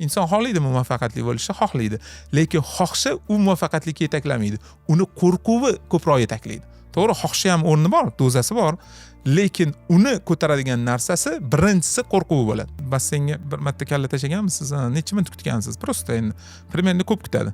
Inson xohlaydimi muvaffaqiyatli bo'lishni? Xohlaydi, lekin xohishi u muvaffaqiyatlikka yetaklamaydi, uni qo'rquvi ko'proq yetaklaydi. To'g'ri, xohishi ham o'rni bor, dozasi bor, lekin uni ko'taradigan narsasi birinchisi qo'rquvi bo'ladi. Basseynga bir marta kalla tashlaganmisiz? Necha minut kutgansiz? Просто endi примерно ko'p kutadi,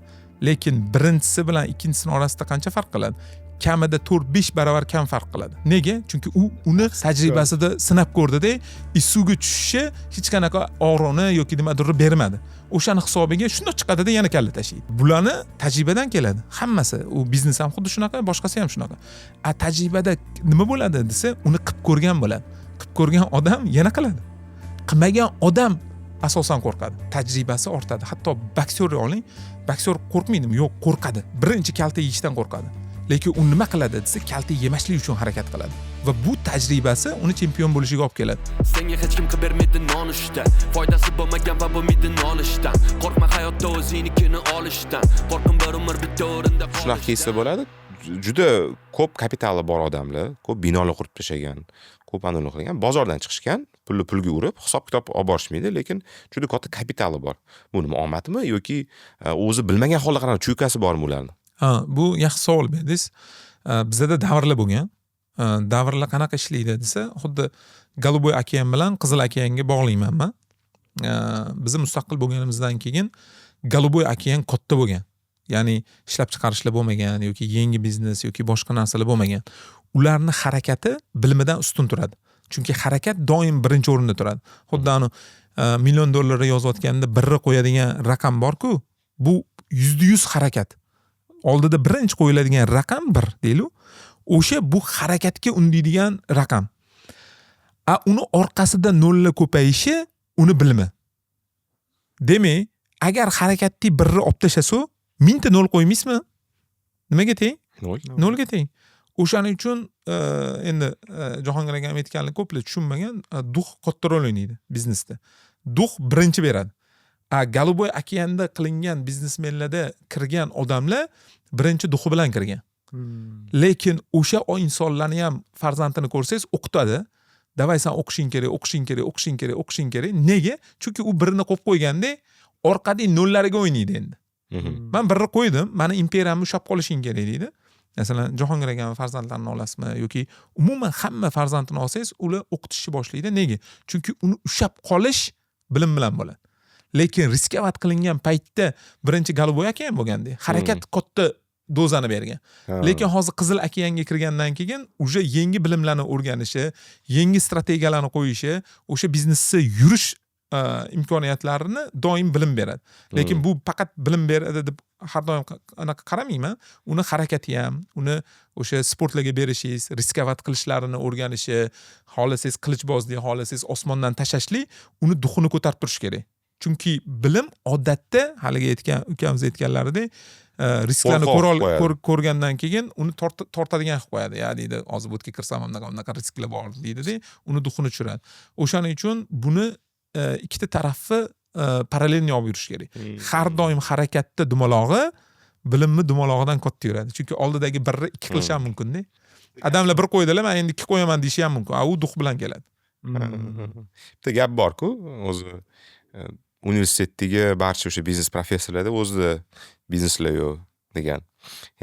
lekin birinchisi bilan ikkinchisini orasida qancha farq qiladi? Kamida 4-5 barobar kam farq qiladi. Nega? Chunki u uni tajribasida sinab ko'rdida и suvga tushishi hech qanaqa og'riqni yoki nimadirni bermadi. O'shani hisobiga shundoq chiqadida, yana kalla tashlaydi. Bularni tajribadan keladi hammasi. U biznes ham xuddi shunaqa, boshqasi ham shunaqa. A tajribada nima bo'ladi desa, uni qilib ko'rgan bo'ladi. Qilib ko'rgan odam yana qiladi, qilmagan odam asosan qo'rqadi. Tajribasi ortadi. Hatto boksyorni oling. Boksyor qo'rqmaydimi? Yo'q, qo'rqadi. Birinchi kalta yeyishdan qo'rqadi, lekin u nima qiladi desa, kalta yemaslik uchun harakat qiladi va bu tajribasi uni chempion bo'lishiga olib keladi. Senga hech kim qilib bermaydi nonushta. Foydasi bo'lmagan va bo'lmaydi nolishdan. Qo'rqma hayotda o'zingnikini olishdan. Qo'rqin bir umr bitta o'rinda. Shunaqa keysa bo'ladi, juda ko'p kapitali bor odamlar ko'p binolar qurib tashlagan, ko'p anavi qilgan, bozordan chiqishgan, pulni pulga urib, hisob kitob olib borishmaydi, lekin juda katta kapitali bor. Bu nima, omadmi yoki o'zi bilmagan holda qanaqa чуйка si bormi ularni? Ha, bu yaxshi savol berdingiz. Bizada davrlar bo'lgan. Davrlar qanaqa ishlaydi desa, xuddi Голубой okean bilan Qizil okeanga bog'layman man. Bizni mustaqil bo'lganimizdan keyin Голубой okean katta bo'lgan, ya'ni ishlab chiqarishlar bo'lmagan yoki yangi biznes yoki boshqa narsalar bo'lmagan. Ularni harakati bilimidan ustun turadi, chunki harakat doim birinchi o'rinda turadi. Xuddi anavi million dollarni yozayotganda birni qo'yadigan raqam borku, bu 100% harakat oldida birinchi qo'yiladigan raqam bir deylik. O'sha bu harakatga undaydigan raqam, a uni orqasida nollar ko'payishi uni bilimi. Demak, agar harakatni birni olib tashlasa, 1000 ta nol qo'ymaysizmi, nimaga teng? Nol. Nolga teng. O'shaning uchun endi Jahongir akam aytganini ko'plar tushunmagan. Дух katta rol o'ynaydi biznesda. Дух birinchi beradi. A Голубой okeanda qilingan biznesmenlarda kirgan odamlar birinchi дух i bilan kirgan. Lekin o'sha insonlarni ham farzandini ko'rsangiz, o'qitadi: "Давай, san o'qishing kerak, o'qishing kerak, o'qishing kerak, o'qishing kerak". Nega? Chunki u birini qo'yib qo'yganda, orqadagi nollariga o'ynaydi endi. "Man birni qo'ydim, mani imperiyamni ushlab qolishing kerak", deydi. Masalan, Jahongir akani farzandlarini olasizmi yoki umuman hamma farzandini olsangiz, ular o'qitishni boshlaydi. Nega? Chunki uni ushlab qolish bilim bilan bo'ladi. Lekin рисковать qilingan paytda birinchi Голубой okean bo'lganda harakat katta dozani bergan. Lekin hozir Qizil okeanga kirgandan keyin уже yangi bilimlarni o'rganishi, yangi strategiyalarni qo'yishi, o'sha biznesni yurish imkoniyatlarini doim bilim beradi. Lekin bu faqat bilim beradi deb har doim anaqa qaramayman. Uni harakati ham, uni o'sha sportlarga berishingiz, рисковать qilishlarini o'rganishi, xohlasangiz qilichbozlik, xohlasangiz osmondan tashlashlik, uni дух ini ko'tarib turish kerak. Chunki bilim odatda, haligi aytgan ukamiz aytganlaridek, risklarni Qo'rqoq qilib qo'yadi. Ko'rgandan keyin uni tortadigan qilib qo'yadi. "Ya", deydi, "hozir bu yerga kirsam ham bunaqa bunaqa risklar bor", deydida, uni дух ini tushiradi. O'shaning uchun buni ikkita tarafi параллельно olib yurish kerak. Har doim harakatda dumalog'i bilimni dumalog'idan katta yuradi, chunki oldidagi birni ikki qilish ham mumkinda. Odamlar bir qo'ydilar, man endi ikki qo'yaman deyishi ham mumkin, a u дух bilan keladi. Bitta gap borku o'zi, universitetdagi barcha o'sha biznes professorlarda o'zida bizneslar yo'q degan.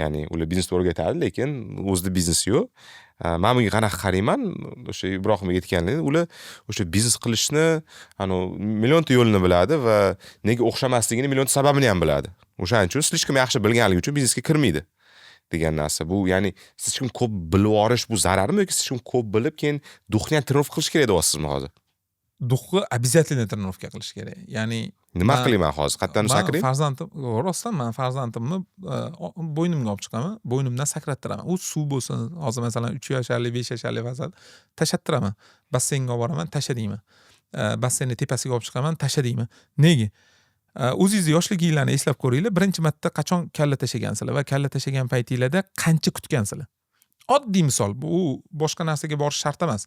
Ya'ni ular biznesni o'rgatadi, lekin o'zida biznesi yo'q. Man bunga qanaqa qarayman? O'sha Ibrohim aytgandek, ular o'sha biznes qilishni anavi millionta yo'lini biladi va nega o'xshamasligini millionta sababini ham biladi. O'shaning uchun слишком yaxshi bilganligi uchun biznesga kirmaydi degan narsa. Bu, ya'ni слишком ko'p bilib yuborish bu zararmi yoki слишком ko'p bilib, keyin дух ni ham тренировка qilish kerak deyapsizmi hozir? Дух ni обязательно тренировка qilish kerak, ya'ni Nima qilayman hozir? Qayerdan man sakraymi? Farzandim, rostdan, man farzandimni bo'ynimga olib chiqaman, bo'ynimdan sakrattiraman. U suv bo'lsin, hozir masalan 3 yasharlik, 5 yasharlik farzand, tashlattiraman. Basseynga olib boraman, tasha deyman. Basseynni tepasiga olib chiqaman, tasha deyman. Nega? O'zingizni yoshliginglarni eslab ko'ringlar, birinchi marta qachon kalla tashlagansizlar va kalla tashlagan paytinglarda qancha kutgansizlar? Oddiy misol, bu boshqa narsaga borish shart emas.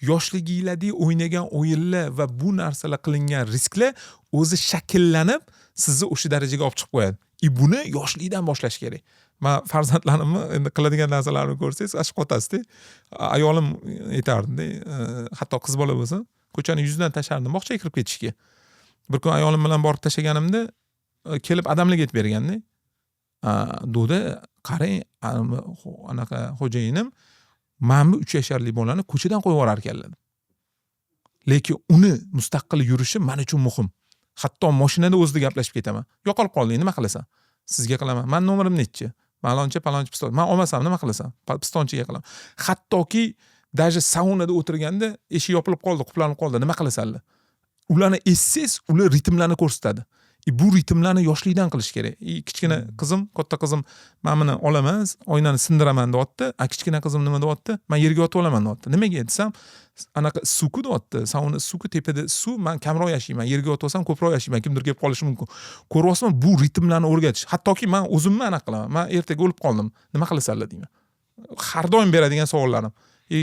Yoshliginglarda o'ynagan o'yinlar va bu narsalar, qilingan risklar o'zi shakllanib, sizni o'sha darajaga olib chiqib qo'yadi. И buni yoshlikdan boshlash kerak. Man farzandlarimni endi qiladigan narsalarini ko'rsangiz, ashib qotasizda. Ayolim aytardida, hatto qiz bola bo'lsin, ko'chani yuzidan tashlardim bog'chaga kirib ketishga. Bir kun ayolim bilan borib tashlaganimda kelib adamlarga aytib berganda: "Doda, qarang, anaqa xo'jayinim mana bu 3 yasharlik bolani ko'chadan qo'yib yuborar ekanlar, lekin uni mustaqil yurishi man uchun muhim. Hatto moshinada o'zida gaplashib ketaman: yo'qolib qolding, nima qilasan? Sizga qilaman. Mani nomerim nechi? Falonchi, palonchi, piston. Man olmasam, nima qilasan? Pistonchiga qilaman. Hattoki даже saunada o'tirganda eshik yopilib qoldi, qulflanib qoldi, nima qilasanlar?" Ularni eshitsangiz, ular ritmlarni ko'rsatadi. И bu ritmlarni yoshlikdan qilish kerak. И kichkina qizim, katta qizim "Man buni olaman, oynani sindiraman", deyapti. A kichkina qizim nima deyapti? "Man yerga yotib olaman", deyapti. Nimaga desam, "Anaqa issiqku", deyapti. "Sauna issiqku, tepada suv, man kamroq yashayman, yerga yotib olsam, ko'proq yashayman, kimdir kelib qolishi mumkin". Ko'ryapsizmi, bu ritmlarni o'rgatish. Hattoki man o'zimni anaqa qilaman: "Man ertaga o'lib qoldim, nima qilasanlar?" deyman. Har doim beradigan savollarim. И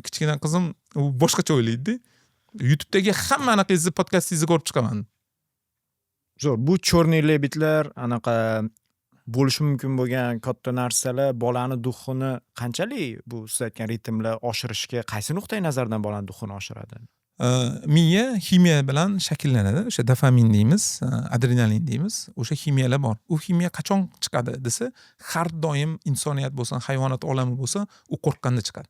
kichkina qizim u boshqacha o'ylaydida: "YouTubedagi hamma anaqangizni, podkastingizni ko'rib chiqaman". Zo'r. Bu черный лебедь lar, anaqa bo'lishi mumkin bo'lgan katta narsalar bolani дух ini qanchalik, bu siz aytgan ritmlar oshirishga, qaysi nuqtai nazardan bolani дух ini oshiradi? Miya ximiya bilan shakllanadi. O'sha dopamin deymiz, adrenalin deymiz, o'sha ximiyalar bor. U ximiya qachon chiqadi desa, har doim insoniyat bo'lsin, hayvonot olami bo'lsin, u qo'rqqanda chiqadi.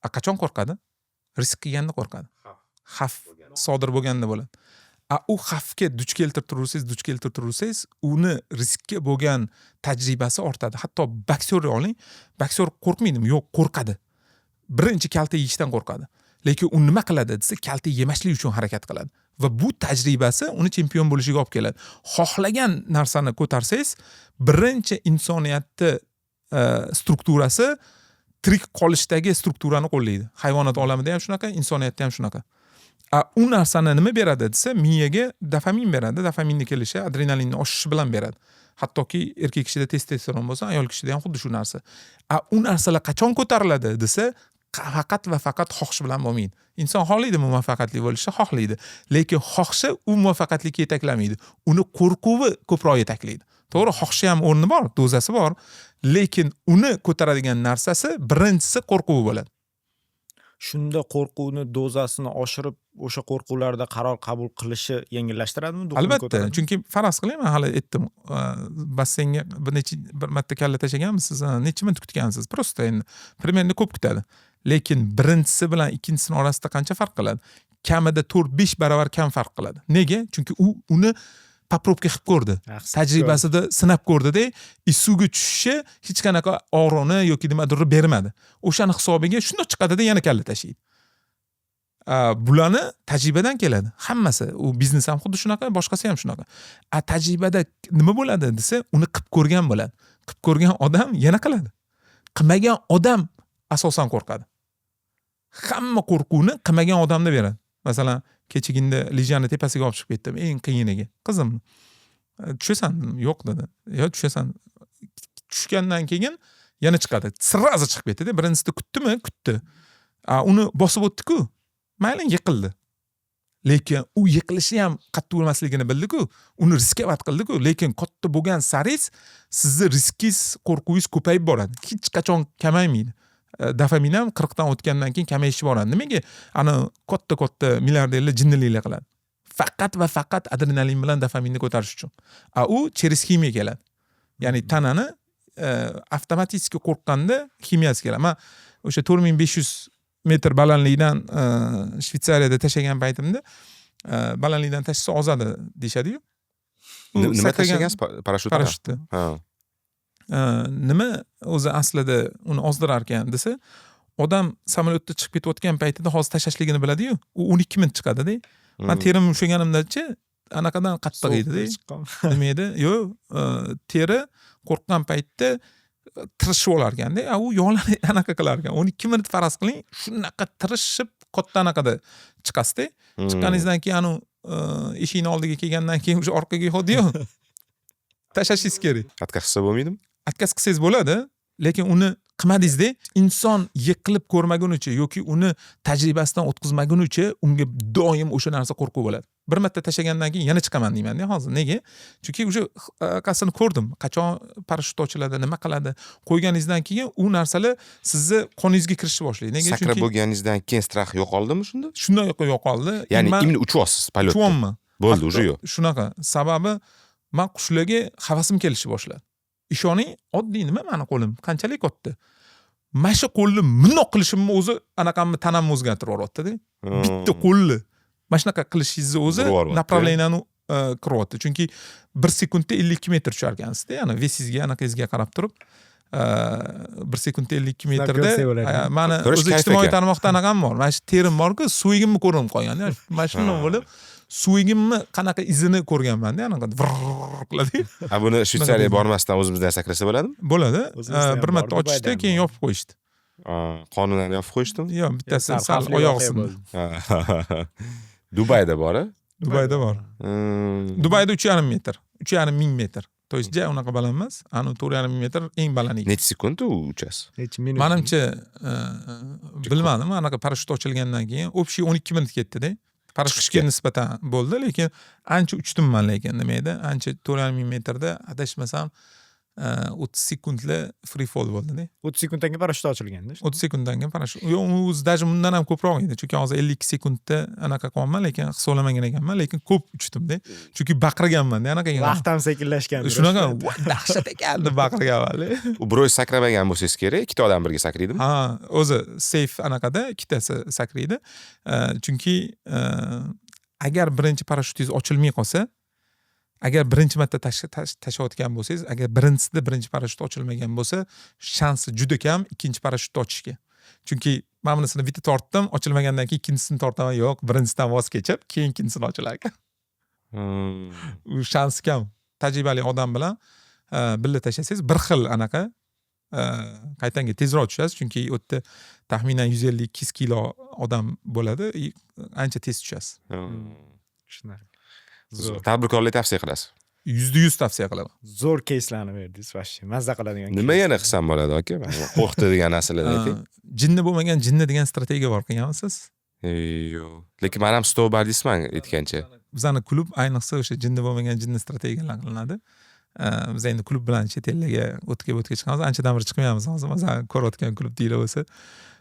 A qachon qo'rqadi? Risk qilganda qo'rqadi, xavf sodir bo'lganda bo'ladi. A u xavfga duch keltirib turaversangiz, duch keltirib turaversangiz, uni riskka bo'lgan tajribasi ortadi. Hatto boksyorni oling. Boksyor qo'rqmaydimi? Yo'q, qo'rqadi. Birinchi kaltak yeyishdan qo'rqadi, lekin u nima qiladi desa, kaltak yemaslik uchun harakat qiladi va bu tajribasi uni chempion bo'lishiga olib keladi. Xohlagan narsani ko'tarsangiz, birinchi insoniyatni strukturasi tirik qolishdagi strukturani qo'llaydi. Hayvonot olamida ham shunaqa, insoniyatda ham shunaqa. A u narsani nima beradi desa, miyaga dopamin beradi. Dopaminni kelishi adrenalinni oshishi bilan beradi. Hattoki erkak kishida testosteron bo'lsa, ayol kishida ham xuddi shu narsa. A u narsalar qachon ko'tariladi desa, faqat va faqat xohish bilan bo'lmaydi. Inson xohlaydimi muvaffaqiyatli bo'lishni? Xohlaydi, lekin xohishi u muvaffaqiyatlikka yetaklamaydi, uni qo'rquvi ko'proq yetaklaydi. To'g'ri, xohishi ham o'rni bor, dozasi bor, lekin uni ko'taradigan narsasi birinchisi qo'rquvi bo'ladi. Shunda qo'rquvni dozasini oshirib, o'sha qo'rquvlarda qaror qabul qilishi yengillashtiradimi, дух ini Albatta. ko'taradimi? Chunki faraz qiling, man hali aytdim, basseynga bir necha bir marta kalla tashlaganmisiz, necha minut kutgansiz? Просто endi примерно ko'p kutadi, lekin birinchisi bilan ikkinchisini orasida qancha farq qiladi? Kamida 4-5 barobar kam farq qiladi. Nega? Chunki u uni попробка qilib ko'rdi, Yaxshi. tajribasida sinab ko'rdida, и suvga tushishi hech qanaqa og'riqni yoki nimadirni bermadi. O'shani hisobiga shundoq chiqadida, yana kalla tashlaydi. Bularni tajribadan keladi hammasi. U biznes ham xuddi shunaqa, boshqasi ham shunaqa. A tajribada nima bo'ladi desa, uni qilib ko'rgan bo'ladi. Qilib ko'rgan odam yana qiladi. Qilmagan odam asosan qo'rqadi. Hamma qo'rquvni qilmagan odamda beradi. Masalan, kechaginda лыжа ni tepasiga olib chiqib ketdim, eng qiyiniga, qizimni. "Tushasan?" dedim. "Yo'q", dedi. "Yo, tushasan". Tushgandan keyin yana chiqadi, сразу chiqib ketdida. Birinchisida kutdimi? Kutdi. A uni bosib o'tdiku, mayli, yiqildi, lekin u yiqilishi ham qattiq bo'lmasligini bildiku, uni рисковать qildiku. Lekin katta bo'lgan saringiz sizni riskingiz, qo'rquvingiz ko'payib boradi, hech qachon kamaymaydi. Dopamin ham 40dan o'tgandan keyin kamayishib boradi. Nimaga ana katta katta milliarderlar jinniliklar qiladi? Faqat va faqat adrenalin bilan dopaminni ko'tarish uchun. A u через ximiya keladi, ya'ni tanani avtomatik qo'rqqanda ximiyasi keladi. Man o'sha 4500 metr balandlikdan Shvetsariyada tashlagan paytimda, balandlikdan tashlasa ozadi deyishadiyu. U Nima tashlagansiz, parashyut? Parashyutni. Ha. Nima o'zi aslida uni ozdirar ekan desa, odam samolyotda chiqib ketayotgan paytida hozir tashlashligini biladiyu, u 12 minut chiqadida. Man terim ushlaganimdachi, anaqadan qattiq edida. Chiqqan. Nima edi, yo'q, teri qo'rqqan paytda tirishib olar ekanda, a u yog'larni anaqa qilar ekan. 12 minut, faraz qiling, shunaqa tirishib katta anaqada chiqasizda. Chiqqaningizdan keyin anavi eshikni oldiga kelgandan keyin o'sha orqaga yo'qdiyu, tashlashingiz kerak. Отказ qilsa bo'lmaydimi? Отказ qilsangiz bo'ladi, lekin uni Qilmadingizda. Inson yiqilib ko'rmagunicha yoki uni tajribasidan o'tkazmagunicha unga doim o'sha narsa qo'rquv bo'ladi. Bir marta tashlagandan keyin yana chiqaman deymanda hozir. Nega? Chunki уже qasini ko'rdim, qachon parashyut ochiladi, nima qiladi. Qo'yganingizdan keyin u narsalar sizni qoningizga kirishni boshlaydi. Nega? Sakrab Chunki bo'lganingizdan keyin страх yo'qoldimi shunda? Shunday yo'qoldi. Ya'ni Man именно uchyapsiz полёт da. Uchyapman. Bo'ldi, уже yo'q. Shunaqa. Sababi man qushlarga havasim kelishni boshladi. Ishoning, oddiy nima, mani qo'lim qanchalik katta, mana shu qo'lni mundoq qilishimni o'zi anaqamni, tanamni o'zgartirib yuboryaptida. Bitta qo'lni mana shunaqa qilishingizni o'zi Burib yuboryapti. Направление ni kiryapti, chunki bir sekundda 52 metr tushar ekansizda. Ya'ni вес ingizga, anaqangizga qarab turib, bir sekundda 52 metrda. Ko'rsak bo'ladi. Mani Ko'rish o'zi kayf ijtimoiy ekan. tarmoqda anaqam bor, mana shu terim borku, suyagimni ko'rinib qolgan. Mana shundan bo'lib suyagimni qanaqa izini ko'rganmanda, anaqa vrrr qiladi. A buni Shvetsariyaga bormasdan o'zimizdan sakrasa bo'ladimi? Bo'ladi. O'zimizda ham Bir marta bor, ochishdi, Dubayda ham keyin bor. yopib qo'yishdi. Qonunan yopib qo'yishdimi? Yo'q, bittasi Sal sal xavfli oyog'i voqea sindi. bo'ldi. Dubayda bor a? Dubayda bor. Dubayda 3,5 metr, 3,5 ming metr, то есть ja unaqa baland emas. Ani 4,5 ming metr eng baland. Necha sekund u uchasiz? Necha minut? Manimcha, bilmadim, anaqa parashyut ochilgandan keyin общий 12 minut ketdida parashyutga Chiqishga. nisbatan bo'ldi, lekin ancha uchdim man. Lekin nima edi, ancha, 4,5 ming metrda, adashmasam, 30 sekundla free fall bo'ldida. 30 sekunddan keyin parashyut ochilganda. 30 sekunddan keyin parashyut. Yo'q, u o'zi даже bundan ham ko'proq edi, chunki hozir 52 sekundda anaqa qilyapman, lekin hisoblamagan ekanman. Lekin ko'p uchdimda, chunki baqirganmanda anaqa. Vaqt ham sekinlashgan. Shunaqa, "Voy, dahshat ekan" deb baqirganman. U bir o'zi sakramagan bo'lsangiz kerak, ikkita odam birga sakraydimi? Ha, o'zi safe anaqada ikkitasi sakraydi. Chunki agar birinchi parashyutingiz ochilmay qolsa, agar birinchi marta tashlayotgan bo'lsangiz, agar birinchisida birinchi parashyut ochilmagan bo'lsa, shansi juda kam ikkinchi parashyutni ochishga. Chunki man bunisini bitta tortdim, ochilmagandan keyin ikkinchisini tortaman, yo'q, birinchisidan voz kechib, keyin ikkinchisini ochilar ekan. U shansi kam. Tajribali odam bilan birga tashlasangiz, bir xil anaqa, qaytanga tezroq tushasiz, chunki u yerda taxminan 150-200 kilo odam bo'ladi, и ancha tez tushasiz. Shunaqa. Zo'r. Tadbirkorlik tavsiya qilasiz? 100% tavsiya qilaman. Zo'r keyslarni berdingiz, вообще mazza qiladigan. Nima yana qilsam bo'ladi, aka? Qo'rqitadigan narsalarni ayting. Jinni bo'lmagan jinni degan strategiya bor, qilganmisiz? Yo'q, lekin man ham snowboardistman aytgancha. Bizani klub ayniqsa o'sha jinni bo'lmagan jinni strategiyalar qilinadi. Biz endi klub bilan chet ellarga o'tga o'tga chiqamiz, anchadan beri chiqmayapmiz hozir, masalan, ko'rayotgan klub deylar bo'lsa.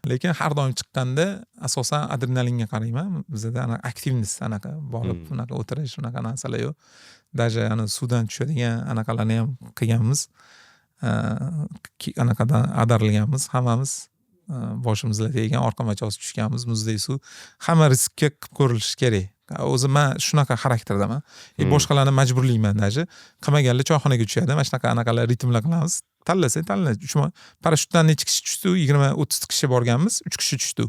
Lekin har doim chiqqanda asosan adrenalinga qarayman. Bizada anaqa активность, anaqa borib unaqa o'tirish, unaqa narsalar yo'q. Даже ana suvdan tushadigan anaqalarni ham qilganmiz. Anaqadan ag'darilganmiz hammamiz, boshimizga teggan, orqa machosi tushganmiz muzdek suv. Hamma riskka qilib ko'rilishi kerak o'zi. Man shunaqa xarakterdaman и boshqalarni majburlayman. Даже qilmaganlar choyxonaga tushadi. Mana shunaqa anaqalar, ritmlar qilamiz. Tanlasang tanla. Parashyutdan necha kishi tushdi? 20-30 kishi borganmiz, uch kishi tushdi.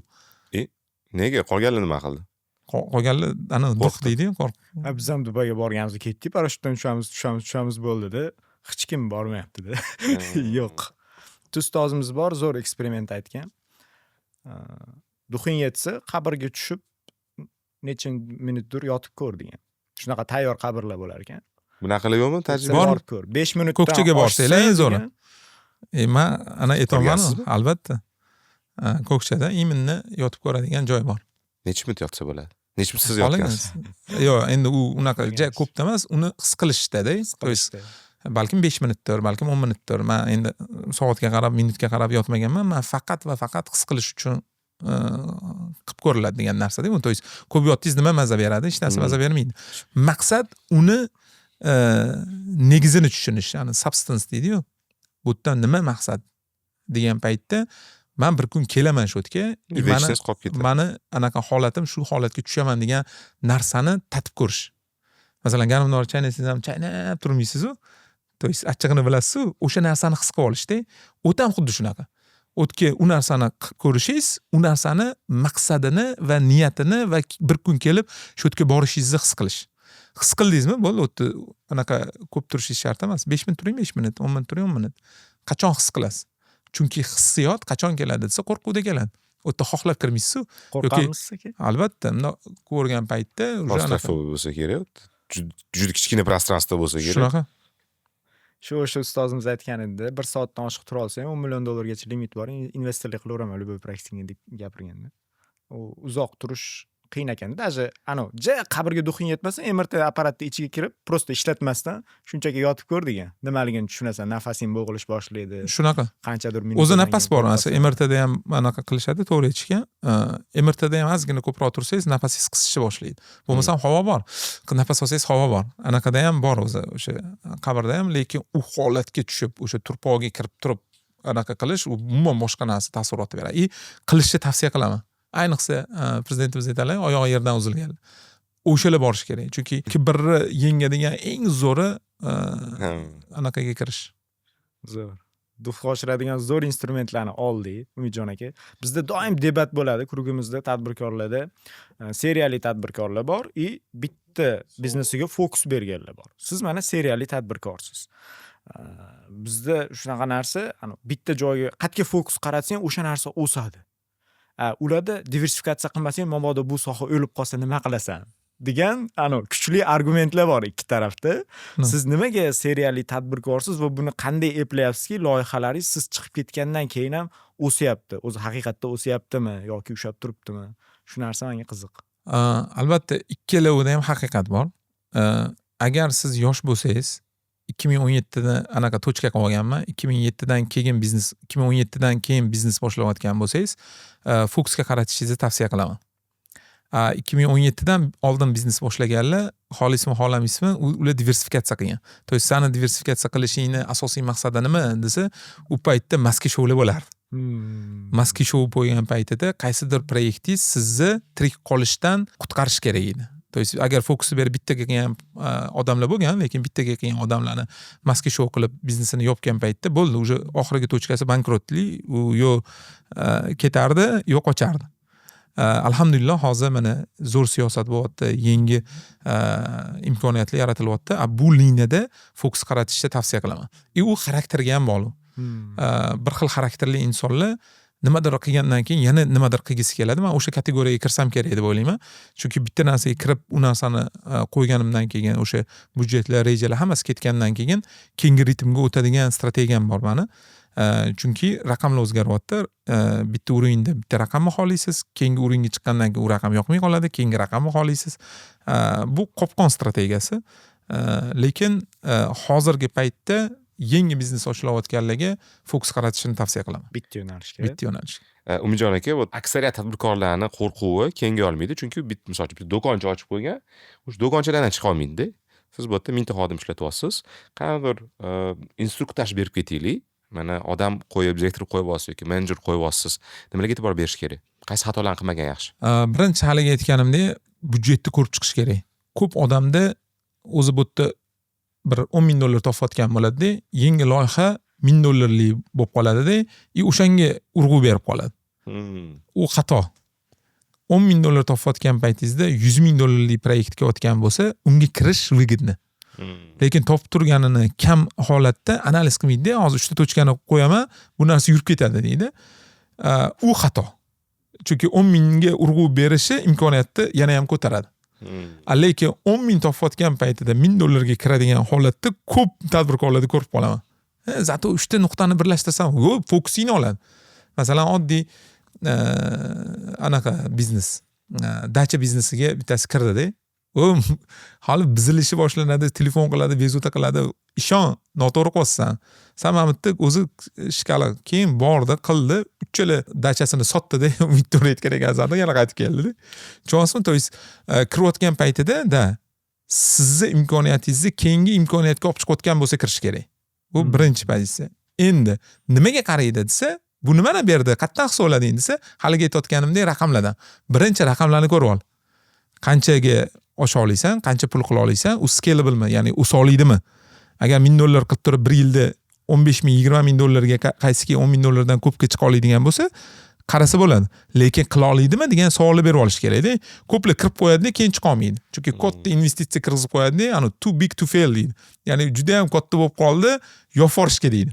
Nega? Qolganlar nima qildi? Qolganlar ana дух Qo'rqdi. deydiyu. Ha, biz ham Dubayga borganimizda ketdik, parashyutdan tushamiz, tushamiz, tushamiz bo'ldida. Hech kim bormayaptida. Yo'q. Bitta ustozimiz bor, zo'r eksperiment aytgan. Дух ing yetsa, qabrga tushib necha minutdir yotib ko'r degan. Shunaqa tayyor qabrlar bo'lar ekan. Bunaqalar yo'qmi tajriba? Bor. Borib ko'r. 5 minutdan Ko'kchaga borsanglar oshsa eng zo'ri. degan. Man ana aytyapmanu, Ko'rgansizmi? albatta. Ko'kchada именно yotib ko'radigan joy bor. Necha minut yotsa bo'ladi? Necha minut siz yotgansiz? Xohlagansiz. Yo'q, endi u unaqa ja ko'pda emas, uni his qilishdada. То есть balkim 5 minutdir, balkim 10 minutdir. Man endi soatga qarab, minutga qarab yotmaganman. Man faqat va faqat his qilish uchun qilib ko'riladi degan narsada bu. То есть ko'p yotdingiz, nima maza beradi? Hech narsa maza bermaydi. Maqsad uni negizini tushunish, ya'ni substance deydiyu. Bu yerdan nima maqsad degan paytda man bir kun kelaman shu yerga и mani Вечность qolib ketadi. Mani anaqa holatim, shu holatga tushaman degan narsani tatib ko'rish. Masalan, garmdori chaynasangiz ham chaynab turmaysizu. То есть achchig'ini bilasizu, o'sha narsani his qilib olishda. O't ham xuddi shunaqa. O'tga u narsani qilib ko'rishingiz, u narsani maqsadini va niyatini va bir kun kelib shu yerga borishingizni his qilish. His qildingizmi, bo'ldi, u yerda anaqa ko'p turishingiz shart emas. 5 minut turing, 5 minut, 10 minut turing, 10 minut. Qachon his qilasiz? Chunki hissiyot qachon keladi desa, qo'rquvda keladi. U yerda xohlab kirmaysizu. Qo'rqamiz aka. Albatta, bundoq ko'rgan paytda уже anaqa. Claustrofobiya bo'lsa kerak. Juda kichkina пространство bo'lsa kerak. Shunaqa. Shu o'sha ustozimiz aytgan edi, bir soatdan oshiq tura olsang, 10 million dollargacha limit bor, investorlik qilaveraman любой proyektingga, deb gapirganda. U uzoq turish qiyin ekan. Даже anavi ja qabrga дух ing yetmasa, MRT apparatni ichiga kirib, просто ishlatmasdan shunchaki yotib ko'r degan. Nimaligini tushunasan, nafasing bo'g'ilish boshlaydi. Shunaqa. Qanchadir O'zi nafas bor, masalan, MRTda ham anaqa qilishadi, to'g'ri aytishgan. MRTda ham ozgina ko'proq tursangiz, nafasingiz qisishni boshlaydi. Bo'lmasam havo bor. Nafas olsangiz, havo bor. Anaqada ham bor o'zi, o'sha qabrda ham, lekin u holatga tushib, o'sha turpoqga kirib turib anaqa qilish, u umuman boshqa narsa, taassurot beradi. И qilishni tavsiya qilaman. Ayniqsa prezidentimiz aytadilar, oyog'i yerdan uzilganlar. O'shalar borishi kerak. Chunki kibrni yengadigan eng zo'ri anaqaga kirish. Zo'r. Дух oshiradigan zo'r instrumentlarni oldik, Umidjon aka. Bizda doim debat bo'ladi круг imizda, tadbirkorlarda. Seriyali tadbirkorlar bor и bitta biznesiga fokus berganlar bor. Siz mana seriyali tadbirkorsiz. Bizda shunaqa narsa, bitta joyga qayerga fokus qaratsang, o'sha narsa o'sadi. Ularda diversifikatsiya qilmasang, mabodo bu soha o'lib qolsa nima qilasan, degan anavi kuchli argumentlar bor ikki tarafda. Siz nimaga seriyali tadbirkorsiz va buni qanday eplayapsizki, loyihalaringiz siz chiqib ketgandan keyin ham o'syapti? O'zi haqiqatda o'syaptimi yoki ushlab turibdimi? Shu narsa menga qiziq. Albatta ikkalovida ham haqiqat bor. Agar siz yosh bo'lsangiz, 2017da anaqa точка qilib olganman. 2007dan keyin biznes, 2017dan keyin biznes boshlayotgan bo'lsangiz, fokusga qaratishingizni tavsiya qilaman. 2017dan oldin biznes boshlaganlar, xohlaysizmi, xohlamaysizmi, ular diversifikatsiya qilgan. То есть sani diversifikatsiya qilishingni asosiy maqsadi nima desa, u paytda маски shoular bo'lardi. Маски шоу bo'lgan paytida qaysidir proyektingiz sizni tirik qolishdan qutqarishi kerak edi. То есть agar fokusni berib bittaga qilgan odamlar bo'lgan, lekin bittaga qilgan odamlarni маски шоу qilib biznesini yopgan paytda bo'ldi, уже oxirgi точка si bankrotlik, u yo ketardi, yo qochardi. Alhamdulillah, hozir mana zo'r siyosat bo'lyapti, yangi imkoniyatlar yaratilyapti. A bu liniyada fokus qaratishni tavsiya qilaman. И u xarakterga ham bog'liq. Bir xil xarakterli insonlar nimadir qilgandan keyin yana nimadir qilgisi keladi. Man o'sha kategoriyaga kirsam kerak deb o'ylayman. Chunki bitta narsaga kirib, u narsani qo'yganimdan keyin, o'sha byudjetlar, rejalar hammasi ketgandan keyin keyingi ritmga o'tadigan strategiyam bor mani. Chunki raqamlar o'zgaryapti. Bitta уровень da bitta raqamni xohlaysiz, keyingi уровень ga chiqqandan keyin u raqam yoqmay qoladi, keyingi raqamni xohlaysiz. Bu qopqon strategiyasi. Lekin hozirgi paytda yangi biznes ochilayotganlarga fokus qaratishni tavsiya qilaman. Bitta yo'nalishga. Bitta yo'nalish. Umidjon aka, вот aksariyat tadbirkorlarni qo'rquvi kengay olmaydi, chunki misol uchun bitta do'koncha ochib qo'ygan, o'sha do'konchalardan chiqa olmaydida. Siz bu yerda 1000 ta xodim ishlatyapsiz. Qanaqadir instruktaj berib ketaylik. Mana odam qo'yib, direktor qo'yib olsiz yoki menejer qo'yib olsiz, nimalarga e'tibor berish kerak? Qaysi xatolarni qilmagan yaxshi? Birinchi haligi aytganimdek, byudjetni ko'rib chiqish kerak. Ko'p odamda o'zi bu yerda bir 10 ming dollar topayotgan bo'ladida, yangi loyiha 1000 dollarlik bo'lib qoladida и o'shanga urg'u berib qoladi. U xato. 10 ming dollar topayotgan paytingizda 100 ming dollarlik proyektga o'tgan bo'lsa, unga kirish выгодно. Lekin topib turganini kam holatda analiz qilmaydida, hozir uchta точка ni qo'yaman, bu narsa yurib ketadi, deydi. U xato. Chunki 10 mingga urg'u berishi imkoniyatni yana ham ko'taradi. Lekin 10 ming topayotgan paytida 1000 dollarga kiradigan holatda ko'p tadbirkorlarda ko'rib qolaman. Зато uchta nuqtani birlashtirsam, yo'q, fokusingni oladi. Masalan, oddiy anaqa biznes, dacha biznesiga bittasi kirdida, u hali buzilishi boshlanadi, telefon qiladi, bezovta qiladi. Ishon, noto'g'ri qilyapsan. San mana bu yerda o'zi shkala. Keyin bordi, qildi, uchala dachasini sotdida, Umid aytgan ekan, yana qaytib keldida. Tushunyapsizmi? То есть kirayotgan paytida da sizni imkoniyatingizni keyingi imkoniyatga olib chiqayotgan bo'lsa, kirish kerak. Bu birinchi pozitsiya. Endi nimaga qaraydi desa, bu nimani berdi, qayerdan hisoblading desa, haligi aytayotganimdek raqamlardan. Birinchi raqamlarni ko'rib ol. Qanchaga osha olasan, qancha pul qila olasan, u scalable'mi, ya'ni o'sa olaydimi? Agar 1000 dollar qilib turib bir yilda 15 ming, 20 ming dollarga, qaysiki 10 ming dollardan ko'pga chiqa oladigan bo'lsa, qarasa bo'ladi. Lekin qila olaydimi degan savolni berib olish kerakda. Ko'plar kirib qo'yadida, keyin chiqa olmaydi. Chunki katta investitsiya kirgizib qo'yadida, ani too big to fail deydi. Ya'ni juda ham katta bo'lib qoldi, yopib yuborishga deydi.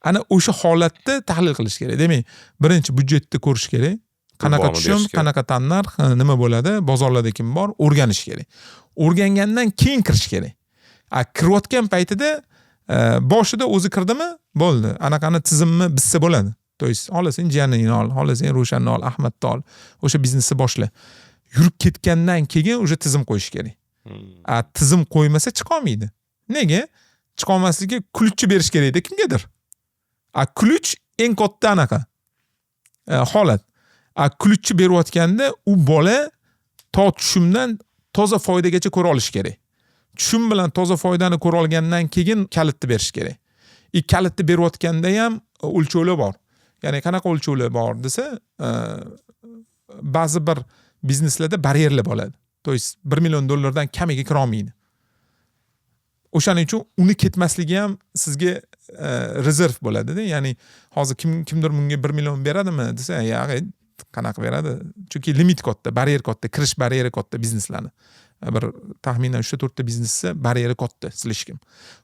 Ana o'sha holatda tahlil qilish kerak. Demak, birinchi byudjetni ko'rish kerak. Qanaqa bormi tushum, berish kerak. qanaqa tannarx, nima bo'ladi, bozorlarda kim bor, o'rganish kerak. O'rgangandan keyin kirish kerak. A kirayotgan paytida Boshida o'zi kirdimi, bo'ldi, anaqani, tizimni bitsa bo'ladi. То есть xohlasang jiyaningni ol, xohlasang Ro'shanni ol, Ahmadni ol, o'sha biznesni boshla. Yurib ketgandan keyin уже tizim qo'yish kerak. A tizim qo'ymasa, chiqolmaydi. Nega chiqolmasligiga? Ключ ni berish kerakda kimgadir. A ключ eng katta anaqa holat. A ключ ni berayotganda u bola to tushumdan toza foydagacha ko'ra olishi kerak. Tushum bilan toza foydani ko'ra olgandan keyin kalitni berish kerak. И kalitni berayotganda ham o'lchovlar bor. Ya'ni qanaqa o'lchovlar bor desa, ba'zi bir bizneslarda baryerlar bo'ladi, то есть 1 million dollardan kamiga kirolmaydi. O'shaning uchun uni ketmasligi ham sizga rezerv bo'ladida. Ya'ni hozir kimdir bunga 1 million beradimi desa, yo'q, qanaqa beradi? Chunki limit katta, baryer katta, kirish baryeri katta bizneslarni. Bir taxminan uchta, to'rtta biznesni baryeri katta слишком.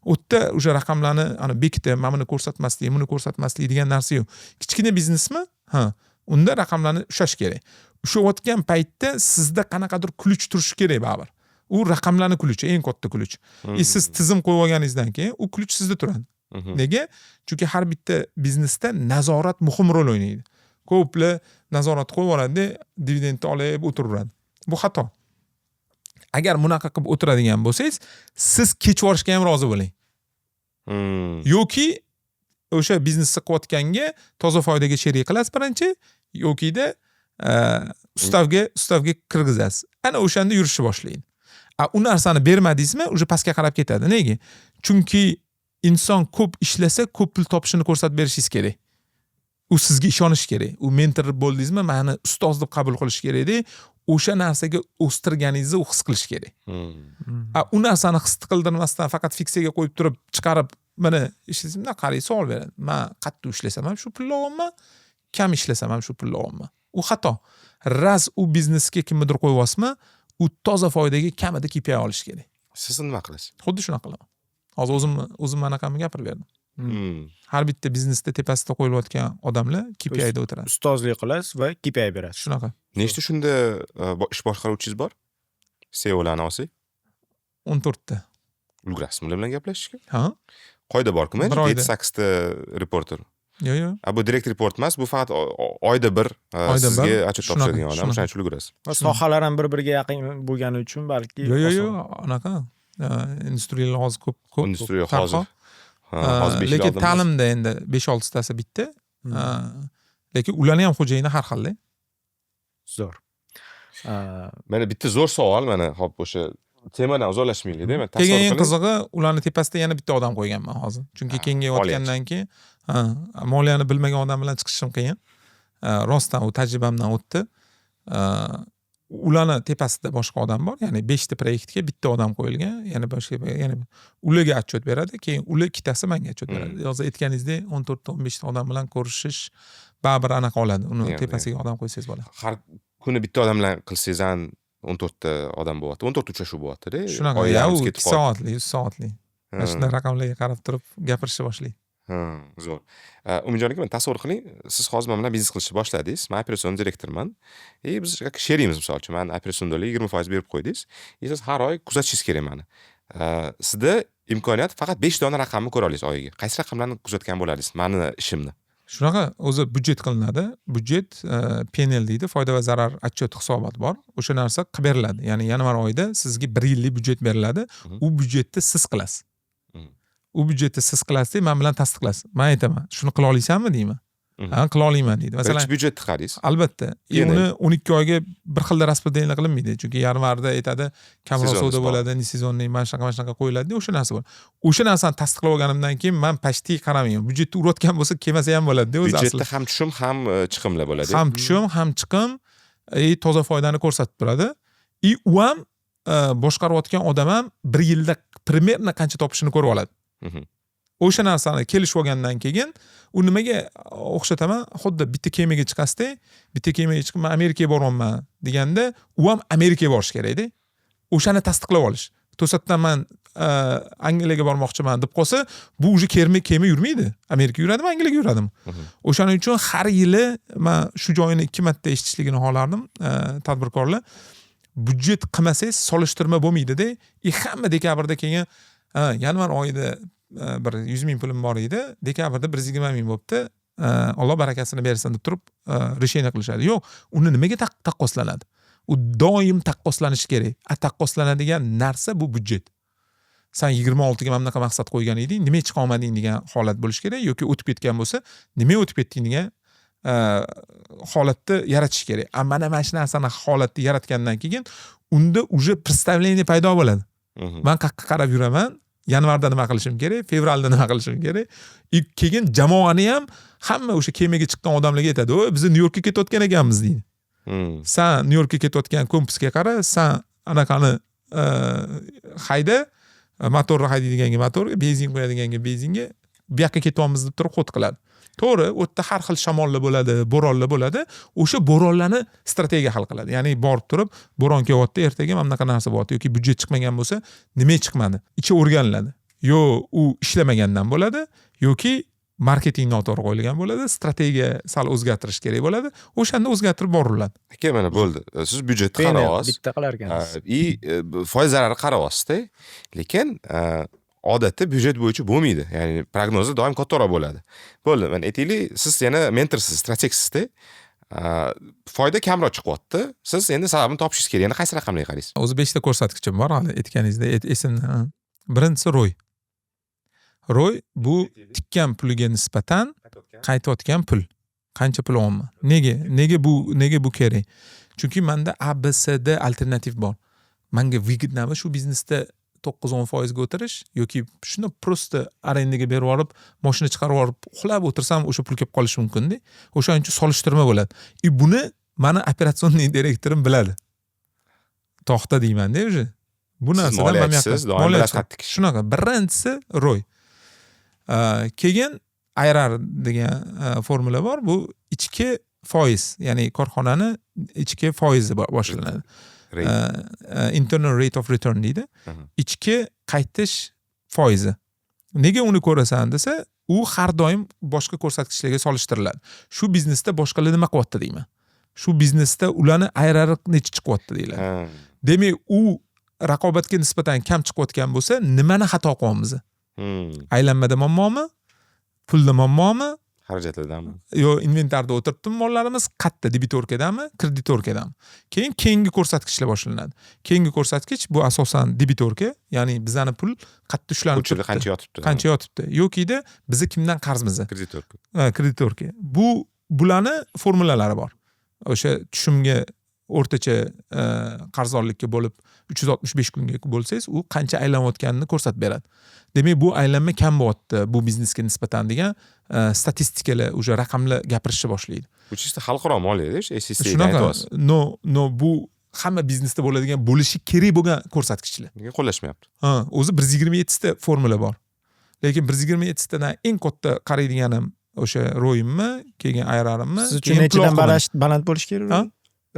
U yerda уже raqamlarni ana bekitib, mana buni ko'rsatmaslik, buni ko'rsatmaslik degan narsa yo'q. Kichkina biznesmi, ha, unda raqamlarni ushlash kerak. Ushlayotgan paytda sizda qanaqadir ключ turishi kerak baribir. U raqamlarni ключ i eng katta ключ. И siz tizim qo'yib olganingizdan keyin u ключ sizda turadi. Nega? Chunki har bitta biznesda nazorat muhim rol o'ynaydi. Ko'plar nazorat qo'yib yuboradida, dividendni olib o'tiraveradi. Bu xato. Agar bunaqa qilib o'tiradigan bo'lsangiz, siz kechib yuborishga ham rozi bo'ling yoki o'sha biznesni qilayotganga toza foydaga sherik qilasiz birinchi yokida ustavga kirgizasiz. Ana o'shanda yurishni boshlaydi. A u narsani bermadingizmi, уже pastga qarab ketadi. Nega? Chunki inson ko'p ishlasa, ko'p pul topishini ko'rsatib berishingiz kerak. U sizga ishonishi kerak. U mentor bo'ldingizmi, mani ustoz deb qabul qilish kerakda, o'sha narsaga o'stirganingizni u his qilishi kerak. A u narsani his qildirmasdan, faqat фикса ga qo'yib turib, chiqarib, mana ishlaysiz, bundoq qaraysiz, savol beradi: man qattiq ishlasam ham shu pulni olyapman, kam ishlasam ham shu pulni olyapman. U xato. Раз u biznesga kimnidir qo'yyapsizmi, u toza foydaga kamida KPI olishi kerak. Siz nima qilasiz? Xuddi shunaqa qilaman. Hozir o'zimni anaqamni gapirib berdim. Har bitta biznesda tepasida qo'yilayotgan odamlar KPIda o'tiradi. Ustozlik qilasiz va KPI berasiz. Shunaqa. Nechta shunda ish boshqaruvchingiz bor, CEOlarni olsak? 14 ta. Ulgurasizmi ular bilan gaplashishga? Ha. Qoida borku. Bir oyda. Yetti, sakkizta reporter. Yo'q. A bu direct report emas, bu faqat oyda bir Oyda sizga bir. отчет Shunaqa, topshiradigan odam. shunaqa. O'shaning uchun ulgurasiz. Va sohalar ham bir biriga yaqin bo'lgani uchun balki Yo'q, oson. yo'q, anaqa industriyalar hozir ko'p, ko'p. Industriya tarqoq. hozir, ha, hozir 5 yil Lekin oldin emas. ta'limda endi besh oltitasi bitta. Lekin ularni ham xo'jayini har xilda. Zo'r. Mana bitta zo'r savol, mana hop, o'sha temadan uzoqlashmaylikda, mana Keyin tasavvur eng qiling. qizig'i, ularni tepasida yana bitta odam qo'yganman hozir, chunki Ha, kengayotgandan keyin, ha, moliyani bilmagan odam bilan chiqishim qiyin. Rostdan u tajribamdan o'tdi. Ularni tepasida boshqa odam bor, ya'ni beshta proyektga bitta odam qo'yilgan, yana boshqa, yana ularga отчет beradi, keyin ular ikkitasi manga отчет beradi. Hozir aytganingizdek, 14 ta, 15 ta odam bilan ko'rishish baribir anaqa oladi. Uni tepasiga odam qo'ysangiz bo'ladi. Har kuni bitta odam bilan qilsangiz ham 14 ta odam bo'lyapti, 14 ta uchrashuv bo'lyaptida. Shunaqa. Oy Ya, yarmisi u ketib 2 qoldi. soatlik, 3 soatlik. Mana shunday raqamlarga qarab turib gapirishni boshlaydi. Ha, zo'r. Umidjon aka, mana tasavvur qiling, siz hozir man bilan biznes qilishni boshladingiz. Man operatsion direktorman. И biz как sherikmiz, misol uchun. Man operatsion 20% berib qo'ydingiz. И siz har oy kuzatishingiz kerak mani. Sizda imkoniyat faqat 5 dona raqamni ko'ra olasiz oyiga. Qaysi raqamlarni kuzatgan bo'lardingiz mani ishimni? Shunaqa, o'zi byudjet qilinadi. Byudjet, P&L deydi, foyda va zarar отчет, hisobot bor. O'sha narsa qilib beriladi. Ya'ni yanvar oyida sizga bir yillik byudjet beriladi. U byudjetni siz qilasiz. U byudjetni siz qilasiz, man bilan tasdiqlaysiz. Man aytaman, shuni qila olasanmi, deyman. Ha, qila olaman, deydi masalan. Birinchi byudjetni qaraysiz. Albatta. И Keyin uni 12 oyga bir xilda распределение qilinmaydi, chunki yanvarda aytadi, kamroq Сезонность savdo bor. bo'ladi, не сезонный, mana shunaqa, mana shunaqa qo'yiladi, o'sha narsa bo'ladi. O'sha narsani tasdiqlab olganimdan keyin man почти qaramayman. Byudjetni urayotgan bo'lsa, kelmasa ham bo'ladida o'zi Byudjetda asli. ham tushum, ham chiqimlar bo'ladi. Ham tushum, ham chiqim и toza foydani ko'rsatib turadi. И u ham boshqarayotgan odam ham bir yilda примерно qancha topishini ko'rib oladi. O'sha narsani kelishib olgandan keyin, u nimaga o'xshataman, xuddi bitta kemaga chiqasizda, bitta kemaga chiqib, man Amerikaga boryapman deganda, u ham Amerikaga borishi kerakda. O'shani tasdiqlab olish. To'satdan man Angliyaga bormoqchiman deb qolsa, bu уже kema yurmaydi. Amerika yuradimi, Angliyaga yuradimi? O'shaning uchun har yili man shu joyini ikki marta eshitishligini xohlardim. Tadbirkorlar byudjet qilmasangiz, solishtirma bo'lmaydida. И hamma dekabrda keyin, ha, yanvar oyida bir 100 000 pulim bor edi, dekabrda 120 000 bo'libdi, Alloh barakasini bersin deb turib решение qilishadi. Yo'q, uni nimaga taqqoslanadi? U doim taqqoslanishi kerak. A taqqoslanadigan narsa bu byudjet. San 26ga mana bunaqa maqsad qo'ygan eding, nimaga chiqa olmading degan holat bo'lishi kerak yoki o'tib ketgan bo'lsa, nimaga o'tib ketding degan holatni yaratish kerak. A mana shu narsani, holatni yaratgandan keyin unda уже представление paydo bo'ladi. Man qayerqa qarab yuraman, yanvarda nima qilishim kerak, fevralda nima qilishim kerak. И keyin jamoani ham, hamma o'sha kemaga chiqqan odamlarga aytadi: "Oy, biz Nyu Yorkka ketayotgan ekanmiz", deydi. "San Nyu Yorkka ketayotgan kompasga qara, san anaqani hayda, motorni haydaydiganga motorga, benzin qo'yadiganga benzinga, bu yoqqa ketyapmiz", deb turib ход qiladi. To'g'ri, u yerda har xil shamollar bo'ladi, bo'ronlar bo'ladi. O'sha bo'ronlarni strategiya hal qiladi. Ya'ni borib turib, bo'ron kelyapti, ertaga mana bunaqa narsa bo'lyapti yoki byudjet chiqmagan bo'lsa, nimaga chiqmadi, ichi o'rganiladi. Yo u ishlamagandan bo'ladi yoki marketing noto'g'ri qo'yilgan bo'ladi, strategiya sal o'zgartirish kerak bo'ladi, o'shanda o'zgartirib boriladi. Aka, mana bo'ldi, siz byudjetni PNL qarayapsiz bitta qilar ekansiz. И foiz zarari qarayapsizda, lekin odatda byudjet bo'yicha bo'lmaydi, ya'ni prognozi doim kattaroq bo'ladi. Bo'ldi, mana aytaylik, siz yana mentorsiz, strategsizda, foyda kamroq chiqyapti, siz endi sababini topishingiz kerak. Yana qaysi raqamlarga qaraysiz? O'zi beshta ko'rsatkichim bor, hali aytganingizdek esimda. Ha. Birinchisi ROI. ROI bu tikkan puliga nisbatan qaytayotgan pul, qancha pul olyapman. Nega bu kerak? Chunki manda A, B, C, D alternativ bor. Manga выгодно mi shu biznesda 9-10 foizga o'tirish yoki shuni просто arendaga berib yuborib, moshina chiqarib yuborib, uxlab o'tirsam, o'sha pul kelib qolishi mumkinda. O'shaning uchun solishtirma bo'ladi. И buni mani операционный direktorim biladi, to'xta deymanda уже bu Siz narsadan man moliyachisiz, doim Moliyachi. bilasiz qayerda tikish. Shunaqa, birinchisi ROI. Keyin IRR degan formula bor. Bu ichki foiz, ya'ni korxonani ichki foizi boshlanadi. Rate. Internal rate of return deydi. Ichki qaytish foizi. Nega uni ko'rasan desa, u har doim boshqa ko'rsatkichlarga solishtiriladi. Shu biznesda boshqalar nima qilyapti deyman, shu biznesda ularni IRR necha chiqyapti deyiladi. Demak, u raqobatga nisbatan kam chiqayotgan bo'lsa, nimani xato qilyapmiz? Aylanmada muammomi, pulda muammomi? Xarajatlardanmi? Yo inventarda o'tiribdimi mollarimiz, qayerda, дебиторка dami, кредиторка dami? Keyin keyingi ko'rsatkichlar boshlanadi. Keyingi ko'rsatkich bu asosan дебиторка, ya'ni bizani pul qayerda ushlanib Ko'chada turibdi, qancha yotibdi? Qancha yotibdi yokida bizni kimdan qarzmiz. Кредиторка. Ha, кредиторка. Bularni formulalari bor. O'sha tushumga o'rtacha qarzdorlikka bo'lib 365 kunga bo'lsangiz, u qancha aylanayotganini ko'rsatib beradi. Demak, bu aylanma kam bo'lyapti bu biznesga nisbatan degan statistikalar, уже raqamlar gapirishni boshlaydi. Bu чисто xalqaro moliyada o'sha SEC Shunaqa. aytyapsiz. Но bu hamma biznesda bo'ladigan, bo'lishi kerak bo'lgan ko'rsatkichlar. Nega qo'llashmayapti? Ha, o'zi 127 ta formula bor, lekin 127 tadan eng katta qaraydiganim o'sha ROImmi, keyin IRRimmi, Siz uchun keyin pul nechadan oqimim. baland bo'lishi kerak? Ha?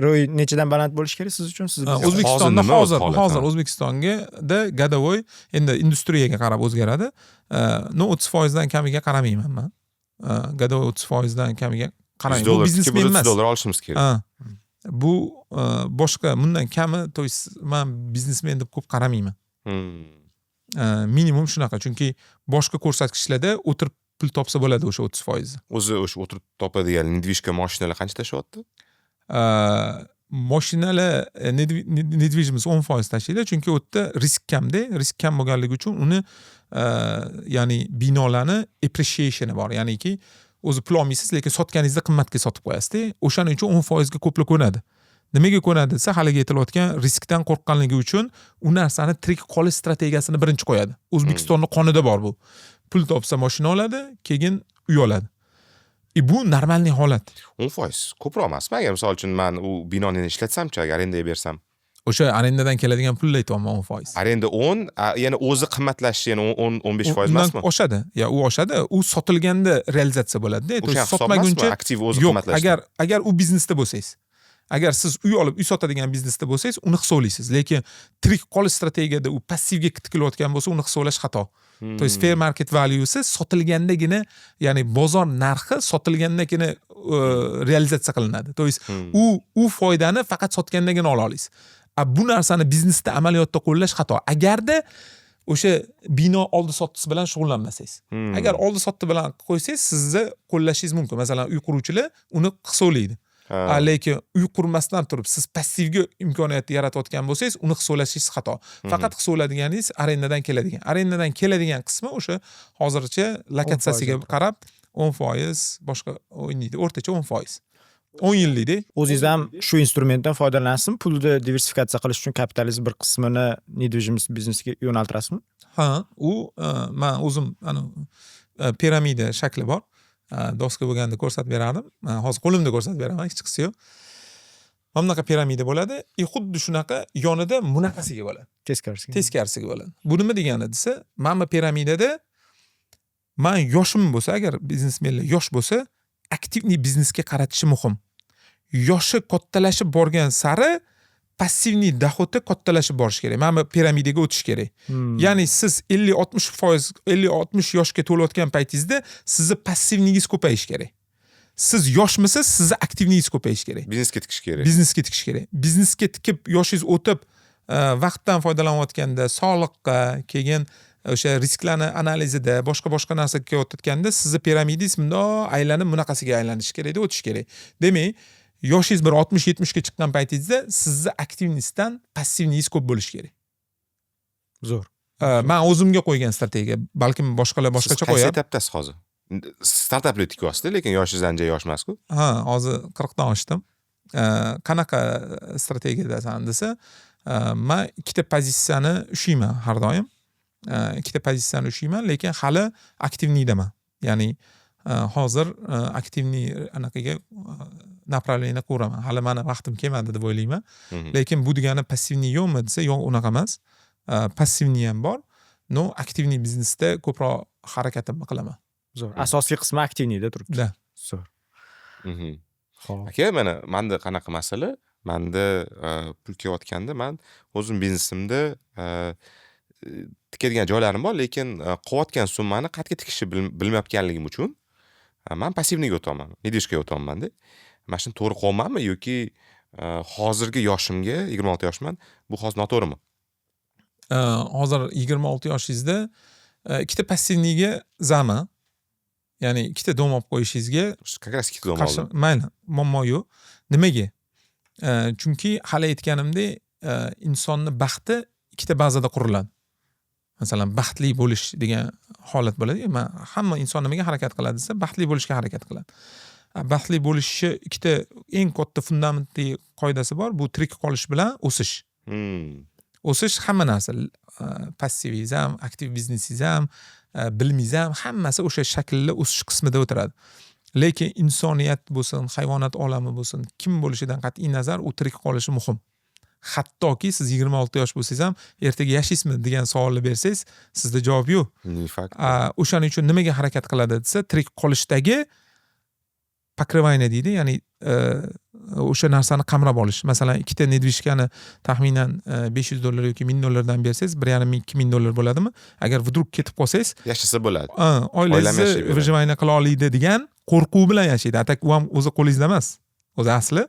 ROI nechadan baland bo'lishi kerak siz uchun? Siz Ha, Hozir O'zbekistonda nima hozir holat, hozir ha? O'zbekistonda годовой, endi industriyaga qarab o'zgaradi, но 30 foizdan kamiga qaramayman man. Годовой 30 foizdan kamiga 100 qaramayman. Bu dollar biznesmen 130 emas. dollar olishimiz kerak. Ha. Bu boshqa, bundan kami, то есть man biznesmen deb ko'p qaramayman. Minimum shunaqa, chunki boshqa ko'rsatkichlarda o'tirib pul topsa bo'ladi o'sha 30 foizni. O'zi o'sha o'tirib topadigan недвижка, moshinalar qancha tashlayapti? Moshinalar, недвижимость 10% tashlaydi, chunki u yerda risk kamda. Risk kam bo'lganligi uchun uni ya'ni binolarni appreciationi bor, ya'niki o'zi pul olmaysiz, lekin sotganingizda qimmatga sotib qo'yasizda. O'shaning uchun 10 foizga ko'plar ko'nadi. Nimaga ko'nadi desa, haligi aytilayotgan riskdan qo'rqqanligi uchun u narsani tirik qolish strategiyasini birinchi qo'yadi. O'zbekistonni qonida bor bu: pul topsa, moshina oladi, keyin uy oladi. И bu нормальный holat. 10% ko'proq emasmi? Agar, misol uchun, man u binoni ishlatsamchi, agar arendaga bersam? O'sha arendadan keladigan pulni aytyapman, 10%. Arenda 10, yana o'zi qimmatlashishi yana 10-15% Undan emasmi? oshadi ya, u oshadi. U sotilganda realizatsiya bo'ladida. То O'sha есть hisob emasmi? sotmaguncha Aktiv o'zi yo'q. qimmatlashdi. Agar u biznesda bo'lsangiz, agar siz uy olib uy sotadigan biznesda bo'lsangiz, uni hisoblaysiz, lekin tirik qolish strategiyada u passivga tikilayotgan bo'lsa, uni hisoblash xato. То есть fair market valuesi sotilgandagina, ya'ni bozor narxi sotilgandagina realizatsiya qilinadi. То есть u foydani faqat sotgandagina ola olasiz. A bu narsani biznesda, amaliyotda qo'llash xato, agarda O'sha bino oldi sottisi bilan shug'ullanmasangiz. Agar oldi sotdi bilan qo'ysangiz, sizni qo'llashingiz mumkin. Masalan, uy quruvchilar uni hisoblaydi. Lekin uy qurmasdan turib siz passivga imkoniyatni yaratayotgan bo'lsangiz, uni hisoblashingiz xato. Faqat hisoblaydiganingiz arendadan keladigan. Arendadan keladigan qismi o'sha hozircha lokatsiyasiga 10% qarab 10%, boshqa o'ynaydi. O'rtacha 10%. 10 yillikda. O'zingiz ham shu instrumentdan foydalanasizmi? Pulni diversifikatsiya qilish uchun kapitalizm bir qismini недвижимость biznesga yo'naltirasizmi? Ha, u man o'zim ana piramida shakli bor. Doska bo'lganda ko'rsatib berardim. Man hozir qo'limda ko'rsatib beraman, hech qisi yo'q. Mana bunaqa piramida bo'ladi и xuddi shunaqa yonida bunaqasiga bo'ladi. Teskarisiga. Teskarisiga bo'ladi. Bu nima degani desa, mana bu piramidada man yoshim bo'lsa, agar biznesmenlar yosh bo'lsa, активный biznesga qaratishi muhim. Yoshi kattalashib borgan sari пассивный доход i kattalashib borishi kerak. Mana bu piramidaga o'tish kerak. Ya'ni siz 50-60%, 50-60 yoshga to'layotgan paytingizda sizni пассивный ingiz ko'payishi kerak. Siz yoshmisiz, sizni активный ingiz ko'payishi kerak. Biznesga tikish kerak. Biznesga tikish kerak. Biznesga tikib, yoshingiz o'tib, vaqtdan foydalanayotganda, sog'liqqa, keyin o'sha risklarni analizida, boshqa boshqa narsaga kelayotganda sizni piramidangiz bundoq aylanib, bunaqasiga aylanishi kerakda, o'tish kerak. Demak, yoshingiz bir 60-70 ga chiqqan paytingizda sizni активность dan пассивный ingiz ko'p bo'lishi kerak. Zo'r. Man o'zimga qo'ygan strategiya, balkim boshqalar boshqacha Siz qaysi qo'yar. Etapdasiz hozir? Startaplar tikyapsizda, lekin yoshingiz ancha yosh emasku. Ha, hozir 40 dan oshdim. Qanaqa strategiyadasan desa, man ikkita pozitsiyani ushlayman har doim. Ikkita pozitsiyani ushlayman, lekin hali активный daman. Ya'ni hozir активный anaqaga направление qilaman. Hali mani vaqtim kelmadi deb o'ylayman. Lekin bu degani пассивный yo'qmi desa, yo'q, unaqa emas. Пассивный ham bor, но активный biznesda ko'proq harakatimni qilaman. Zo'r. Asosiy qismi активный da turibdi. Да. Zo'r. Xo'p. Aka, mana manda qanaqa masala? Manda pul kelayotganda man o'zim biznesimda tikadigan joylarim bor, lekin qolayotgan summani qayerga tikishni bilmayotganligim uchun man пассивный ga o'tyapman, недвижка ga o'tyapmanda. Mana shuni to'g'ri qilyapmanmi yoki hozirgi yoshimga, 26 yoshman, bu hozir noto'g'rimi? Hozir 26 yoshingizda ikkita пассивный ga zama, ya'ni ikkita дом olib qo'yishingizga Как раз ikkita дом qarshi oldim. Mayli, muammo yo'q. Nimaga? Chunki hali aytganimdek, insonni baxti ikkita bazada quriladi. Masalan, baxtli bo'lish degan holat bo'ladi. Man hamma inson nimaga harakat qiladi desa, baxtli bo'lishga harakat qiladi. Baxtli bo'lishni ikkita eng katta fundamentli qoidasi bor. Bu tirik qolish bilan o'sish. O'sish hamma narsa, passivingiz ham, aktiv biznesingiz ham, bilimingiz ham, hammasi o'sha shaklli o'sish qismida o'tiradi. Lekin insoniyat bo'lsin, hayvonot olami bo'lsin, kim bo'lishidan qat'iy nazar, u tirik qolishi muhim. Hattoki siz 26 yosh bo'lsangiz ham, ertaga yashaysizmi degan savolni bersangiz, sizda javob yo'q. Не факт. O'shaning uchun nimaga harakat qiladi desa, tirik qolishdagi покрывание deydi, ya'ni o'sha narsani qamrab olish. Masalan, ikkita недвижка ni taxminan 500 dollar yoki 1000 dollardan bersangiz, 1,5 ming, 2000 dollar bo'ladimi? Agar вдруг ketib qolsangiz, Yashasa bo'ladi. Oilangizni yashayveradi. Выживание qila oladi degan qo'rquv bilan yashaydi. А так u ham o'zi qo'lingizda emas. O'zi asli.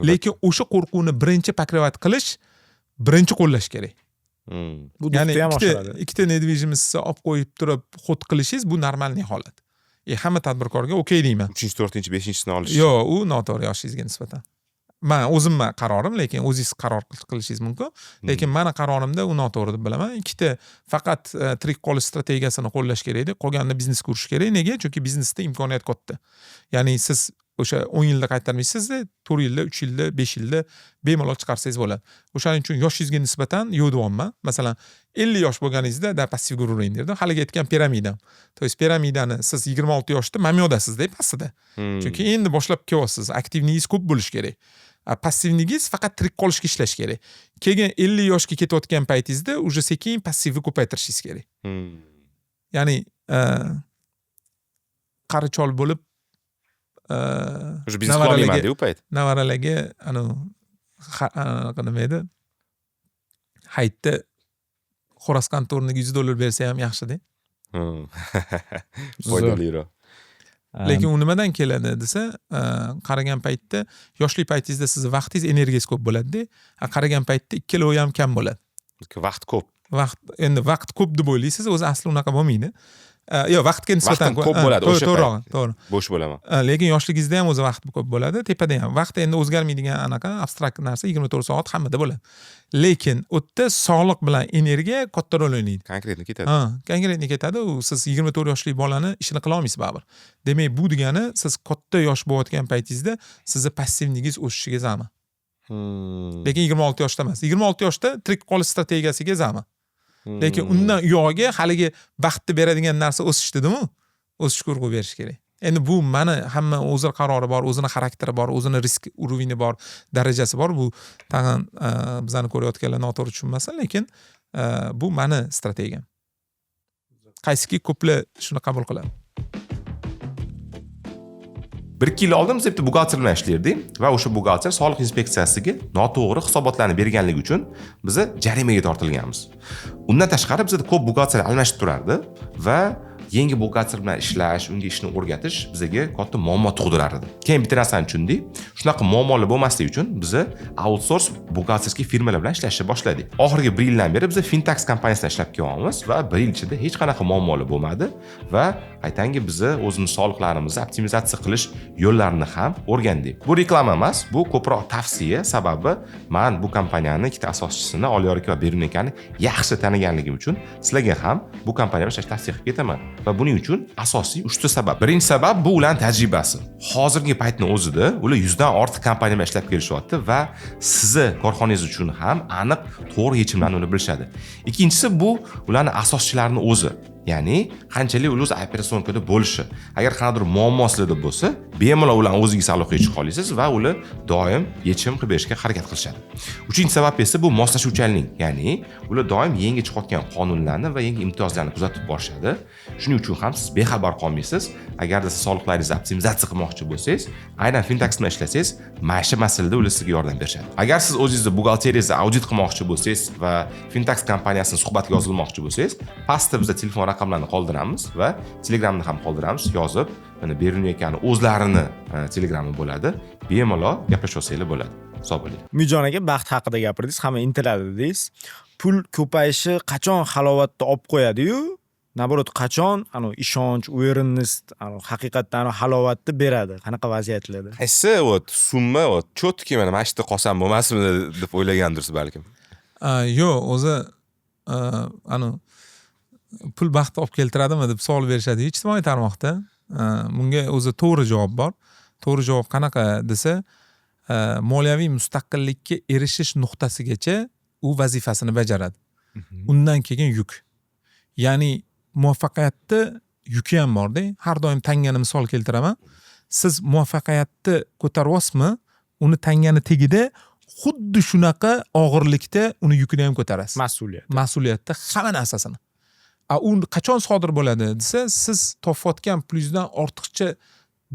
Lekin o'sha qo'rquvni birinchi покрывать qilish, birinchi qo'llash kerak. Bu Ya'ni дух ni ham ikkita oshiradi. ikkita недвижимость ni olib qo'yib turib ход qilishingiz, bu нормальный holat. Hamma tadbirkorga okey deyman. Uchinchi, to'rtinchi, beshinchisini olish. Yo'q, u noto'g'ri yoshingizga nisbatan. Man o'zimni qarorim, lekin o'zingiz qaror qilishingiz mumkin. Lekin mani qarorimda u noto'g'ri deb bilaman. Ikkita faqat tirik qolish strategiyasini qo'llash kerak edi. Qolganini biznes qurish kerak. Nega? Chunki biznesda imkoniyat katta. Ya'ni siz o'sha 10 yilda qaytarmaysizda, 4 yilda, 3 yilda, 5 yilda bemalol chiqarsangiz bo'ladi. O'shaning uchun yoshingizga nisbatan yo'q deyapman. Masalan, 50 yosh bo'lganingizda da passivga uravering derdim. Haligi aytgan piramidam. То есть piramidani siz 26 yoshda mamyodasizda pastida. Chunki endi boshlab kelyapsiz. Активный ingiz ko'p bo'lishi kerak. Пассивный ingiz faqat tirik qolishga ishlash kerak. Keyin 50 yoshga ketayotgan paytingizda уже sekin passivni ko'paytirishingiz kerak. Ya'ni qari chol bo'lib Уже biznes qilolmayman u payt. Nevaralarga anavi anaqa nima edi? Hayitda xo'roz qand o'rniga 100 dollar bersa ham yaxshida. Foydaliroq. Lekin u nimadan keladi desa, qaragan paytda yoshlik paytingizda sizni vaqtingiz, energiyangiz ko'p bo'ladida. Qaragan paytda ikkalovi ham kam bo'ladi. Vaqt ko'p. Vaqt, endi vaqt ko'p deb o'ylaysiz, o'zi asli unaqa bo'lmaydi. Yo'q, vaqtga nisbatan Vaqtim ko'p bo'ladi o'sha to'g'ri, payt. To'g'ri. Bo'sh bo'laman. Lekin yoshligingizda ham o'zi vaqt ko'p bo'ladi, tepada ham. Vaqt endi o'zgarmaydigan anaqa abstrakt narsa, 24 soat hammada bo'ladi. Lekin u yerda sog'liq bilan energiya katta rol o'ynaydi. Конкретно ketadi. Ha, конкретно ketadi. U siz 24 yoshli bolani ishini qila olmaysiz baribir. Demak, bu degani siz katta yosh bo'layotgan paytingizda sizni пассивный ingiz o'sishiga zaman. Lekin 26 yoshda emas. 26 yoshda tirik qolish strategiyasiga zaman. Lekin undan u yog'iga haligi baxtni beradigan narsa o'sish dedimu, o'sishga urg'u berish kerak. Endi bu mani, hamma o'zini qarori bor, o'zini xarakteri bor, o'zini risk уровень i bor, darajasi bor. Bu tag'in bizani ko'rayotganlar noto'g'ri tushunmasin, lekin bu mani strategiyam. Qaysiki ko'plar shuni qabul qiladi. 1-2 yil oldin biz bitta buxgalter bilan ishlardik va o'sha buxgalter soliq inspeksiyasiga noto'g'ri hisobotlarni berganligi uchun biza jarimaga tortilganmiz. Undan tashqari, bizada ko'p buxgalter almashib turardi va yangi buxgalter bilan ishlash, unga ishni o'rgatish bizaga katta muammo tug'dirar edi. Keyin bitta narsani tushundik: shunaqa muammolar bo'lmasligi uchun biza outsource бухгалтерский firmalar bilan ishlashni boshladik. Oxirgi bir yildan beri biz Fintax kompaniyasida ishlab kelyapmiz va bir yil ichida hech qanaqa muammolar bo'lmadi va qaytanga biza o'zimiz soliqlarimizni optimizatsiya qilish yo'llarini ham o'rgandik. Bu reklama emas, bu ko'proq tavsiya. Sababi man bu kompaniyani ikkita asoschisini, Oliyor aka va Berun akani yaxshi taniganligim uchun sizlarga ham bu kompaniya bilan ishlashni tavsiya qilib ketaman. Va buning uchun asosiy uchta sabab. Birinchi sabab bu ularning tajribasi. Hozirgi paytni o'zida ular 100dan ortiq kompaniya bilan ishlab kelishyapti va sizni korxonangiz uchun ham aniq, to'g'ri yechimlarni ular bilishadi. Ikkinchisi bu ularni asoschilarini o'zi, ya'ni qanchalik ular o'zi операционка da bo'lishi. Agar qandaydir muammo sizlarda bo'lsa, bemalol ularni o'zingiz aloqaga chiqa olasiz va ular doim yechim qilib berishga harakat qilishadi. Uchinchi sabab esa bu moslashuvchanlik, ya'ni ular doim yangi chiqayotgan qonunlarni va yangi imtiyozlarni kuzatib borishadi. Shuning uchun ham siz bexabar qolmaysiz. Agarda siz soliqlaringizni optimizatsiya qilmoqchi bo'lsangiz, aynan Fintax bilan ishlasangiz, mana shu masalada ular sizga yordam berishadi. Agar siz o'zingizni buxgalteriyangizni audit qilmoqchi bo'lsangiz va Fintax kompaniyasini suhbatga yozilmoqchi bo'lsangiz, pastda biza telefon raqamlarini qoldiramiz va Telegramni ham qoldiramiz. Yozib, mana Beruniy akani o'zlarini Telegrami bo'ladi, bemalol gaplashib olsanglar bo'ladi. Sog' bo'ling. Umidjon aka, baxt haqida gapirdingiz, hamma intiladi dedingiz. Pul ko'payishi qachon halovatni olib qo'yadi-yu, наоборот, qachon anavi ishonch, уверенность, anavi haqiqatdan anavi halovatni beradi? Qanaqa vaziyatlarda? Qaysi вот summa, вот четкий, mana shu yerda qolsam bo'lmasmi deb o'ylagandirsiz balkim? Yo'q, o'zi anavi pul baxt olib keltiradimi deb savol berishadi ijtimoiy tarmoqda. Bunga o'zi to'g'ri javob bor. To'g'ri javob qanaqa desa, moliyaviy mustaqillikka erishish nuqtasigacha u vazifasini bajaradi. Undan keyin yuk. Ya'ni muvaffaqiyatni yuki ham borda. Har doim tangani misol keltiraman. Siz muvaffaqiyatni ko'taryapsizmi, uni tangani tagida xuddi shunaqa og'irlikda uni yukini ham ko'tarasiz. Mas'uliyat. Mas'uliyatda hamma narsasini. A u qachon sodir bo'ladi desa, siz topayotgan pulingizdan ortiqcha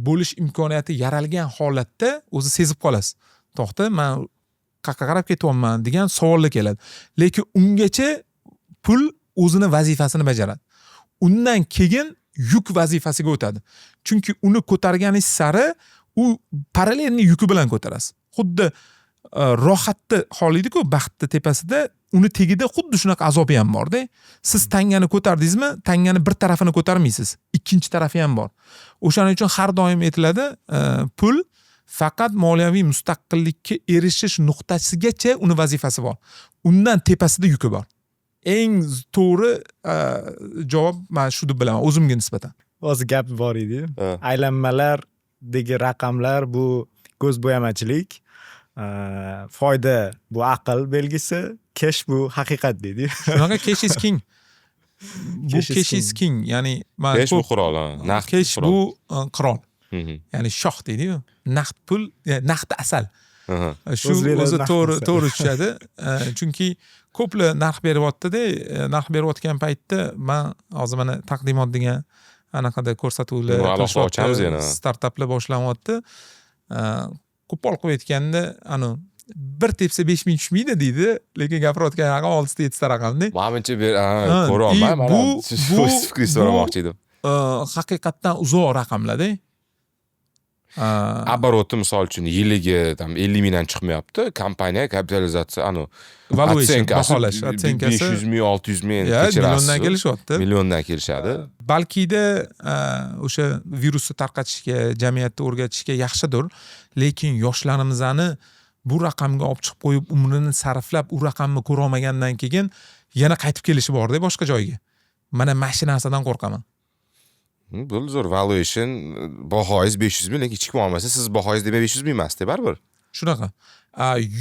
bo'lish imkoniyati yaralgan holatda o'zi sezib qolasiz. To'xta, man qayerqa qarab ketyapman degan savollar keladi. Lekin ungacha pul o'zini vazifasini bajaradi. Undan keyin yuk vazifasiga o'tadi. Chunki uni ko'targaningiz sari u параллельный yuki bilan ko'tarasiz. Xuddi rohatni xohlaydiku, baxtni tepasida, uni tagida xuddi shunaqa azobi ham borda. Siz tangani ko'tardingizmi, tangani bir tarafini ko'tarmaysiz, ikkinchi tarafi ham bor. O'shaning uchun har doim aytiladi, pul faqat moliyaviy mustaqillikka erishish nuqtasigacha uni vazifasi bor, undan tepasida yuki bor. Eng to'g'ri javob man shu deb bilaman o'zimga nisbatan. Hozir gap bor edi. Ha. Aylanmalardagi raqamlar bu ko'z bo'yamachilik, foyda bu aql belgisi, cash bu haqiqat deydi. Shunaqa, cash is king bu. Cash is Cash is king, ya'ni man Cash bu qurol, ha. Naqd Cash qurol. bu qirol, ya'ni shoh deydiyu, naqd pul, naqd asal. Shu O'zbeklar o'zi naqd to'g'ri asal. To'g'ri tushadi. Chunki ko'plar narx beryaptida, narx berayotgan paytda man hozir mana taqdimot degan anaqada ko'rsatuvlar Buni alohida qilishyapti, ochamiz yana. Startaplar boshlanyapti. Qo'pol qilib aytganda, anavi bir tepsa 5000 tushmaydi deydi, lekin gapirayotgan raqam oltita, yettita raqamda. Manimcha ber, ha, Ha, ko'ryapman. и Man ham siz fikringizni so'ramoqchi edim. Haqiqatdan uzoq raqamlarda. Оборот i, misol uchun, yiliga там 50 mingdan chiqmayapti, kompaniya kapitalizatsiya anu Valuation, оценка si baholash, оценка si 500 ming, 600 ming, Ya, kechirasiz. Milliondan kelishyapti. Milliondan kelishadi. Balkida o'sha virusni tarqatishga, jamiyatda o'rgatishga yaxshidir, lekin yoshlarimizni bu raqamga olib chiqib qo'yib, umrini sarflab, u raqamni ko'rolmagandan keyin yana qaytib kelishi borda boshqa joyga. Mana shu narsadan qo'rqaman. Bo'ldi, zo'r valuation, bahoyingiz 500 ming, lekin hech kim olmasa, siz bahoyingiz demak 500 ming emasda baribir. Shunaqa.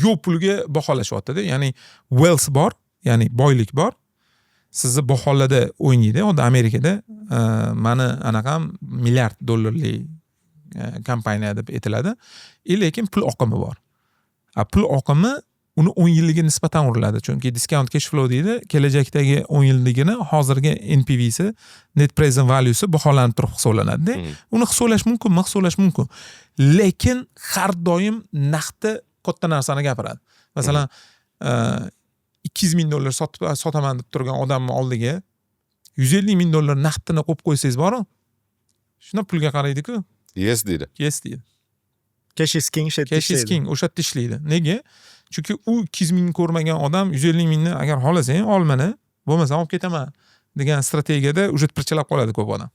Yo'q pulga baholashyaptida, ya'ni wealth bor, ya'ni boylik bor, sizni baholarda o'ynaydi. Xuddi Amerikada mani anaqam milliard dollarlik kompaniya deb aytiladi и lekin pul oqimi bor. A pul oqimi uni 10 yilligiga nisbatan uriladi, chunki discount cash flow deydi, kelajakdagi 10 yilligini hozirgi NPVsi, net present valuesi baholanib turib hisoblanadida. Uni hisoblash mumkinmi? Hisoblash mumkin, lekin har doim naqdda katta narsani gapiradi. Masalan, 200 ming dollar sotib sotaman deb turgan odamni oldiga 150 ming dollar naqdini qo'yib qo'ysangiz boru, shunda pulga qaraydiku. Yes deydi. Yes deydi. Cash is king o'sha yerda Cash is ishlaydi. king o'sha yerda ishlaydi. Nega? Chunki u 200 ming ko'rmagan odam 150 mingni agar xohlasang ol, mana, bo'lmasa olib ketaman degan strategiyada уже pirchalab qoladi ko'p odam.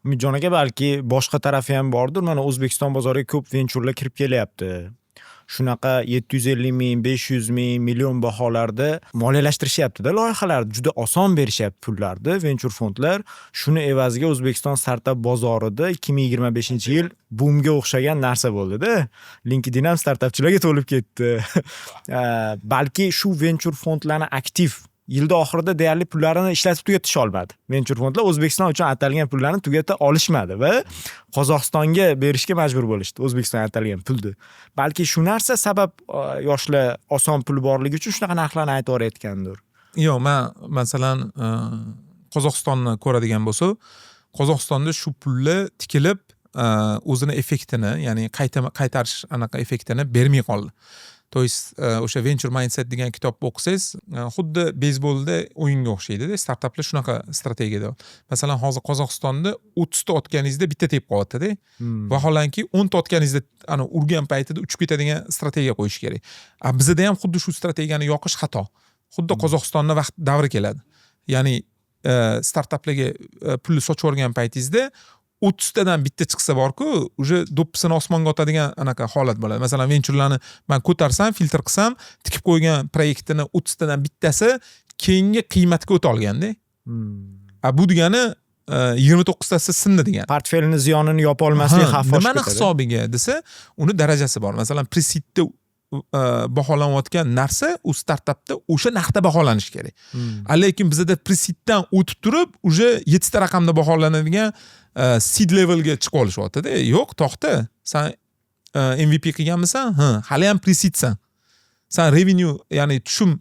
Umidjon aka, balki boshqa tarafi ham bordir. Mana, O'zbekiston bozoriga ko'p venchurlar kirib kelyapti. Shunaqa 750 ming, 500 ming, million baholarda moliyalashtirishyaptida loyihalarni. Juda oson berishyapti pullarni venchur fondlar. Shuni evaziga O'zbekiston startap bozorida 2025-yil bumga o'xshagan narsa bo'ldida. LinkedIn ham startapchilarga to'lib ketdi. Balki shu venchur fondlarni aktiv yilda oxirida deyarli pullarini ishlatib tugatisha olmadi. Venchur fondlar O'zbekiston uchun atalgan pullarni tugata olishmadi va Qozog'istonga berishga majbur bo'lishdi O'zbekistonga atalgan pulni. Balki shu narsa sabab, yoshlar oson pul borligi uchun shunaqa narxlarni aytib yuborayotgandir. Yo'q, man masalan, Qozog'istonni ko'radigan bo'lsak, Qozog'istonda shu pullar tikilib, o'zini effektini, ya'ni qaytarish anaqa effektini bermay qoldi. То есть o'sha Venture Mindset degan kitobni o'qisangiz, xuddi beyzbolda o'yinga o'xshaydida, startaplar shunaqa strategiyada. Masalan, hozir Qozog'istonda 30 ta otganingizda bitta tegib qolyaptida. Vaholanki 10 ta otganingizda ana urgan paytida uchib ketadigan strategiya qo'yish kerak. A bizada ham xuddi shu strategiyani yoqish xato. Xuddi Qozog'istonni vaqt davri keladi. Ya'ni startaplarga pulni sochib yuborgan paytingizda 30 tadan bitta chiqsa borku, уже do'ppisini osmonga otadigan anaqa holat bo'ladi. Masalan, venchurlarni man ko'tarsam, filtr qilsam, tikib qo'ygan proyektini 30 tadan bittasi keyingi qiymatga o'ta olganda. A bu degani 29 tasi sindi degani. Portfelni ziyonini yopolmaslik xavfi oshib Nimani ketadi. hisobiga desa, uni darajasi bor. Masalan, pre-seedda baholanayotgan narsa u startapda o'sha narxda baholanishi kerak. A lekin bizada pre-seeddan o'tib turib, уже yettita raqamda baholanadigan seed levelga chiqib olishyaptida. Yo'q, to'xta, san MVP qilganmisan? Ha, hali ham pre-seedsan. San revenue, ya'ni tushum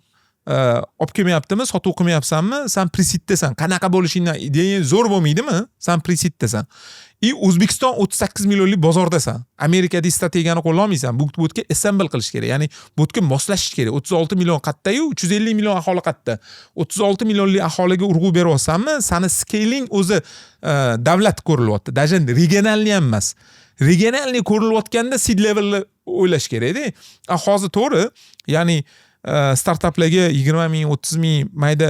olib kelmayaptimi, sotuv qilmayapsanmi, san pre-seeddasan. Qanaqa bo'lishingdan ideyang zo'r bo'lmaydimi, san pre-seeddasan. И O'zbekiston 38 millionlik bozordasan. Amerikadagi strategiyani qo'llolmaysan. Bu yerga assemble qilish kerak, ya'ni bu yerga moslashish kerak. 36 million qayerdayu, 350 million aholi qayerda? 36 millionlik aholiga urg'u beryapsanmi, sani scaling o'zi davlat ko'rilyapti, даже региональный ham emas. Региональный ko'rilayotganda seed levelni o'ylash kerakda. A hozir to'g'ri, ya'ni startaplarga 20 ming, 30 ming mayda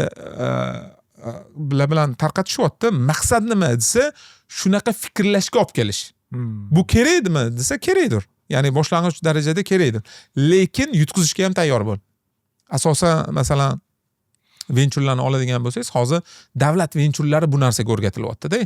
bilan tarqatishyapti. Maqsad nima desa, shunaqa fikrlashga olib kelish. Bu kerakdimi desa, kerakdir, ya'ni boshlang'ich darajada kerakdir, lekin yutqizishga ham tayyor bo'l. Asosan, masalan, venchurlarni oladigan bo'lsangiz, hozir davlat venchurlari bu narsaga o'rgatilyaptida.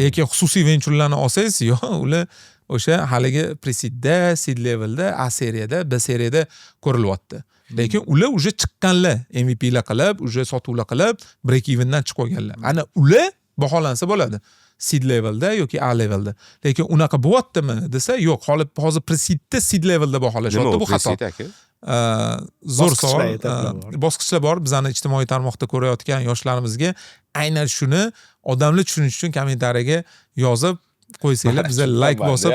Lekin xususiy venchurlarni olsangiz, yo'q, ular o'sha haligi pre-seedda, seed levelda, A seriyada, B seriyada ko'rilyapti. Lekin ular уже chiqqanlar, MVPlar qilib, уже sotuvlar qilib, break evendan chiqib olganlar. Ana ular baholansa bo'ladi seed levelda yoki A levelda. Lekin unaqa bo'lyaptimi desa, yo'q, hozir pre-seedda, seed levelda baholashyapti, bu xato. Aka, Zo'r savol. Bosqichlar, etaplar bor. Bosqichlar bor. Bizani ijtimoiy tarmoqda ko'rayotgan yoshlarimizga aynan shuni odamlar tushunishi uchun kommentariyaga yozib qo'ysanglar, biza layk bosib,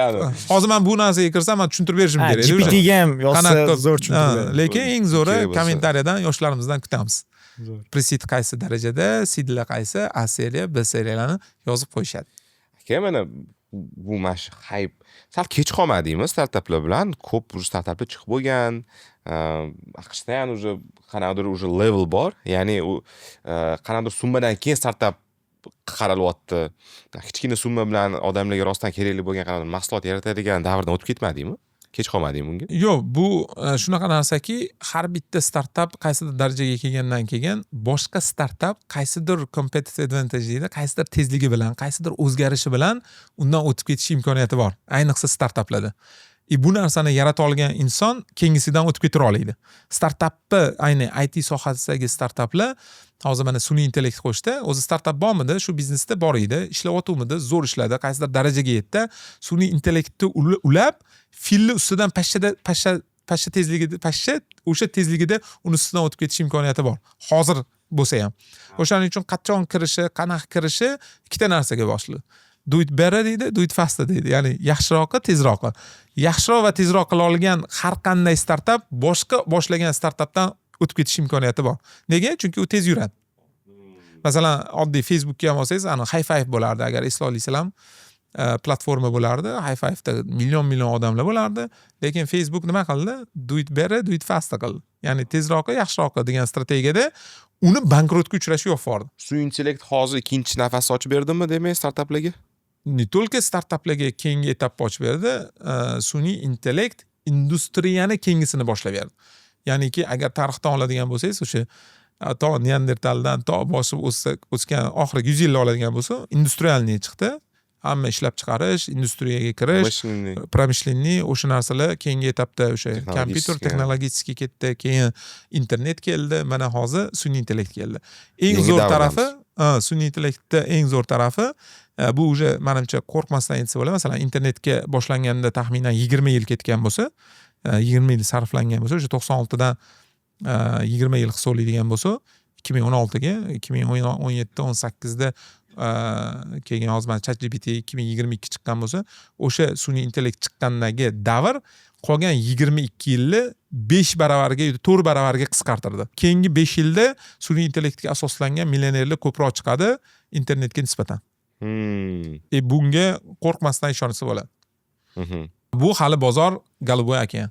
hozir man bu narsaga kirsam, man tushuntirib berishim kerak. GPTga ham yozsa, Qanaqa qilib- zo'r tushuntirib beradi. Lekin eng zo'ri Kerak bo'lsa. kommentariyadan yoshlarimizdan kutamiz. Zo'r. Pre-seed qaysi darajada, seedlar qaysi, A seriya, B seriyalarni yozib qo'yishadi. Aka, mana. Bu mana shu хайп, sal kech qolmadingmi startaplar bilan? Ko'p уже startaplar chiqib bo'lgan, AQShda ham уже qanaqadir уже level bor, ya'ni u qanaqadir summadan keyin startap qaralyapti. Kichkina summa bilan odamlarga rostdan kerakli bo'lgan qanaqadir mahsulot yaratadigan davrdan o'tib ketmadingmi? Kech qolmadingmi bunga? Yo'q, bu shunaqa narsaki, har bitta startap qaysidir darajaga kelgandan keyin boshqa startap qaysidir competitive advantage deydi, qaysidir tezligi bilan, qaysidir o'zgarishi bilan undan o'tib ketish imkoniyati bor, ayniqsa startaplarda. И bu narsani yarata olgan inson keyingisidan o'tib ketira oladi. Startapni, ayni IT sohasidagi startaplar hozir mana sun'iy intellekt qo'shdi. O'zi startap bormidi, shu biznesda bor edi, ishlayotgandimi, zo'r ishladi, qaysidir darajaga yetdi. Sun'iy intellektni ulab, filni ustidan pashshada, pashsha tezligida, pashsha o'sha tezligida uni ustidan o'tib ketish imkoniyati bor hozir bo'lsa ham. O'shaning uchun qachon kirishi, qanaqa kirishi ikkita narsaga bog'liq. Do it better deydi, do it faster deydi, ya'ni yaxshiroqi, tezroqi. Yaxshiroq va tezroq qila olgan har qanday startap boshqa boshlagan startapdan o'tib ketish imkoniyati bor. Nega? Chunki u tez yuradi. Masalan, oddiy Facebookka ham olsangiz, ani Hi5 bo'lardi, agar eslolsanglar ham, platforma bo'lardi. Hi5da million million odamlar bo'lardi, lekin Facebook nima qildi? Do it better, do it faster qildi, ya'ni tezroqi, yaxshiroqi degan strategiyada uni bankrotga uchrashi yo'q yubordi. Sun'iy intellekt hozir ikkinchi nafas ochib berdimi, demak, startaplarga? Не только startaplarga keyingi etapni ochib berdi, sun'iy intellekt industriyani keyingisini boshlab berdi. Ya'niki, agar tarixdan oladigan bo'lsangiz, o'sha to Neandertaldan to bosib o'sgan oxirgi 100 yilni oladigan bo'lsa, индустриальный chiqdi, hamma ishlab chiqarish, industriyaga kirish, Промышленный. Промышленный, o'sha narsalar keyingi etapda o'sha kompyuter, Texnologический. Texnologический ketdi, keyin internet keldi, mana hozir sun'iy intellekt keldi. Eng Yangi zo'r davrdamiz. tarafi, sun'iy intellektda eng zo'r tarafi, bu уже manimcha qo'rqmasdan aytsa bo'ladi. Masalan, internetga boshlanganda taxminan 20 yil ketgan bo'lsa, 20 yil sarflangan bo'lsa, o'sha 96dan 20 yil hisoblaydigan bo'lsa, 2016ga, 2017, 18da kelgan, hozir mana ChatGPT 2022 chiqqan bo'lsa, o'sha sun'iy intellekt chiqqandagi davr qolgan 22 yilni 5 baravarga yoki 4 baravarga qisqartirdi. Keyingi 5 yilda sun'iy intellektga asoslangan millionerlar ko'proq chiqadi internetga nisbatan. E bunga qo'rqmasdan ishonsa bo'ladi. Bu hali bozor голубой океан.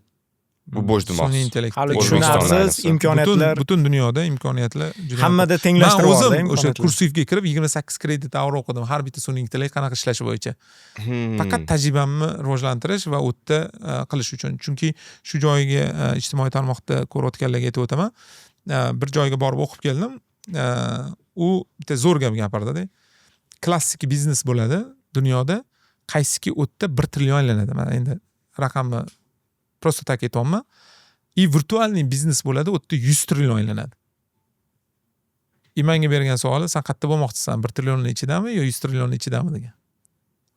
Bu bo'sh demoqsiz. Sun'iy intellekt. Hali O'zbekistonda tushunarsiz ayniqsa. imkoniyatlar. Butun dunyoda imkoniyatlar juda Hammada ko'p. tenglashtirib Man yubordi o'zim o'sha imkoniyatlar. Kursivga kirib, 28 kredit hour o'qidim, har bitta sun'iy intellekt qanaqa ishlashi bo'yicha. Faqat tajribamni rivojlantirish va u yerda qilish uchun. Chunki shu joyiga ijtimoiy tarmoqda ko'rayotganlarga aytib o'taman. Bir joyga borib o'qib keldim. U bitta zo'r gap gapirdida. Klassik biznes bo'ladi dunyoda, qaysiki u yerda 1 trillion aylanadi. Mana endi raqamni просто так aytyapman. И виртуальный biznes bo'ladi, u yerda 100 trillion aylanadi. И manga bergan savoli: "San qayerda bo'lmoqchisan, 1 trillionning ichidami yo 100 trillionning ichidami?" degan.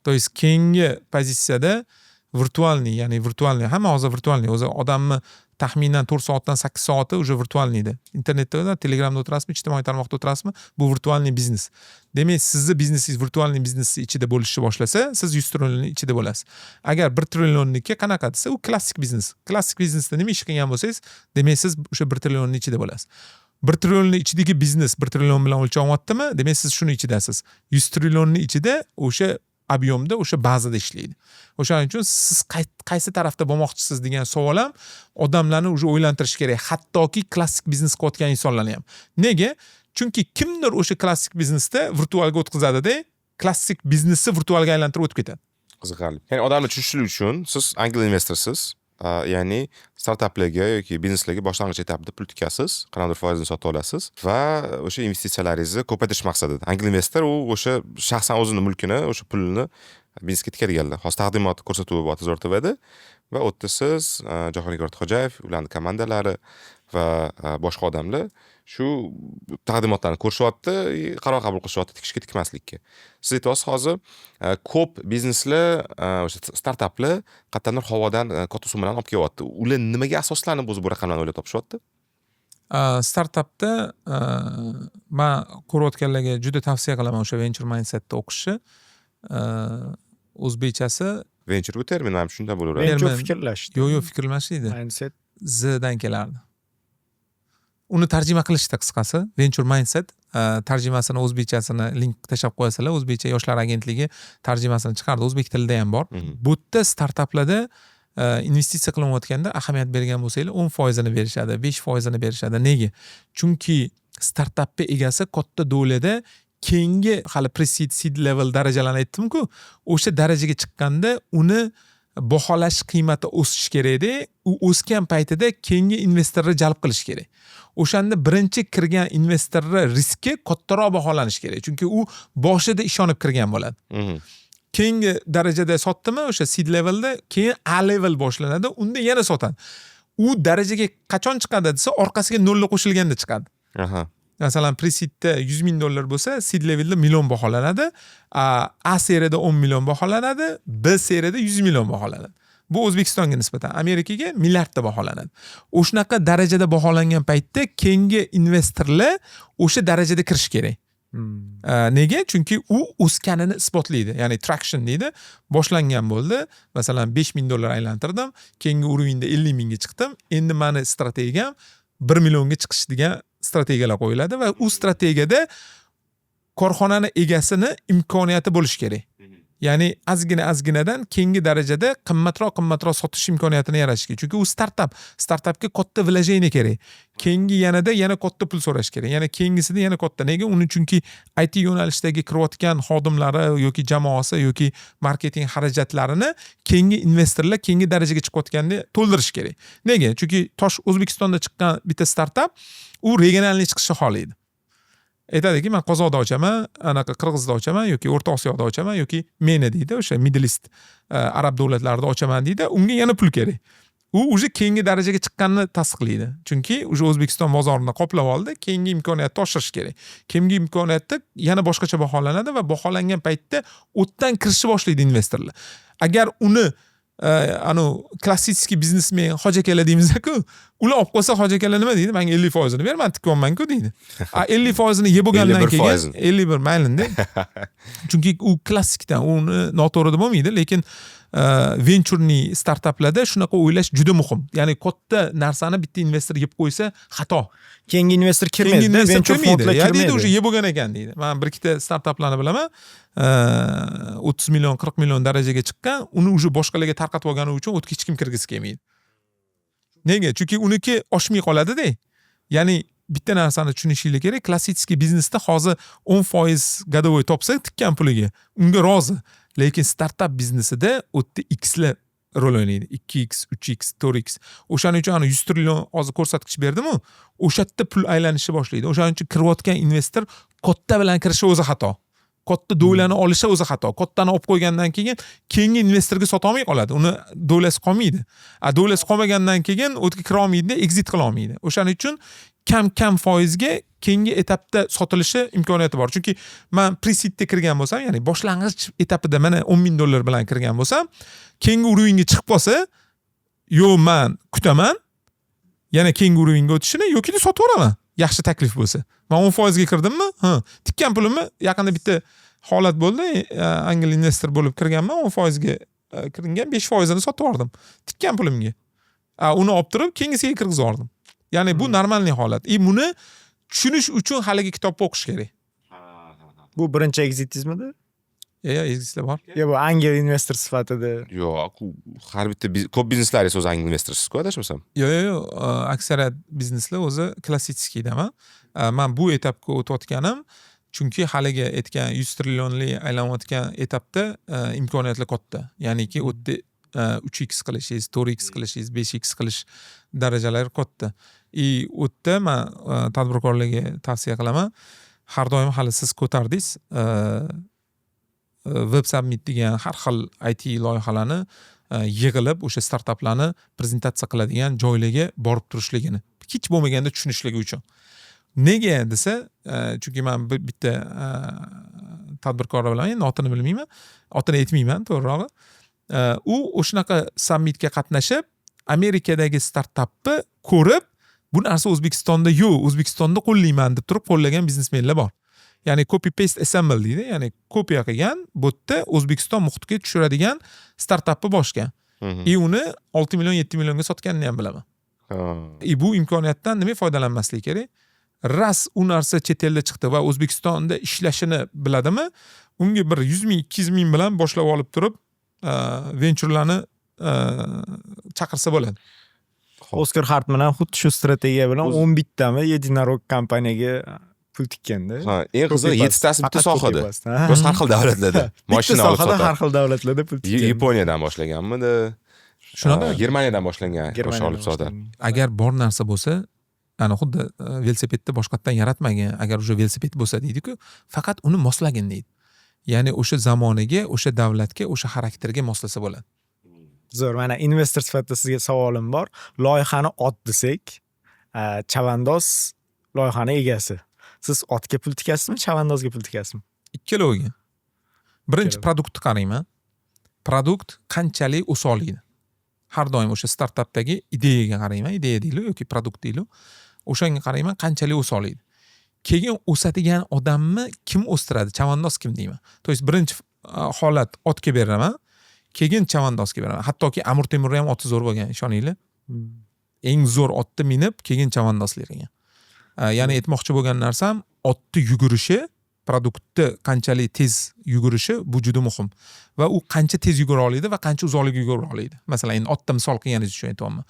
То есть keyingi pozitsiyada виртуальный, ya'ni виртуальный, hamma hozir виртуальный. O'zi odamni taxminan 4 soatdan 8 soati уже виртуальный da. Internetda, Telegramda o'tirasizmi, ijtimoiy tarmoqda o'tirasizmi, bu виртуальный biznes. Demak, sizni biznesingiz виртуальный biznesni ichida bo'lishni boshlasa, siz 100 trillionning ichida bo'lasiz. Agar 1 trillionnikki qanaqa desa, u klassik biznes. Klassik biznesda nima ish qilgan bo'lsangiz, demak, siz o'sha 1 trillionning ichida bo'lasiz. 1 trillionning ichidagi biznes 1 trillion bilan o'lchanyaptimi, demak, siz shuni ichidasiz. 100 trillionning ichida o'sha объем da, o'sha bazada ishlaydi. O'shaning uchun siz qaysi tarafda bo'lmoqchisiz degan savol ham odamlarni уже o'ylantirishi kerak, hattoki klassik biznes qilayotgan insonlarni ham. Nega? Chunki kimdir o'sha klassik biznesda virtualga o'tkazadida, klassik biznesni virtualga aylantirib o'tib ketadi. Qiziqarli. Ya'ni odamlar tushunishligi uchun, siz angel investorsiz, ya'ni startaplarga yoki bizneslarga boshlang'ich etapida pul tikasiz, qanaqadir foizini sotib olasiz va o'sha investitsiyalaringizni ko'paytirish maqsadida. Angel investor u o'sha shaxsan o'zini mulkini, o'sha pulini biznesga tikadiganlar. Hozir taqdimot ko'rsatuvi bor Tezor TVda va u yerda siz, Jahongir Ortiqxo'jayev, ularni komandalari va boshqa odamlar shu taqdimotlarni ko'rishyapti, qaror qabul qilishyapti tikishga, tikmaslikka. Siz aytyapsiz, hozir ko'p bizneslar, o'sha startaplar qayerdandir havodan katta summalarni olib kelyapti. Ular nimaga asoslanib o'zi bu raqamlarni o'ylab topishyapti? Startapda man ko'rayotganlarga juda tavsiya qilaman o'sha venture mindsetda o'qishni. O'zbekchasi Venture bu termin ham shunda bo'laveradi. Venture Termin- fikrlash. Yo'q, fikrlash deydi. Mindset. Zdan kelardi. Uni tarjima qilishdi, qisqasi, venture mindset tarjimasini, o'zbekchasini link tashlab qo'yasizlar. O'zbekcha Yoshlar agentligi tarjimasini chiqardi, o'zbek tilida ham bor. Bu yerda startaplarda investitsiya qilinayotganda ahamiyat bergan bo'lsanglar, 10 foizini berishadi, 5 foizini berishadi. Nega? Chunki startapni egasi katta доля da keyingi, hali pre-seed, seed level darajalarni aytdimku, o'sha darajaga chiqqanda uni baholash qiymati o'sishi kerakda. U o'sgan paytida keyingi investorni jalb qilish kerak. O'shanda birinchi kirgan investorni riski kattaroq baholanishi kerak, chunki u boshida ishonib kirgan bo'ladi. Keyingi darajada sotdimi, o'sha seed levelda, keyin A level boshlanadi, unda yana sotadi. U darajaga qachon chiqadi desa, orqasiga nolli qo'shilganda chiqadi. Masalan, pre-seedda 100 ming dollar bo'lsa, seed levelda million baholanadi, A seriyada 10 million baholanadi, B seriyada 100 million baholanadi. Bu O'zbekistonga nisbatan, Amerikaga milliardda baholanadi. O'shanaqa darajada baholangan paytda keyingi investorlar o'sha darajada kirishi kerak. Nega? Chunki u o'sganini isbotlaydi, ya'ni traction deydi, boshlangan bo'ldi. Masalan, 5000 dollar aylantirdim, keyingi уровень da 50 mingga chiqdim, endi mani strategiyam 1 millionga chiqish degan strategiyalar qo'yiladi va u strategiyada korxonani egasini imkoniyati bo'lishi kerak, ya'ni ozgina ozginadan keyingi darajada qimmatroq qimmatroq sotish imkoniyatini yaratish kerak, chunki u startap, startapga katta вложение kerak. Keyingi yanada yana katta pul so'rash kerak, yana keyingisida yana katta. Nega uni? Chunki IT yo'nalishdagi kirayotgan xodimlari yoki jamoasi yoki marketing xarajatlarini keyingi investorlar keyingi darajaga chiqayotganda to'ldirish kerak. Nega? Chunki tosh O'zbekistonda chiqqan bitta startap u региональный chiqishni xohlaydi. Aytadiki, man Qozoqda ochaman, anaqa Qirg'izda ochaman yoki O'rta Osiyoda ochaman yoki MENA deydi, o'sha Middle East, arab davlatlarida ochaman deydi. Unga yana pul kerak. U уже keyingi darajaga chiqqanini tasdiqlaydi, chunki уже O'zbekiston bozorini qoplab oldi, keyingi imkoniyatni oshirish kerak. Keyingi imkoniyatda yana boshqacha baholanadi va baholangan paytda o'tdan kirishni boshlaydi investorlar. Agar uni anavi klassический biznesmen, hoji akalar deymiz-ku, ular olib qolsa, hoji akalar nima deydi? "Manga 50 foizini ber, man tikyapmanku", deydi. A 50 foizini yeb bo'lgandan 51 keyin foizini. 51, maylida, chunki u klassikdan, uni noto'g'ri deb bo'lmaydi, lekin венчурный startaplarda shunaqa o'ylash juda muhim, ya'ni katta narsani bitta investor yeb qo'ysa, xato. Keyingi investor Keyingi kirmaydi, investor venture kirmaydi. fondlar Ya deydi, kirmaydi. Уже yeb bo'lgan ekan deydi. Man bir ikkita startaplarni bilaman, 30 million, 40 million darajaga chiqqan, uni уже boshqalarga tarqatib olgani uchun o'tga hech kim kirgisi kelmaydi. Nega? Chunki uniki oshmay qoladida. Ya'ni bitta narsani tushunishinglar kerak: klassический biznesda hozir 10% годовой topsa tikkan puliga, unga rozi, lekin startap biznesida u yerda xlar rol o'ynaydi: 2x, 3x, 4x. O'shaning uchun ana 100 trillion hozir ko'rsatkich berdimu, o'sha yerda pul aylanishni boshlaydi. O'shaning uchun kirayotgan investor katta bilan kirishi o'zi xato, katta доля ni olishi o'zi xato. Kattani olib qo'ygandan keyin keyingi investorga sotolmay qoladi, uni доля si qolmaydi. A доля si qolmagandan keyin o'tga kira olmaydida, exit qila olmaydi. O'shaning uchun kam kam foizga keyingi etapda sotilishi imkoniyati bor. Chunki man pre-seedda kirgan bo'lsam, ya'ni boshlang'ich etapida mana 10 ming dollar bilan kirgan bo'lsam, keyingi уровень ga chiqib qolsa, yo man kutaman yana keyingi уровень ga o'tishini yoki sotib yuboraman yaxshi taklif bo'lsa. Man 10 foizga kirdimmi, ha, tikkan pulimni. Yaqinda bitta holat bo'ldi, angel investor bo'lib kirganman, 10 foizga kiringan, 5 foizini sotib yubordim tikkan pulimga. Uni olib turib keyingisiga kirgizib yubordim. Ya'ni bu нормальный holat и buni tushunish uchun haligi kitobni o'qish kerak. Bu birinchi exitingizmidi? Yo'q, exitlar bor. Yo, bu angel investor sifatida. Yo'q, u har bitta ko'p bizneslaringiz o'zi angel investorsizku, adashmasam. Yo'q, aksariyat bizneslar o'zi klassический daman. Man bu etapga o'tayotganim, chunki haligi aytgan 100 trillionli aylanayotgan etapda imkoniyatlar katta, ya'niki u yerda 3x qilishingiz, 4x qilishingiz, 5x qilish darajalari katta. И u yerda man tadbirkorlarga tavsiya qilaman har doim, hali siz ko'tardingiz, Web Summit degan har xil IT loyihalarni yig'ilib, o'sha startaplarni prezentatsiya qiladigan joylarga borib turishligini, hech bo'lmaganda tushunishligi uchun. Nega desa, chunki man bitta tadbirkorlar bilan, endi otini bilmayman, otini aytmayman to'g'rirog'i, u o'shanaqa sammitga qatnashib, Amerikadagi startapni ko'rib, bu narsa O'zbekistonda yo'q, O'zbekistonda qo'llayman deb turib qo'llagan biznesmenlar bor. Ya'ni copy paste assemble deydi, ya'ni kopiya qilgan, bu yerda O'zbekiston muhitiga tushiradigan startapni boshgan. И uni 6 million, 7 millionga sotganini ham bilaman. И bu imkoniyatdan nima foydalanmaslik kerak? Раз u narsa chet elda chiqdi va O'zbekistonda ishlashini biladimi, unga bir 100 ming, 200 ming bilan boshlab olib turib, venchurlarni chaqirsa bo'ladi. Oskar Hartman ham xuddi shu strategiya bilan 11 tami единорог kompaniyaga pul tikkanda. Ha, eng qizig'i, yettitasi bitta sohada. Просто har xil davlatlarda Bitta moshina olib sohada sotadi. har xil davlatlarda pul tikkan. Yaponiyadan boshlaganmidi? Shunaqa. Germaniyadan boshlangan, o'sha olib sotadi. Agar bor narsa bo'lsa, ana xuddi velosipedni boshqatdan yaratmagan, agar уже velosiped bo'lsa deydiku, faqat uni moslagin deydi. Ya'ni o'sha zamoniga, o'sha davlatga, o'sxa xarakterga moslasa bo'ladi. Zo'r. Mana, investor sifatida sizga savolim bor. Loyihani ot desak, chavandoz loyihani egasi. Siz otga pul tikasizmi, chavandozga pul tikasizmi? Ikkaloviga. Birinchi Ikkalovi. Продукт ni qarayman, продукт qanchalik o'sa oladi. Har doim o'sha startapdagi ideyaga qarayman, ideya deylik yoki продукт deylik, o'shanga qarayman, qanchalik o'sa oladi. Keyin o'sadigan odamni kim o'stiradi, chavandoz kim deyman. То есть birinchi holat otga beraman, keyin chavandozga beraman. Hattoki Amir Temurni ham oti zo'r bo'lgan, ishoninglar. Eng zo'r otni minib, keyin chavandozlik qilgan. Ya'ni aytmoqchi bo'lgan narsam, otni yugurishi, продукт ni qanchalik tez yugurishi, bu juda muhim va u qancha tez yugura oladi va qancha uzoqlik yugura oladi. Masalan, endi otda misol qilganingiz uchun aytyapman.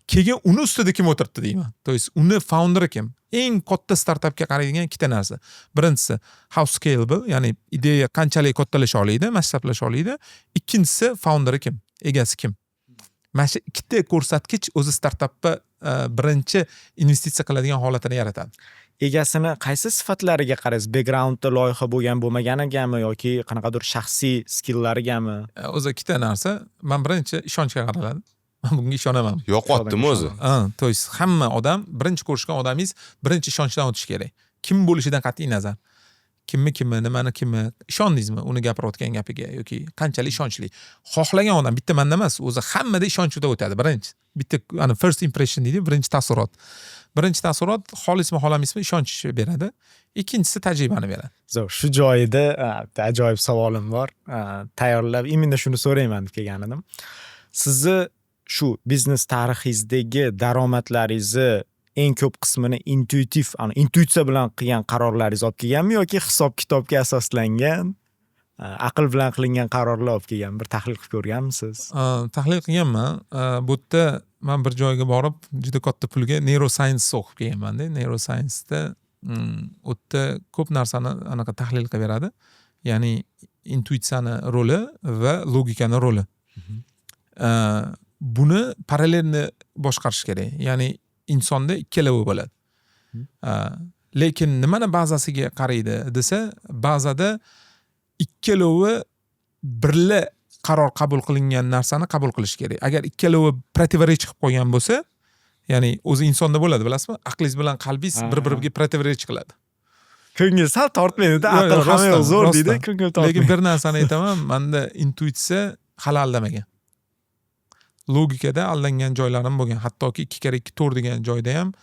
Keyin uni ustida kim o'tiribdi deyman, то есть uni founderi kim. Eng katta startapga qaraydigan ikkita narsa: birinchisi how scalable, ya'ni ideya qanchalik kattalasha oladi, masshtablasha oladi; ikkinchisi founderi kim, egasi kim. Mana shu ikkita ko'rsatkich o'zi startapga birinchi investitsiya qiladigan holatini yaratadi. Egasini qaysi sifatlariga qaraysiz? Backgroundda loyiha bo'lgan bo'lmaganigami yoki qanaqadir shaxsiy skilllarigami? O'zi ikkita narsa. Man birinchi ishonchga qaraladi, man bunga ishonaman. Yoqyaptimi o'zi? Ha, то есть hamma odam, birinchi ko'rishgan odamingiz birinchi ishonchdan o'tishi kerak, kim bo'lishidan qat'iy nazar. Kimni kimi, nimani kimi, ishondingizmi uni gapirayotgan gapiga yoki qanchalik ishonchli. Xohlagan odam, bitta manda emas, o'zi hammada ishonchda o'tadi birinchi. Bitta ana first impression deydi, birinchi taassurot. Birinchi taassurot xohlaysizmi, xohlamaysizmi, ishonch beradi. Ikkinchisi tajribani beradi. Zo'r. Shu joyida bitta ajoyib savolim bor. Tayyorlab, именно shuni so'rayman deb kelgan edim. Sizni shu biznes tarixingizdagi daromadlaringizni eng ko'p qismini intuitiv, ana intuitsiya bilan qilgan qarorlaringiz olib kelganmi yoki hisob kitobga asoslangan, aql bilan qilingan qarorlar olib kelgan? Bir tahlil qilib ko'rganmisiz? Tahlil qilganman. Bu yerda man bir joyga borib, juda katta pulga neuroscience o'qib kelganmanda. Neuroscienceda u yerda ko'p narsani anaqa tahlil qilib beradi. Ya'ni intuitsiyani roli va logikani roli. Buni параллельно boshqarish kerak. Ya'ni insonda ikkalovi bo'ladi. Lekin nimani bazasiga qaraydi desa, bazada ikkalovi birla qaror qabul qilingan narsani qabul qilish kerak. Agar ikkalovi противоречие qilib qo'ygan bo'lsa, ya'ni o'zi insonda bo'ladi, bilasizmi? Aqlingiz bilan qalbingiz bir-biriga противоречие qiladi. Ko'ngil sal tortmaydida, Yo'q, aql yo'q, hamma rostdan, yoq zo'r deydi, rostdan. ko'ngil Lekin tortmaydi. bir narsani aytaman, manda intuitsiya hali aldamagan. Logikada aldangan joylarim bo'lgan. Hattoki 2 karra 2 to'rt degan joyda ham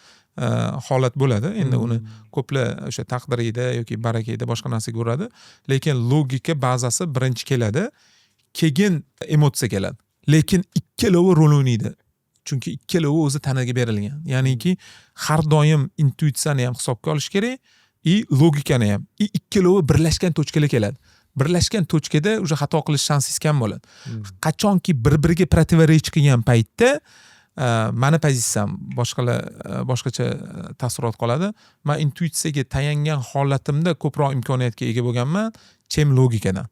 holat bo'ladi. Endi uni ko'plar o'sha taqdiriyda yoki barakayda, boshqa narsaga uradi. Lekin logika bazasi birinchi keladi, keyin emotsiya keladi. Lekin ikkalovi rol o'ynaydi. Chunki ikkalovi o'zi tanaga berilgan. Ya'niki har doim intuitsiyani ham hisobga olish kerak и logikani ham. И ikkalovi birlashgan точка lar keladi. Birlashgan точка da уже xato qilish shansingiz kam bo'ladi. Qachonki bir-biriga противоречие qilgan paytda, mani pozitsiyam boshqalar boshqacha taassurot qoladi. Man intuitsiyaga tayangan holatimda ko'proq imkoniyatga ega bo'lganman, чем logikadan.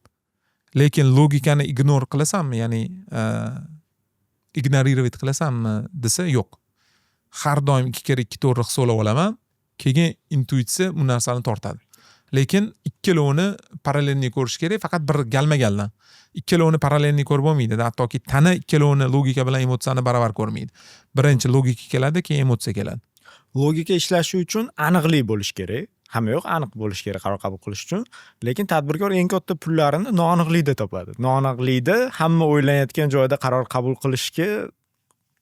Lekin logikani игнор qilasanmi, ya'ni игнорировать qilasanmi desa, yo'q. Har doim 2 karra 2 to'rtni hisoblab olaman, keyin intuitsiya bu narsani tortadi. Lekin ikkalovini параллельный ko'rish kerak, faqat bir galma-galdan. Ikkalovini параллельный ko'rib bo'lmaydi. Hattoki tana ikkalovini, logika bilan emotsiyani baravar ko'rmaydi. Birinchi logika keladi, keyin emotsiya keladi. Logika ishlashi uchun aniqlik bo'lishi kerak. Hamma yoq aniq bo'lishi kerak qaror qabul qilish uchun. Lekin tadbirkor eng katta pullarini noaniqlikda topadi. Noaniqlikda, hamma o'ylanayotgan joyda qaror qabul qilishga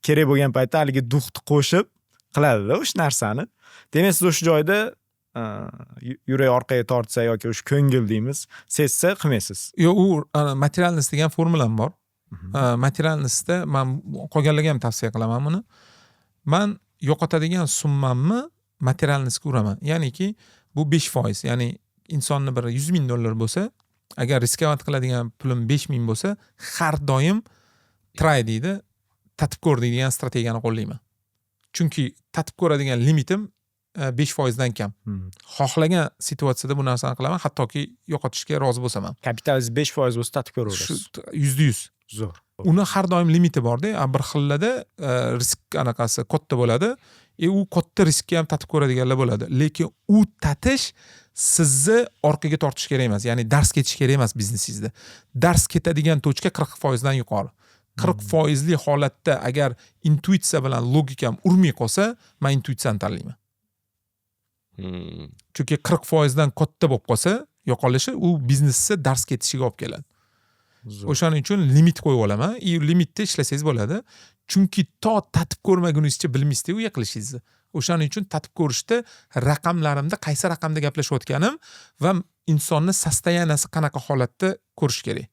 kerak bo'lgan paytda haligi дух ni qo'shib qiladida o'sha narsani. Demak, siz o'sha joyda yurak orqaga tortsa yoki o'sha ko'ngil deymiz, sezsa qilmaysiz. Yo'q, u материальность degan formulam bor. Материальность da man qolganlarga ham tavsiya qilaman buni. Man yo'qotadigan summamni материальность ga uraman, ya'niki bu 5%. Ya'ni insonni bir 100 000 dollar bo'lsa, agar рисковать qiladigan pulim 5000 bo'lsa, har doim try deydi, tatib ko'r deydigan strategiyani qo'llayman, chunki tatib ko'radigan limitim 5 foizdan kam. Xohlagan situatsiyada bu narsani qilaman, hattoki yo'qotishga rozi bo'lsam ham. Kapitalingiz 5% bo'lsa, tatib Shu ko'raverasiz. 100%. Zo'r. Uni har doim limiti borda. A bir xillarda risk anaqasi katta bo'ladi и u katta riskka ham tatib ko'radiganlar bo'ladi, lekin u tatish sizni orqaga tortish kerak emas, ya'ni darz ketish kerak emas. Biznesingizda darz ketadigan точка 40 foizdan yuqori. 40 foizli holatda agar intuitsiya bilan logikam urmay qolsa, man intuitsiyani tanlayman, chunki 40 foizdan katta bo'lib qolsa yo'qolishi, u biznesni darz ketishiga olib keladi. O'shaning uchun limit qo'yib olaman и limitda ishlasangiz bo'ladi, chunki to tatib ko'rmaguningizcha bilmaysizda u yiqilishingizni. O'shaning uchun tatib ko'rishda raqamlarimda qaysi raqamda gaplashayotganim va insonni состояния si qanaqa holatda ko'rish kerak.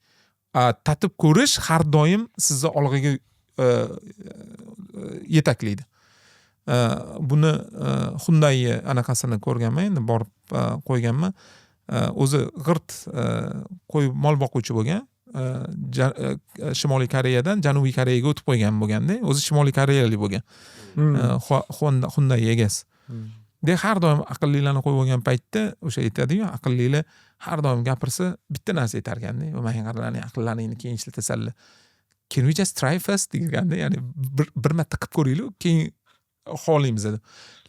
Tatib ko'rish har doim sizni olg'aga yetaklaydi. Buni Hyundai anaqasini ko'rganman, endi borib qo'yganman. O'zi g'irt qo'y mol boquvchi bo'lgan, Shimoliy Koreyadan Janubiy Koreyaga o'tib qo'ygan bo'lganda, o'zi Shimoliy Koreyalik bo'lgan. Hyundai egasi de har doim aqllilarni qo'yib olgan paytda o'sha aytadiyu, aqllilar har doim gapirsa, bitta narsa aytarkanda: "Manga qaranglar, aqllaringni keyin ishlatasanlar, can we just try first?" deganda, ya'ni bir marta qilib ko'ringlar, keyin xohlaymiz deb.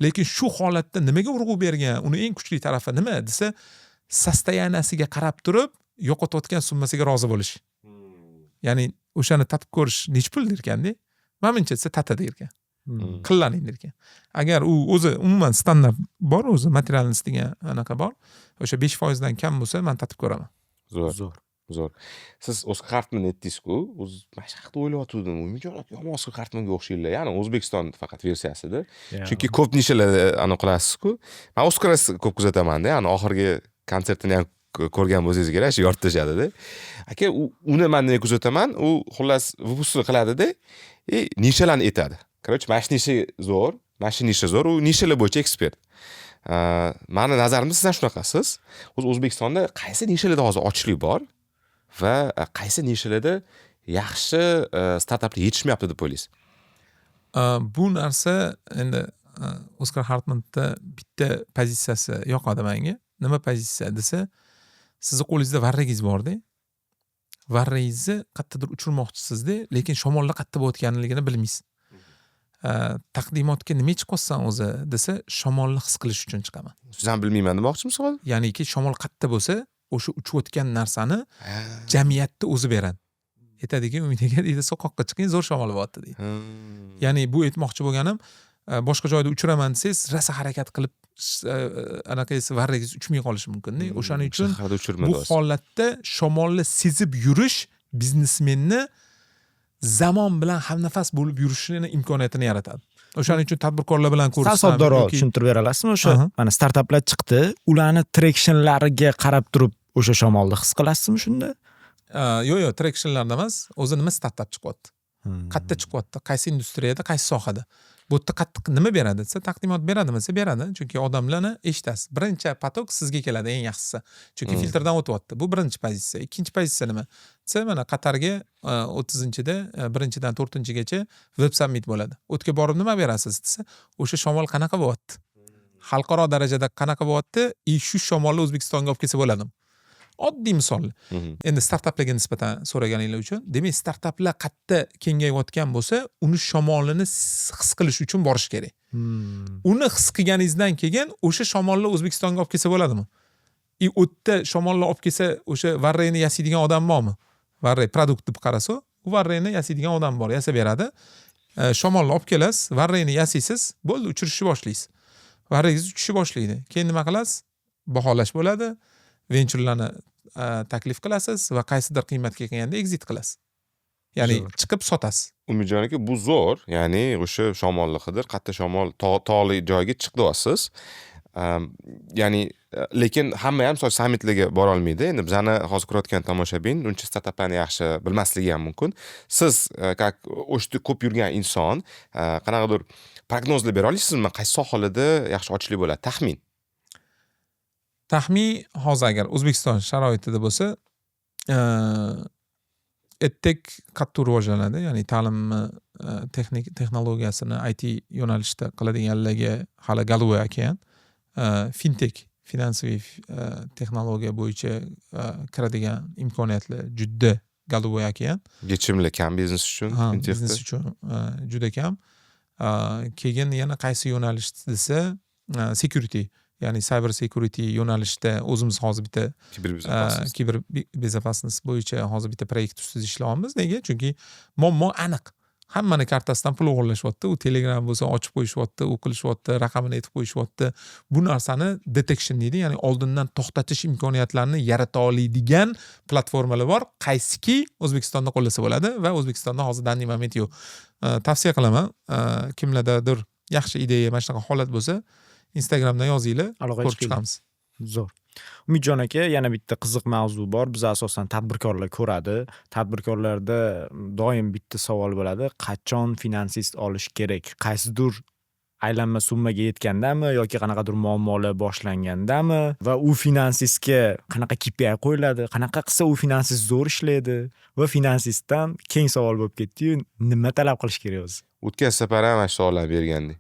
Lekin shu holatda nimaga urg'u bergan, uni eng kuchli tarafi nima desa, состояния siga qarab turib yo'qotayotgan summasiga rozi bo'lish. Ya'ni o'shani tatib ko'rish nechi pul derkanda, mana buncha desa, tata derkan, qillaring derkan. Agar u o'zi umuman standart bor, o'zi материальность degan anaqa bor, o'sha 5 foizdan kam bo'lsa, man tatib ko'raman. Zo'r. Zo'r. Zo'r. Siz Oskar Hartman aytdingiz-ku, o'zi mana shu haqida o'ylayotgandim. Umidjon aka yomon Oskar Hartmanga o'xshaydilar, ya'ni O'zbekiston faqat versiyasida. Chunki ko'p nishalarda anaqa qilasizku. Man Oskar ko'p kuzatamanda, ya'ni oxirgi konsertini ham ko'rgan bo'lsangiz kerak, shu yorib tashladida. Aka, uni man nima kuzataman, u xullas выпуск qiladida и nishalarni aytadi. Короче, mana shu nisha zo'r, mana shu nisha zo'r, u nishalar bo'yicha ekspert. Mani nazarimda siz ham shunaqasiz. O'zi O'zbekistonda qaysi nishalarda hozir ochlik bor va qaysi nishalarda yaxshi startaplar yetishmayapti deb o'ylaysiz? Bu narsa endi Oskar Hartmanda bitta pozitsiyasi yoqadi menga. Nima pozitsiya desa, sizni qo'lingizda varragingiz borda, varragingizni qayerdadir uchirmoqchisizda, lekin shamolda qayerda bo'layotganligini bilmaysiz. Taqdimotga nima chiqyapsan o'zi desa, shamolni his qilish uchun chiqaman. Siz ham bilmayman demoqchimisiz hozir? Ya'niki shamol qayerda bo'lsa, o'sha uchayotgan narsani jamiyatni o'zi beradi. Aytadiki, "Umid aka", deydi, "so'qoqqa chiqing, zo'r shamol bo'lyapti", deydi. Ya'ni bu aytmoqchi bo'lganim, boshqa joyda uchiraman desangiz, rosa harakat qilib anaqangiz, varragingiz uchmay qolishi mumkinda. O'shaning uchun Shaharda uchirma bu deyapsiz. holatda shamolni sezib yurish biznesmenni zamon bilan hamnafas bo'lib yurishini imkoniyatini yaratadi. O'shaning uchun tadbirkorlar bilan Sal ko'rishsam soddaroq tushuntirib bera olasizmi o'sha? Mana startaplar chiqdi, ularni tractionlariga qarab turib o'sha shamolni his qilasizmi shunda? Yo'q, tractionlarda emas, o'zi nima startap chiqyapti, qayerda chiqyapti, qaysi industriyada, qaysi sohada, bu yerda qattiq nima beradi desa, taqdimot beradimi desa, beradi, chunki odamlarni eshitasiz. Birinchi поток sizga keladi, eng yaxshisi, chunki filtrdan o'tyapti. Bu birinchi pozitsiya. Ikkinchi pozitsiya nima desa, mana Qatarga 30-da, 1-dan 4-gacha Web Summit bo'ladi. U yerga borib nima berasiz desa, o'sha shamol qanaqa bo'lyapti, xalqaro darajada qanaqa bo'lyapti и shu shamolni O'zbekistonga olib kelsa bo'ladimi, oddiy misol. Endi startaplarga nisbatan so'raganinglar uchun, demak, startaplar qayerda kengayotgan bo'lsa, uni shamolini his qilish uchun borish kerak. Uni his qilganingizdan keyin o'sha shamolni O'zbekistonga olib kelsa bo'ladimi и u yerda shamolni olib kelsa, o'sha varrakni yasaydigan odam bormi? Varrak продукт deb qarasa, u varrakni yasaydigan odam bor, yasab beradi. Shamolni olib kelasiz, varrakni yasaysiz, bo'ldi, uchirishni boshlaysiz, varragingiz uchishni boshlaydi. Keyin nima qilasiz? Baholash bo'ladi, venchurlarni taklif qilasiz va qaysidir qiymatga kelganda exit qilasiz, ya'ni Zo'r. chiqib sotasiz. Umidjon aka, bu zo'r, ya'ni o'sha shamolni qidir, qayerda shamol, tog'li joyga chiq deyapsiz. Ya'ni lekin hamma ham misol sammitlarga borolmaydi. Endi bizani hozir ko'rayotgan tomoshabin uncha startaplarni yaxshi bilmasligi ham mumkin. Siz как o'sha yerda ko'p yurgan inson, qanaqadir Prognozlar bera olasizmi, qaysi sohalarda yaxshi ochishlik bo'ladi, taxmin? Taxmin, hozir agar O'zbekiston sharoitida bo'lsa, edtech qattiq rivojlanadi, ya'ni ta'limni texnik texnologiyasini IT yo'nalishda qiladiganlarga hali голубой океан. Fintech, финансовый texnologiya bo'yicha kiradigan imkoniyatlar juda голубой океан. Yechimlar kam biznes uchun. Ha. Fintechda. Biznes uchun juda kam. Keyin yana qaysi yo'nalish desa, security, ya'ni cyber security yo'nalishda o'zimiz hozir bitta Кибербезопасность. Кибербезопасность bo'yicha hozir bitta proyekt ustida ishlayapmiz. Nega? Chunki muammo aniq, hammani kartasidan pul o'g'irlashyapti. U Telegram bo'lsa, ochib qo'yishyapti, u qilishyapti, raqamini aytib qo'yishyapti. Bu narsani detection deydi, ya'ni oldindan to'xtatish imkoniyatlarini yarata oladigan platformalar bor, qaysiki O'zbekistonda qo'llasa bo'ladi va O'zbekistonda hozir данный момент yo'q. Tavsiya qilaman, kimlardadir yaxshi ideya, mana shunaqa holat bo'lsa, Instagramdan yozinglar. Aloqaga Ko'rib chiqinglar. chiqamiz. Zo'r. Umidjon aka, yana bitta qiziq mavzu bor. Biz asosan tadbirkorlar ko'radi. Tadbirkorlarda doim bitta savol bo'ladi: qachon finansist olish kerak? Qaysidir aylanma summaga yetgandami yoki qanaqadir muammolar boshlangandami va u finansistga qanaqa KPI qo'yiladi? Qanaqa qilsa u finansist zo'r ishlaydi? Va finansistdan keng savol bo'lib ketdi-yu, nima talab qilish kerak o'zi? O'tgan safar ham mana shu savollarni bergandik.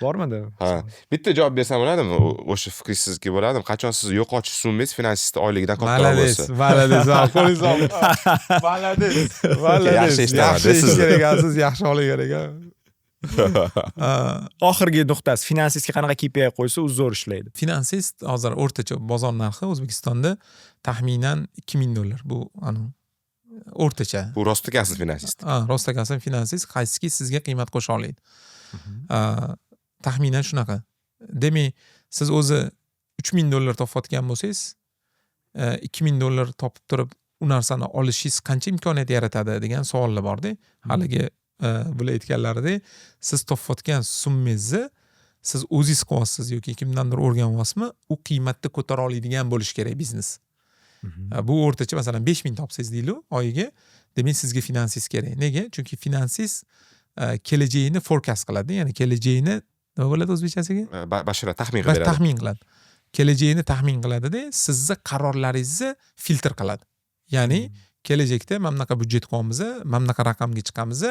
Bormidi? Ha, bitta javob bersam bo'ladimi? O'sha fikringiz sizniki bo'ladimi? Qachon siz yo'qotish summangiz finansist oyligidan kattaroq Молодец. bo'lsa. Молодец, qo'lingizni olib, молодец, молодец. Yaxshi eshitaman, Yaxshi sizni. eshitgan ekansiz, yaxshi olgan ekan. Oxirgi nuqtasi: finansistga qanaqa KPI qo'ysa, u zo'r ishlaydi? Finansist hozir o'rtacha bozor narxi O'zbekistonda taxminan 2000 dollar. Bu anavi o'rtacha. Bu rostakasi finansist. Ha, rostakasi finansist, qaysiki sizga qiymat qo'sha oladi. Taxminan shunaqa. Demak, siz o'zi 3000 dollar topayotgan bo'lsangiz, 2000 dollar topib turib, u narsani olishingiz qancha imkoniyat yaratadi degan savollar borda. Haligi bular aytganlaridek, siz topayotgan summangizni siz o'zingiz qilyapsiz yoki kimdandir o'rganyapsizmi, u qiymatni ko'tara oladigan bo'lishi kerak biznes. Bu o'rtacha, masalan, 5000 topsangiz deylik oyiga, demak, sizga finansist kerak. Nega? Chunki finansist kelajagini forecast qiladi, ya'ni kelajagini, nima bo'ladi o'zbekchasiga? Bashorat, taxmin qilib beradi. Taxmin qiladi, kelajagini taxmin qiladida, sizni qarorlaringizni filtr qiladi, ya'ni kelajakda mana bunaqa byudjet qilyapmiz, mana bunaqa raqamga chiqamiz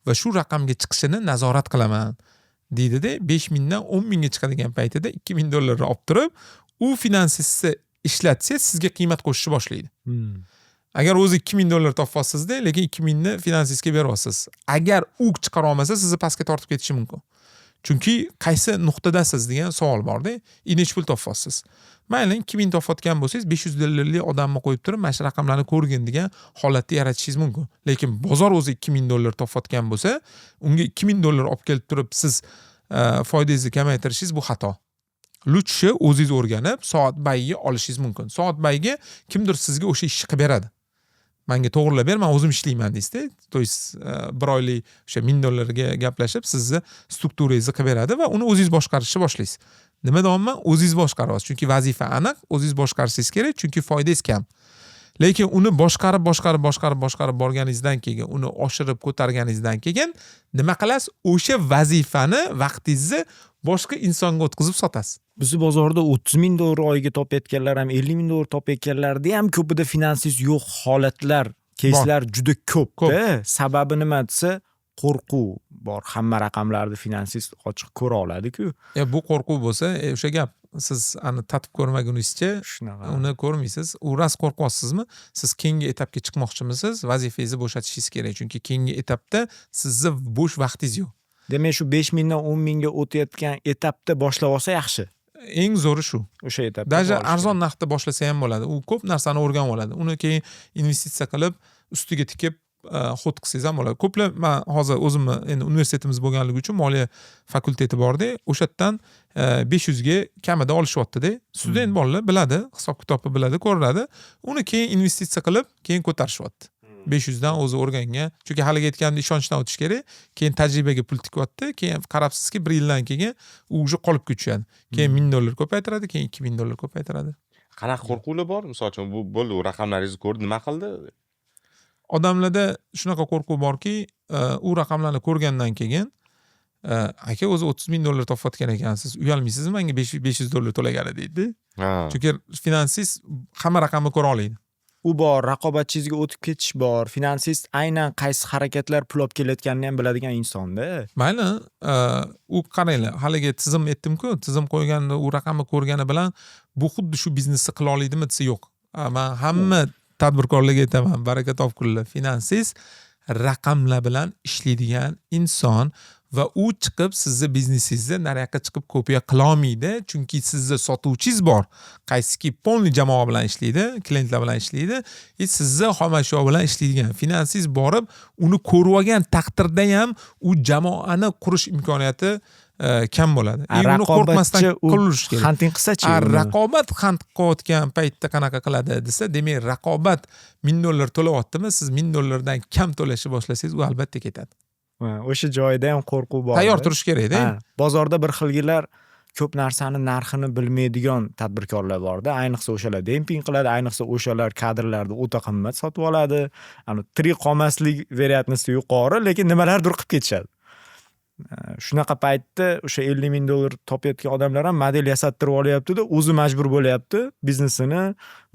va shu raqamga chiqishini nazorat qilaman deydida, 5000dan 10 000ga chiqadigan paytida 2000 dollarni olib turib, u finansistni ishlatsangiz, sizga qiymat qo'shishni boshlaydi. Agar o'zi 2000 dollar topyapsizda, lekin 2000ni finansistga beryapsiz, agar u chiqara olmasa, sizni pastga tortib ketishi mumkin. Chunki qaysi nuqtadasiz degan savol borda и nechi pul topyapsiz. Mayli, 2000 topayotgan bo'lsangiz, 500 dollarlik odamni qo'yib turib, mana shu raqamlarni ko'rgin degan holatni yaratishingiz mumkin. Lekin bozor o'zi 2000 dollar topayotgan bo'lsa, unga 2000 dollar olib kelib turib, siz foydangizni kamaytirishingiz bu xato. Лучше o'zingiz o'rganib, soatbayiga olishingiz mumkin. Soatbayiga kimdir sizga o'sha ishni qilib beradi. Manga to'g'irlab ber, man o'zim ishlayman deysizda. То есть bir oylik o'sha 1000 dollarga gaplashib, sizni strukturangizni qilib beradi va uni o'zingiz boshqarishni boshlaysiz. Nima deyapman? O'zingiz boshqaryapsiz, chunki vazifa aniq, o'zingiz boshqarishingiz kerak, chunki foydangiz kam. Lekin uni boshqarib, boshqarib, boshqarib, boshqarib borganingizdan keyin, uni oshirib ko'targaningizdan keyin nima qilasiz? O'sha vazifani, vaqtingizni boshqa insonga o'tkazib sotasiz. Bizni bozorda 30 000 dollar oyiga topayotganlar ham, 50 000 dollar topayotganlarda ham ko'pida finansist yo'q holatlar, keyslar juda ko'pda. Sababi nima desa, qo'rquv bor. Hamma raqamlarni finansist ochiq ko'ra oladi-ku. E, bu qo'rquv bo'lsa, o'sha gap, siz ani tatib ko'rmaguningizcha Shunaqa. uni ko'rmaysiz. U rost qo'rqyapsizmi? Siz keyingi etapga chiqmoqchimisiz? Vazifangizni bo'shatishingiz kerak, chunki keyingi etapda sizni bo'sh vaqtingiz yo'q. Demak, shu 5000dan 10 000ga o'tayotgan etapda boshlab olsa yaxshi. Eng zo'ri shu. O'sha etapda Даже borish arzon kerak. narxda boshlasa ham bo'ladi. U ko'p narsani o'rganib oladi. Uni keyin investitsiya qilib, ustiga tikib, ход qilsangiz ham bo'ladi. Ko'plar, man hozir o'zimni endi universitetimiz bo'lganligi uchun moliya fakulteti borda, o'sha yerdan 500ga kamida olishyaptida. Student bolalar biladi, hisob kitobni biladi, ko'radi. Uni keyin investitsiya qilib, keyin ko'tarishyapti. 500dan o'zi o'rgangan. Chunki haligi aytganimdek, ishonchdan o'tish kerak. Keyin tajribaga pul tikyapti. Keyin qarabsizki, bir yildan keyin u уже qolipga tushadi. Keyin 1000 dollar ko'paytiradi, keyin 2000 dollar ko'paytiradi. Qanaqa qo'rquvlar bor? Misol uchun, bu bo'ldi, u raqamlaringizni ko'rdi, nima qildi? Odamlarda shunaqa qo'rquv borki, u raqamlarni ko'rgandan keyin Aka, o'zi 30 000 dollar topayotgan ekansiz, uyalmaysizmi manga 500 dollar to'lagani, deydi. Chunki finansist hamma raqamni ko'ra oladi. U bor, raqobatchingizga o'tib ketish bor. Finansist aynan qaysi harakatlar pul olib kelayotganini ham biladigan insonda. Mayli, u qaranglar, haligi tizim aytdimku, tizim qo'yganda u raqamni ko'rgani bilan bu xuddi shu biznesni qila olaydimi desa, yo'q. Man hamma tadbirkorlarga aytaman, baraka topkunlar, finansist raqamlar bilan ishlaydigan inson va u chiqib sizni biznesingizni nariyoqqa chiqib kopiya qilolmaydi, chunki sizni sotuvchingiz bor, qaysiki полный jamoa bilan ishlaydi, klientlar bilan ishlaydi и sizni xomashyo bilan ishlaydigan finansist borib uni ko'rib olgan taqdirda ham u jamoani qurish imkoniyati kam bo'ladi. A И uni qo'rqmasdan raqobatchi u qilish kerak. Hunting qilsachi A uni? Raqobat hunt qilayotgan paytda qanaqa qiladi desa, demak, raqobat 1000 dollar to'layaptimi, siz 1000 dollardan kam to'lashni boshlasangiz, u albatta ketadi. Ha, o'sha joyda ham qo'rquv bor. Tayyor turish kerakda. Ha, bozorda bir xilgilar, ko'p narsani narxini bilmaydigan tadbirkorlar borda. Ayniqsa o'shalar demping qiladi, ayniqsa o'shalar kadrlarni o'ta qimmat sotib oladi. Ani tirik qolmaslik вероятности yuqori, lekin nimalardir qilib ketishadi. Shunaqa paytda o'sha 50 000 dollar topayotgan odamlar ham model yasattirib olyaptida, o'zi majbur bo'lyapti biznesini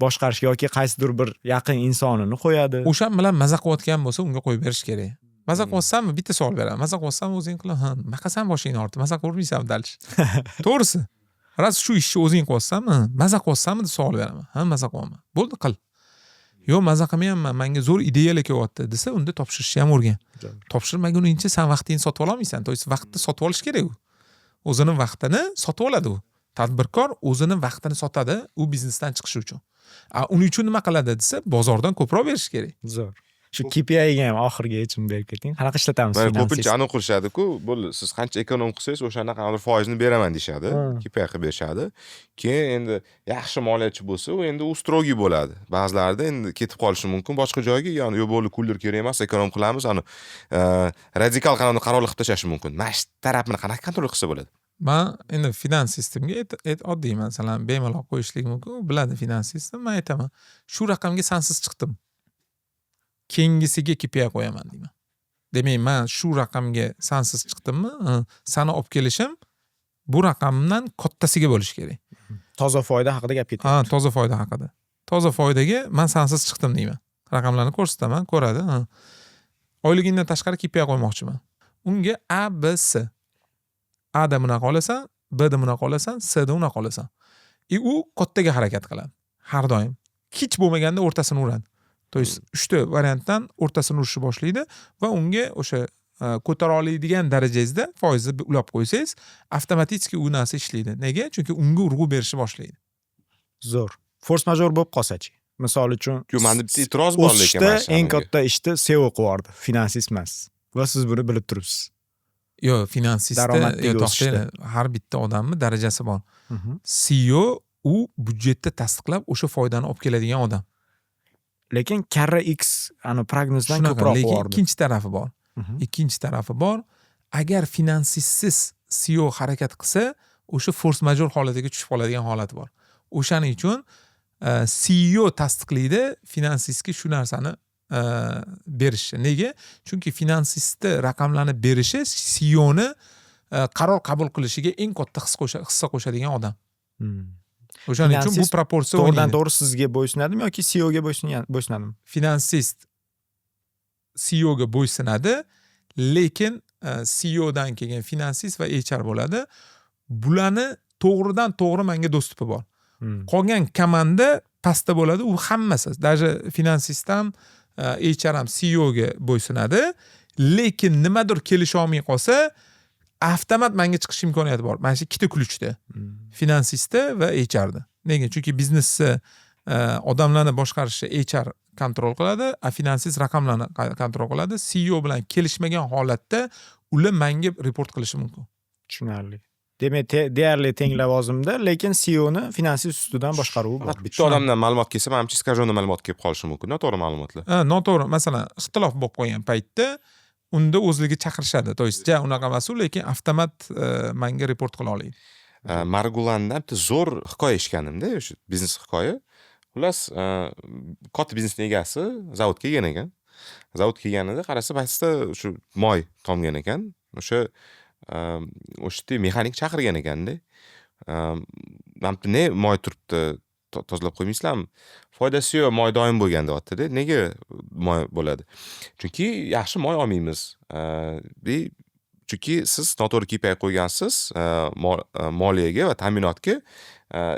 boshqarishga yoki qaysidir bir yaqin insonini qo'yadi. O'shan bilan maza qilayotgan bo'lsa, unga qo'yib berish kerak. Maza qilyapsanmi, bitta savol beraman: maza qilyapsanmi, o'zing qil. Ha, nima qilsam boshingni og'ritdi, maza qilavermaysanmi дальше? To'g'risi, rost, shu ishni o'zing qilyapsanmi, maza qilyapsanmi, deb savol beraman. Ha, maza qilyapman. Bo'ldi, qil. Yo'q, maza qilmayapman, manga zo'r ideyalar kelyapti, desa, unda topshirishni ham o'rgan. Topshirmaguningcha san vaqtingni sotib ololmaysan. То есть vaqtni sotib olish kerak. U o'zini vaqtini sotib oladi. U tadbirkor o'zini vaqtini sotadi u biznesdan chiqishi uchun. A uning uchun nima qiladi desa, bozordan ko'proq berish kerak. Zo'r. Shu KPIga ham oxirgi yechim berib keting. Qanaqa ishlatamiz Mana finansist? ko'pincha anaqa qilishadiku, bo'ldi, siz qancha эконом qilsangiz, o'shanda qanaqadir foizini beraman deyishadi, KPI qilib berishadi. Keyin endi yaxshi moliyachi bo'lsa, u endi u строгий bo'ladi. Ba'zilarida endi ketib qolishi mumkin boshqa joyga, ya'ni yo'q, bo'ldi, кулер kerak emas, эконом qilamiz, ani radikal qanaqadir qarorlar qilib tashlashi mumkin. Mana shu tarafini qanaqa контроль qilsa bo'ladi? Man endi finansistimga oddiy masalan, bemalol qo'yishlik mumkin, u biladi finansistni. Man aytaman, shu raqamga sansiz chiqdim, keyingisiga KPI qo'yaman, deyman. Demak, man shu raqamga sansiz chiqdimmi, sani olib kelishim bu raqamdan kattasiga bo'lishi kerak. Toza foyda haqida gap ketyapti. Ha, toza foyda haqida. Toza foydaga man sansiz chiqdim, deyman. Raqamlarni ko'rsataman, ko'radi. Ha, oyligingdan tashqari KPI qo'ymoqchiman unga: A, B, C. A da bunaqa olasan, B da bunaqa olasan, C da unaqa olasan. И u kattaga harakat qiladi har doim, hech bo'lmaganda o'rtasini uradi. То есть uchta variantdan o'rtasini urishni boshlaydi va unga o'sha ko'tara oladigan darajangizda foizni ulab qo'ysangiz, avtomatik u narsa ishlaydi. Nega? Chunki unga urg'u berishni boshlaydi. Zo'r. Форс-мажор bo'lib qolsachi? Misol uchun, Yo'q, manda bitta e'tiroz bor lekin o'sishda mana shu eng anaga. katta ishni CEO qilib yubordi, finansist emas. Va siz buni bilib turibsiz. Yo'q, finansistda Daromaddagi yo'q, o'sishda. to'xtanglar, har bitta odamni darajasi bor. CEO u byudjetni tasdiqlab, o'sha foydani olib keladigan odam. Lekin karra x ani prognozdan Shunaqa, ko'proq lekin yubordi. ikkinchi tarafi bor. Ikkinchi tarafi bor. Agar finansistsiz CEO harakat qilsa, o'sha форс-мажор holatiga tushib qoladigan holati bor. O'shaning uchun CEO tasdiqlaydi finansistga shu narsani berishi. Nega? Chunki finansistni raqamlarni berishi CEOni qaror qabul qilishiga eng katta hissa qo'shadigan odam. O'shaning uchun bu Finansist proporsiya to'g'ridan o'ynaydi. to'g'ri sizga bo'ysunadimi yoki CEOga bo'ysunadimi? Finansist CEOga bo'ysunadi, lekin CEOdan keyin finansist va HR bo'ladi. Bularni to'g'ridan to'g'ri manga доступ i bor. Qolgan komanda pastda bo'ladi, u hammasi, даже finansist ham, HR ham CEOga bo'ysunadi, lekin nimadir kelisholmay qolsa, avtomat manga chiqish imkoniyati bor. Mana shu ikkita ключ da. Finansistda va HRda. Nega? Chunki biznesni odamlarni boshqarishni HR контроль qiladi, а finansist raqamlarni контроль qiladi. CEO bilan kelishmagan holatda ular manga report qilishi mumkin. Tushunarli. Demak, deyarli teng lavozimda, lekin CEOni finansist ustidan boshqaruvi bor. Faqat bitta odamdan ma'lumot kelsa, manimcha, искаженный ma'lumot kelib qolishi mumkin, noto'g'ri ma'lumotlar. Ha, noto'g'ri. Masalan, ixtilof bo'lib qolgan paytda unda o'zligi chaqirishadi. То есть ja unaqa emas u, lekin avtomat manga report qila oladi. Margulandan bitta zo'r hikoya eshitganimda, o'sha biznes hikoya. Xullas, katta biznesni egasi zavodga kelgan ekan. Zavodga kelganida qarasa, pastda shu moy tomgan ekan. O'sha O'sha yerda mexanik chaqirgan ekanda. Mana bu ne moy turibdi, tozalab qo'ymaysizlarmi? Foydasi yo'q, moy doim bo'lgan, deyaptida. Nega moy bo'ladi? Chunki yaxshi moy olmaymiz. И chunki siz noto'g'ri KPI qo'ygansiz moliyaga va ta'minotga,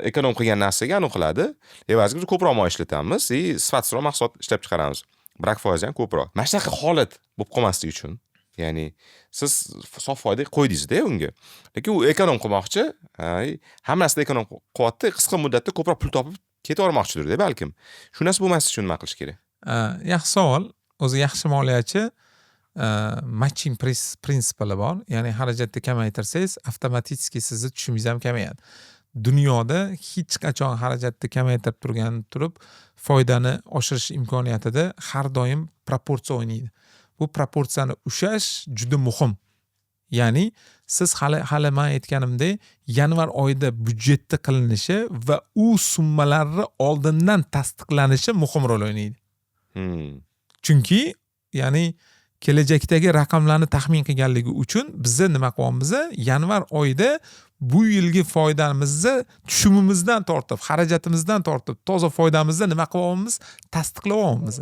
эконом qilgan narsaga anavi qiladi. Evaziga biz ko'proq moy ishlatamiz и sifatsizroq mahsulot ishlab chiqaramiz. Brak foizi ham ko'proq. Mana shunaqa holat bo'lib qolmasligi uchun, ya'ni siz sof foyda qo'ydingizda unga. Lekin u эконом qilmoqchi, hamma narsada эконом qilyapti, qisqa muddatda ko'proq pul topib ketavermoqchidirda balkim. Shu narsa bo'lmaslik uchun nima qilish kerak? Yaxshi savol. O'zi yaxshi moliyachi matching prinsipi bor. Ya'ni xarajatni kamaytirsangiz, avtomatik sizni tushumingiz ham kamayadi. Dunyoda hech qachon xarajatni kamaytirib turgan turib foydani oshirish imkoniyatida har doim proporsiya o'ynaydi. Bu proporsiyani ushlash juda muhim. Ya'ni siz hali man aytganimdek, yanvar oyida byudjetda qilinishi va u summalarni oldindan tasdiqlanishi muhim rol o'ynaydi. Chunki, ya'ni kelajakdagi raqamlarni taxmin qilganligi uchun biza nima qilyapmiz? Yanvar oyida bu yilgi foydamizni tushumimizdan tortib, xarajatimizdan tortib, toza foydamizni nima qilyapmiz? Tasdiqlayapmiz.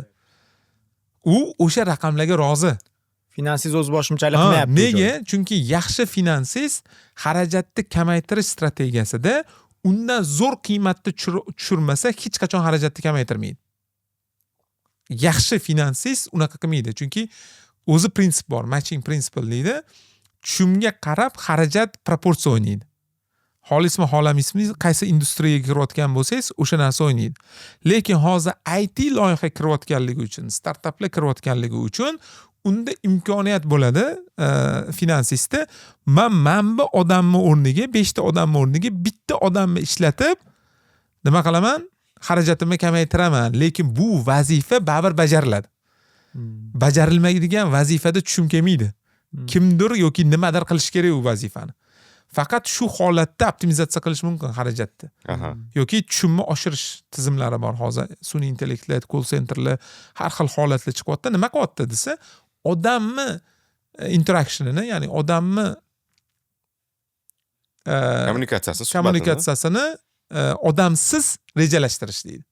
U o'sha raqamlarga rozi. Finansist o'z boshimchalik Ha, qilmayapti. Nega? Chunki yaxshi finansist xarajatni kamaytirish strategiyasida undan zo'r qiymatni tushirmasa, hech qachon xarajatni kamaytirmaydi. Yaxshi finansist unaqa qilmaydi. Chunki o'zi prinsip bor, matching principle deydi. Tushumga qarab xarajat proporsiya o'ynaydi. Xohlaysizmi, xohlamaysizmi, qaysi industriyaga kirayotgan bo'lsangiz, o'sha narsa o'ynaydi. Lekin hozir IT loyiha kirayotganligi uchun, startaplar kirayotganligi uchun unda imkoniyat bo'ladi finansistda, man bu odamni o'rniga, beshta odamni o'rniga bitta odamni ishlatib nima qilaman, xarajatimni kamaytiraman, lekin bu vazifa baribir bajariladi. Bajarilmaydigan vazifada tushum kelmaydi. Kimdir yoki nimadir qilish kerak u vazifani. Faqat shu holatda optimizatsiya qilish mumkin xarajatni yoki tushumni oshirish tizimlari bor hozir, sun'iy intellektlar, call centerlar, har xil holatlar chiqyapti. Nima qilyapti desa, odamni interactionini, ya'ni odamni kommunikatsiyasini, suhbatini. Kommunikatsiyasini odamsiz rejalashtirish deydi.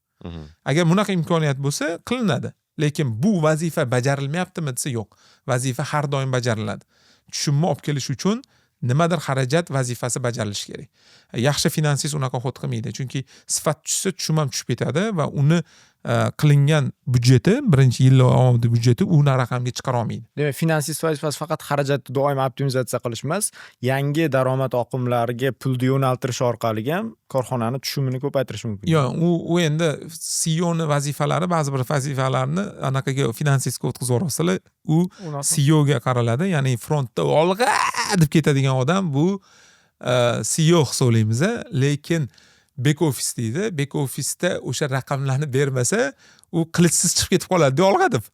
Agar bunaqa imkoniyat bo'lsa, qilinadi. Lekin bu vazifa bajarilmayaptimi desa, yo'q, vazifa har doim bajariladi. Tushumni olib kelish uchun nimadir xarajat vazifasi bajarilishi kerak. Yaxshi finansist unaqa ход qilmaydi, chunki sifat tushsa, tushum ham tushib ketadi va uni qilingan byudjeti, birinchi yil davomida byudjeti u raqamga chiqara olmaydi. Demak, finansist vazifasi faqat xarajatni doim optimizatsiya qilish emas, yangi daromad oqimlariga pulni yo'naltirish orqali ham korxonani tushumini ko'paytirish mumkin. Yo'q, u endi CEOni vazifalari, ba'zi bir vazifalarni anaqaga, finansistga o'tkazib yuborasizlar, u CEOga qaraladi, ya'ni frontda olg'a deb ketadigan odam bu CEO hisoblaymiz, lekin back office deydi. Back officeda o'sha raqamlarni bermasa, u qilichsiz chiqib ketib qoladi olg'a deb.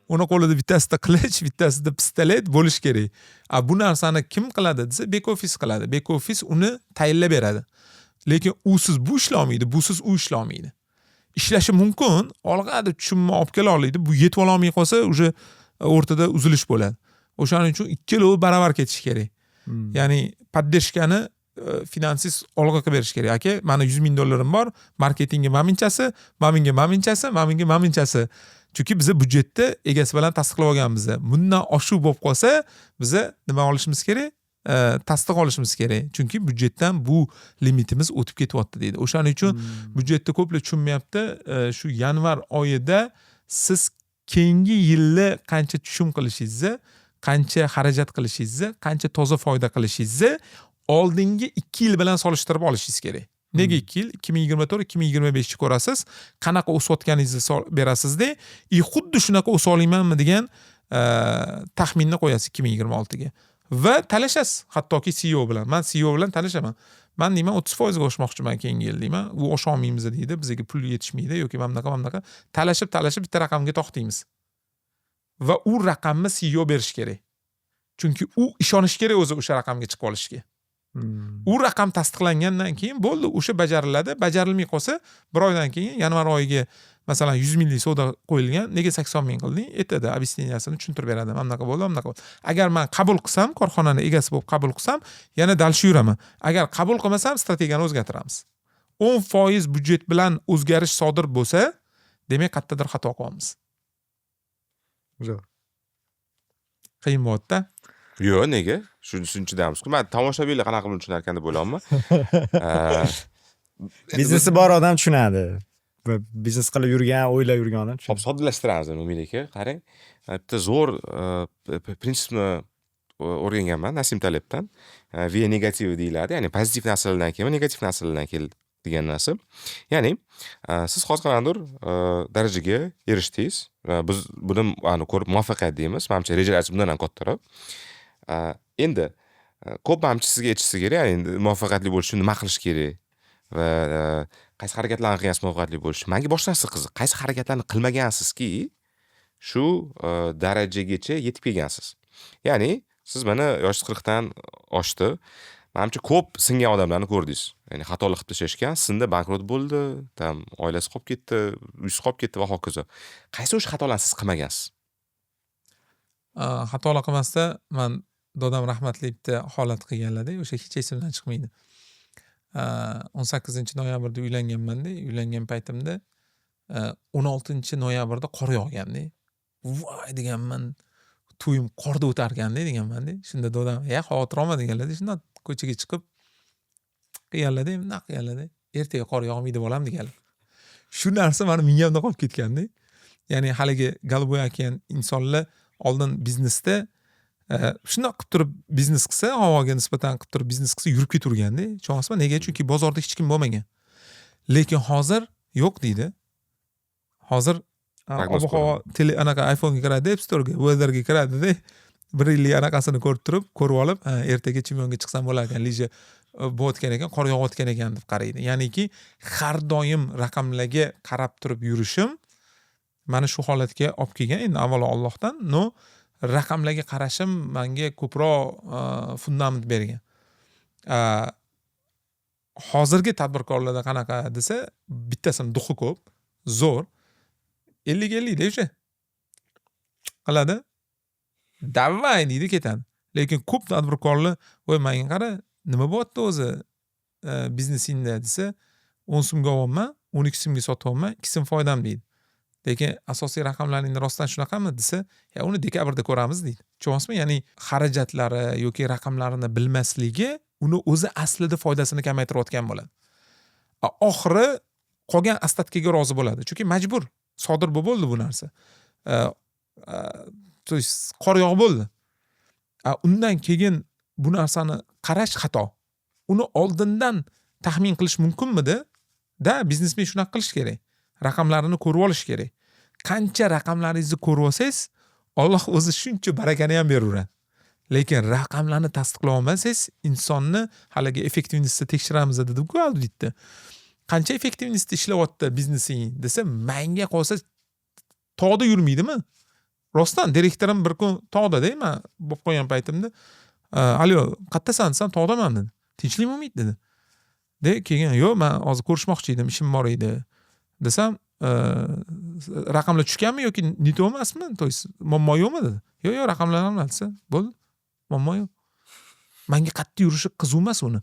Uni qo'lida bittasida qilich, bittasida pistolet bo'lishi kerak. A bu narsani kim qiladi desa, back office qiladi. Back office uni tayinlab beradi, lekin usiz bu ishlolmaydi, busiz u ishlolmaydi. Ishlashi mumkin, olg'a deb tushumni olib kela olmaydi. Bu yetib ololmay qolsa, уже o'rtada uzilish bo'ladi. O'shaning uchun ikkalovi baravar ketishi kerak. Ya'ni поддержка ni finansist olg'a qilib berish kerak. Aka, mani 100 000 dollarim bor, marketingga maminchasi, maminga maminchasi, maminga maminchasi, chunki biza byudjetni egasi bilan tasdiqlab olganmiz. Bundan oshuv bo'lib qolsa, biza nima olishimiz kerak? Tasdiq olishimiz kerak, chunki byudjetdan bu limitimiz o'tib ketyapti, deydi. O'shaning uchun byudjetni ko'plar tushunmayapti. Shu yanvar oyida siz keyingi yilda qancha tushum qilishingizni, qancha xarajat qilishingizni, qancha toza foyda qilishingizni oldingi 2 yil bilan solishtirib olishingiz kerak. Nega 2 yil? 2024, 2025ni ko'rasiz, qanaqa o'sayotganingizni berasizda и xuddi shunaqa o'sa olmaymanmi degan taxminni qo'yasiz 2026ga va talashasiz hattoki CEO bilan. Man CEO bilan talashaman. Man deyman, 30 foizga oshmoqchiman keyingi yil, deyman. U osholmaymiz deydi, bizga pul yetishmaydi yoki mana bunaqa, mana bunaqa. Talashib, talashib bitta raqamga to'xtaymiz va u raqamni CEO berishi kerak, chunki u ishonishi kerak o'zi o'sha raqamga chiqib olishiga. U raqam tasdiqlangandan keyin bo'ldi, o'sha bajariladi. Bajarilmay qolsa, bir oydan keyin yanvar oyiga Masalan, 100 minglik savdo qo'yilgan, nega 80 ming qilding? Aytadi, объяснения sini tushuntirib beradi: mana bunaqa bo'ldi, mana bunaqa bo'ldi. Agar man qabul qilsam, korxonani egasi bo'lib qabul qilsam, yana дальше yuraman. Agar qabul qilmasam, strategiyani o'zgartiramiz. 10% byudjet bilan o'zgarish sodir bo'lsa, demak, qayerdadir xato qilyapmiz. Zo'r. Qiyin bo'lyapti. Yo'q, nega? Shunchadamizku. Man tomoshabinlar qanaqa qilib tushunar ekan deb o'ylayapman. Biznesi bor odam tushunadi. Va biznes qilib yurgan, o'ylab yurgan odam Hop, tushunadi. Soddalashtiramiz endi, Umid aka. Qarang, bitta zo'r prinsipni o'rganganman Nasim Talebdan. V negativi deyiladi, ya'ni pozitiv narsalardan kelma, negativ narsalardan kel degan narsa. Ya'ni siz hozir qanaqadir darajaga erishdingiz va biz buni ani ko'rib muvaffaqiyat deymiz. Manimcha, rejalaringiz bundan ham kattaroq. Endi ko'p, manimcha, sizga aytishsa kerak, ya'ni endi muvaffaqiyatli bo'lish uchun nima qilish kerak va qaysi harakatlarni qilgansiz muvaffaqiyatli bo'lish uchun. Manga boshqa narsa qiziq. Qaysi harakatlarni qilmagansizki, shu darajagacha yetib kelgansiz? Ya'ni siz mana yoshingiz 40 dan oshdi. Manimcha, ko'p singan odamlarni ko'rdingiz. Ya'ni xatolik qilib tashlashgan, sindi, bankrot bo'ldi, там oilasi qolib ketdi, uysiz qolib ketdi va hokazo. Qaysi o'sha xatolarni siz qilmagansiz? Xatolar qilmasda, man dodam rahmatli bitta holat qilganlarda, o'sha hech esimdan chiqmaydi. 18-noyabrda uylanganmanda, uylangan paytimda 16-noyabrda qor yog'ganda, voy deganman, to'yim qorda o'tarkanda deganmanda. Shunda dodam: "Ya, xavotir olma", deganlarda. Shundoq ko'chaga chiqib qilganlarda, bundoq qilganlarda, "Ertaga qor yog'maydi, bolam", deganlar. Shu narsa mani miyamda qolib ketganda. Ya'ni haligi голубой океан, insonlar oldin biznesda shundoq qilib turib biznes qilsa, havoga nisbatan qilib turib biznes qilsa, yurib ketaverganda. Tushunyapsizmi nega? Chunki bozorda hech kim bo'lmagan. Lekin hozir yo'q deydi. Hozir Prognoz. Ob havo tele anaqa iPhonega kiradi, App Storega, weatherga kiradida, bir yillik anaqasini ko'rib turib, ko'rib olib, "Ha, ertaga chempionga chiqsam bo'lar ekan, лыжа bo'layotgan ekan, qor yog'ayotgan ekan", deb qaraydi. Ya'niki har doim raqamlarga qarab turib yurishim mani shu holatga olib kelgan. Endi avvalo Ollohdan, но raqamlarga qarashim manga ko'proq fundament bergan. Hozirgi tadbirkorlarda qanaqa desa, bittasini дух i ko'p, zo'r, 50-50da o'sha qiladi, давай deydi, ketadi. Lekin ko'p tadbirkorlar: "Voy, manga qara, nima bo'lyapti o'zi biznesingda?" desa, "10 so'mga olyapman, 12 so'mga sotyapman, 2 so'm foydam", deydi. Lekin asosiy raqamlaringni rostdan shunaqami desa, "Ya, uni dekabrda ko'ramiz", deydi. Tushunyapsizmi? Ya'ni xarajatlari yoki raqamlarini bilmasligi uni o'zi aslida foydasini kamaytirayotgan bo'ladi. Oxiri qolgan остатка ga rozi bo'ladi, chunki majbur sodir bo'lib bo'ldi bu narsa. То есть qor yog'ib bo'ldi. Undan keyin bu narsani qarash xato. Uni oldindan taxmin qilish mumkinmidi da? Biznesmen shunaqa qilish kerak, raqamlarini ko'rib olish kerak. Qancha raqamlaringizni ko'rib olsangiz, Olloh o'zi shuncha barakani ham beraveradi. Lekin raqamlarni tasdiqlay olmasangiz, insonni haligi эффективность ni tekshiramiz dedimku auditda, qancha эффективность da ishlayapti biznesing desa, manga qolsa tog'da yurmaydimi rostdan. Direktorim bir kun tog'dada man bo'lib qolgan paytimda, "Alo, qayerdasan?" desam, "Tog'daman", dedi. "Tinchlikmi, Umid?" dedi. De keyin, "Yo'q, man hozir ko'rishmoqchi edim, ishim bor edi", desam, "Raqamlar tushganmi yoki не то emasmi, то есть muammo yo'qmi?" dedi. "Yo'q, yo'q, raqamlar normal", desa, bo'ldi, muammo yo'q. Manga qayerda yurishi qiziq emas uni.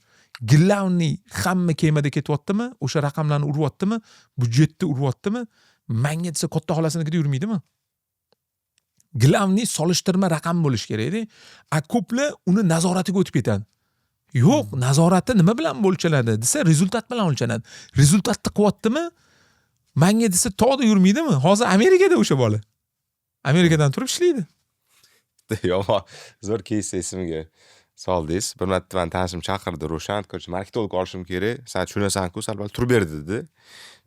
Главный, hamma kemada ketyaptimi, o'sha raqamlarni uryaptimi, byudjetni uryaptimi manga desa, katta xolasinikida yurmaydimi. Главный, solishtirma raqam bo'lishi kerakda. A ko'plar uni nazoratiga o'tib ketadi. Yo'q, nazorati nima bilan o'lchanadi desa, результат bilan o'lchanadi. Результат ni qilyaptimi manga desa, tog'da yurmaydimi. Hozir Amerikada o'sha bola, Amerikadan turib ishlaydi. Yomon zo'r кейс esimga soldingiz. Bir marta mani tanishim chaqirdi: "Rushan, короче, marketolog olishim kerak, san tushunasanku sal pal, turib ber", dedi.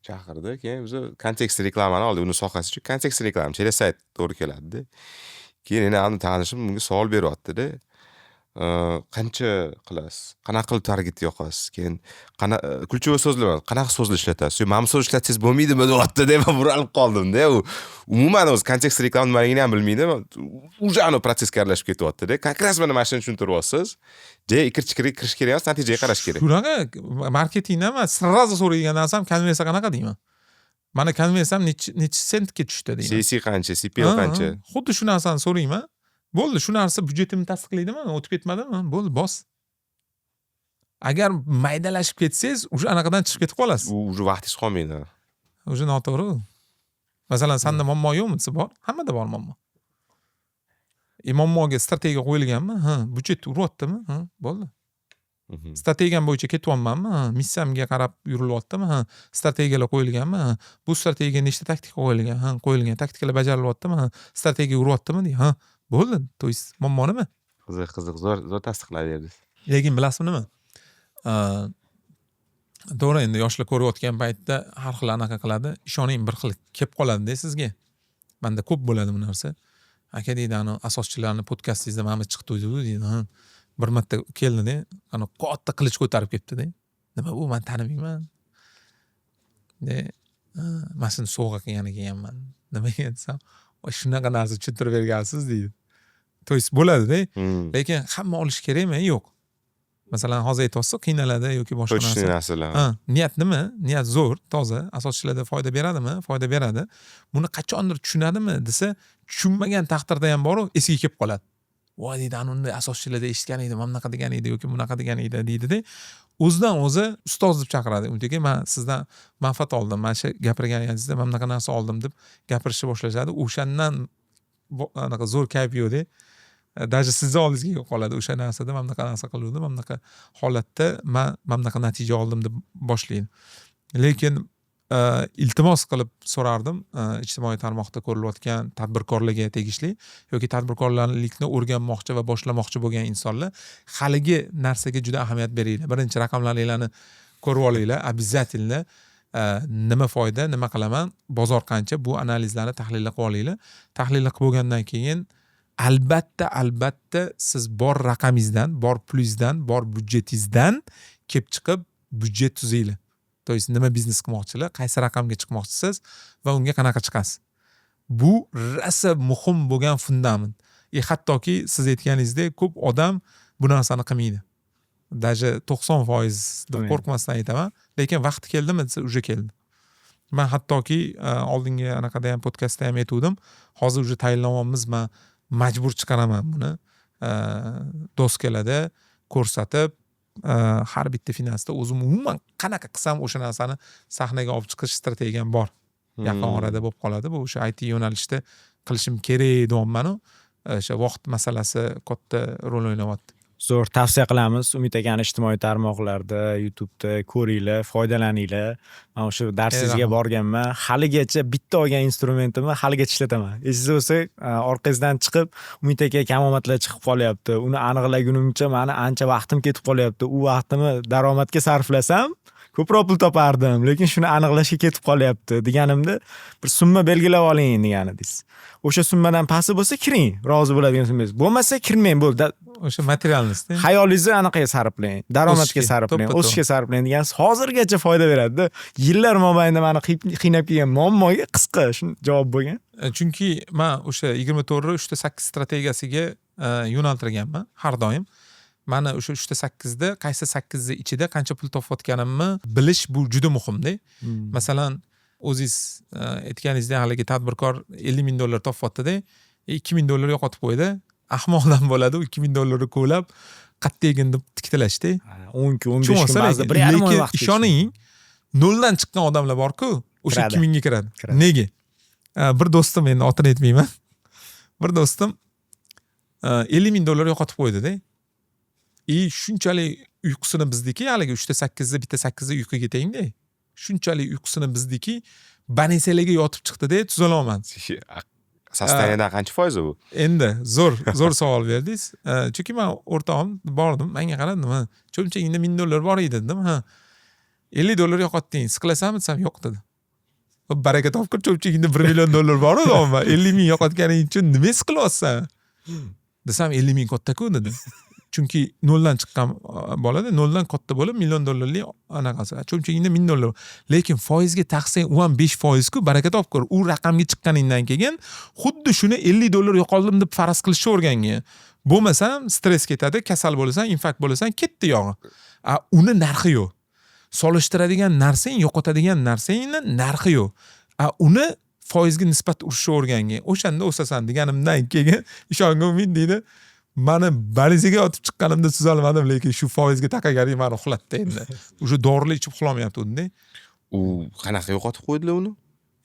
Chaqirdi. Keyin biz kontekst reklamani oldik. Uni sohasi kontekst reklama, через sayt to'g'ri keladida. Keyin endi anavi tanishim unga savol beryaptida: "Qancha qilasiz, qanaqa qilib target yoqasiz, keyin ключевой so'zlar, qanaqa so'zlar ishlatasiz, yo mana bu so'zni ishlatsangiz bo'lmaydimi?" deyaptida. Man buralib qoldimda. U umuman o'zi kontekst reklama nimaligini ham bilmaydi, уже anavi protsessga aralashib ketyaptida. Как раз mana shuni tushuntiryapsiz je, ikir chikirga kirish kerak emas, natijaga qarash kerak. Shunaqa. Marketingda man сразу so'raydigan narsam: konversiya qanaqa, deyman. Mani konversiyam nechi sentga tushdi deyman. CAC qancha, CPL qancha? Xuddi shu narsani so'rayman. Bo'ldi, shu narsa byudjetimni tasdiqlaydimi, o'tib ketmadimi, bo'ldi, bos. Agar maydalashib ketsangiz, уже anaqadan chiqib ketib qolasiz. U уже vaqtingiz qolmaydi. Уже noto'g'ri u. Masalan, sanda muammo yo'qmi desa, bor, hammada bor muammo. Muammoga strategiya qo'yilganmi? Ha, byudjet uryaptimi? Ha, bo'ldi. Strategiyam bo'yicha ketyapmanmi? Ha, missiyamga qarab yurilyaptimi? Ha, strategiyalar qo'yilganmi? Ha, bu strategiyaga nechta taktika qo'yilgan? Ha, qo'yilgan. Taktikalar bajarilyaptimi? Ha, strategiya uryaptimi? Ha, bo'ldi. То есть muammo nima? Qiziq, qiziq, zo'r, zo'r tasdiqlab berdingiz. Lekin bilasizmi nima? To'g'ri, endi yoshlar ko'rayotgan paytda har xil anaqa qiladi. Ishoning, bir xil kelib qoladida sizga. Manda ko'p bo'ladi bu narsa. Aka, deydi, ani asoschilarni podkastingizda mana bu chiqdi deydi. Ha. Bir marta keldida, ana katta qilich ko'tarib kelibdida. Nima bu, man tanimayman. De, mana shuni sovg'a qilgan ekanman. Nimaga desam, shunaqa narsa tushuntirib bergansiz, deydi. То есть bo'ladida. Lekin hamma olishi kerakmi? Yo'q. Masalan, hozir aytyapsiz, qiynaladi yoki boshqa Точечный narsa. narsalar. Ha, niyat nima? Niyat zo'r, toza. Asoschilarda foyda beradimi? Foyda beradi. Buni qachondir tushunadimi desa, tushunmagan taqdirda ham boru esiga kelib qoladi. Voy, deydi, ana unday asoschilarda eshitgan edim, mana bunaqa degan edi yoki bunaqa degan edi, deydida. O'zidan o'zi ustoz deb chaqiradi. Aka, man sizdan manfaat oldim, mana shu gapirganingizda mana bunaqa narsa oldim, deb gapirishni boshlashadi. O'shandan anaqa zo'r kayf yo'qda. Даже sizni oldingizga kelib qoladi o'sha narsada, mana bunaqa narsa qiluvdim, mana bunaqa holatda man mana bunaqa natija oldim, deb boshlaydi. Lekin iltimos qilib so'rardim, ijtimoiy tarmoqda ko'rilayotgan tadbirkorlarga tegishli yoki tadbirkorlikni o'rganmoqchi va boshlamoqchi bo'lgan insonlar, haligi narsaga juda ahamiyat beringlar. Birinchi raqamlaringlarni ko'rib olinglar обязательно. Nima foyda, nima qilaman, bozor qancha, bu analizlarni, tahlillar qilib olinglar. Tahlillar qilib bo'lgandan keyin, albatta, albatta siz bor raqamingizdan, bor pulingizdan, bor byudjetingizdan kelib chiqib byudjet tuzinglar. То есть nima biznes qilmoqchilar, qaysi raqamga chiqmoqchisiz va unga qanaqa chiqasiz, bu rosa muhim bo'lgan fundament. И hattoki siz aytganingizdek, ko'p odam bu narsani qilmaydi, даже 90% deb qo'rqmasdan aytaman. Lekin vaqti keldimi desa, уже keldi. Man hattoki oldingi anaqada ham, podkastda ham aytuvdim, hozir уже tayinlayapmiz, man majbur chiqaraman buni doskalarda ko'rsatib, har bitta finansda o'zim umuman qanaqa qilsam o'sha narsani sahnaga olib chiqish strategiyam bor. Yaqin orada bo'lib qoladi bu. O'sha IT yo'nalishda qilishim kerak deyapmanu, o'sha vaqt masalasi katta rol o'ynayapti. Zo'r, tavsiya qilamiz. Umid akani ijtimoiy tarmoqlarda, YouTube'da ko'ringlar, foydalaninglar. Man o'sha darsingizga Rahmat. borganman. Haligacha bitta olgan instrumentimni haligacha ishlataman. Esingizda bo'lsa, orqangizdan chiqib, Umid aka, kamomadlar chiqib qolyapti. Uni aniqlagunimcha mani ancha vaqtim ketib qolyapti. U vaqtimni daromadga sarflasam, ko'proq pul topardim, lekin shuni aniqlashga ketib qolyapti, deganimda, bir summa belgilab oling, degan edingiz. O'sha summadan pasti bo'lsa kiring, rozi bo'ladigan summangiz. Bo'lmasa kirmang, bo'ldi. O'sha материальность. Xayolingizni anaqaga sarflang, daromadga O'sishga, sarflang, to'ppa to'g'ri. o'sishga sarflang degansiz. Hozirgacha foyda beradida. Yillar mobaynida mani qiynab kelgan muammoga qisqa shu javob bo'lgan. Chunki man o'sha 24 3 ta 8 strategiyasiga yo'naltirganman har doim. Mani o'sha 3 ta 8da qaysi sakkizni ichida qancha pul topayotganimni bilish, bu juda muhimda. Masalan, o'zingiz aytganingizdek, haligi tadbirkor 50 000 dollar topyaptida, 2000 dollar yo'qotib qo'ydi. Ahmoqdan bo'ladi u 2000 dollarni kovlab qayerda deb tiktilashda. 10 kun, 15 kun, ba'zida 1,5 oy Lekin vaqt. ishoning, noldan chiqqan odamlar borku, o'sha Kiradi. 2000ga kiradi. Kiradi. Nega? Bir do'stim, endi otini aytmayman, bir do'stim 50 000 dollar yo'qotib qo'ydida. И shunchalik uyqusini buzdiki, haligi 3 ta 8ni, bitta sakkizni uyquga tengda, shunchalik uyqusini buzdiki, больница larga yotib chiqdida, tuzalolmadi. Состояние dan qancha foizi bu? Endi zo'r, zo'r savol berdingiz. Chunki man o'rtog'im, bordim, manga qaradi, nima, cho'ntagingda 1000 dollar bor edi, dedim. Ha, 50 dollar yo'qotding, siqilasanmi, desam, yo'q, dedi. Baraka topgin, cho'ntagingda 1 million dollar bor edi, 50 000 yo'qotganing uchun nima siqilyapsan, desam, 50 000 kattaku, dedi. Chunki noldan chiqqan bolada, noldan katta bo'lib million dollarlik anaqasi, cho'ntagingda 1000 dollar, lekin foizga taqsang, u ham 5%-ku. Baraka topgur, u raqamga chiqqaningdan keyin xuddi shuni 50 dollar yo'qoldim deb faraz qilishni o'rgangin. Bo'lmasam stress ketadi, kasal bo'lasan, infarkt bo'lasan, ketdi yog'i. A uni narxi yo'q, solishtiradigan narsang, yo'qotadigan narsangni narxi yo'q. A uni foizga nisbat urishni o'rgangin, o'shanda o'sasan deganimdan keyin, ishongin, Umid, deydi, mani больница ga yotib chiqqanimda tuzalmadim, lekin shu foizga taqaganing mani uxlatdi. Endi уже dorilar ichib uxlamayapti. U qanaqa yo'qotib qo'ydilar uni?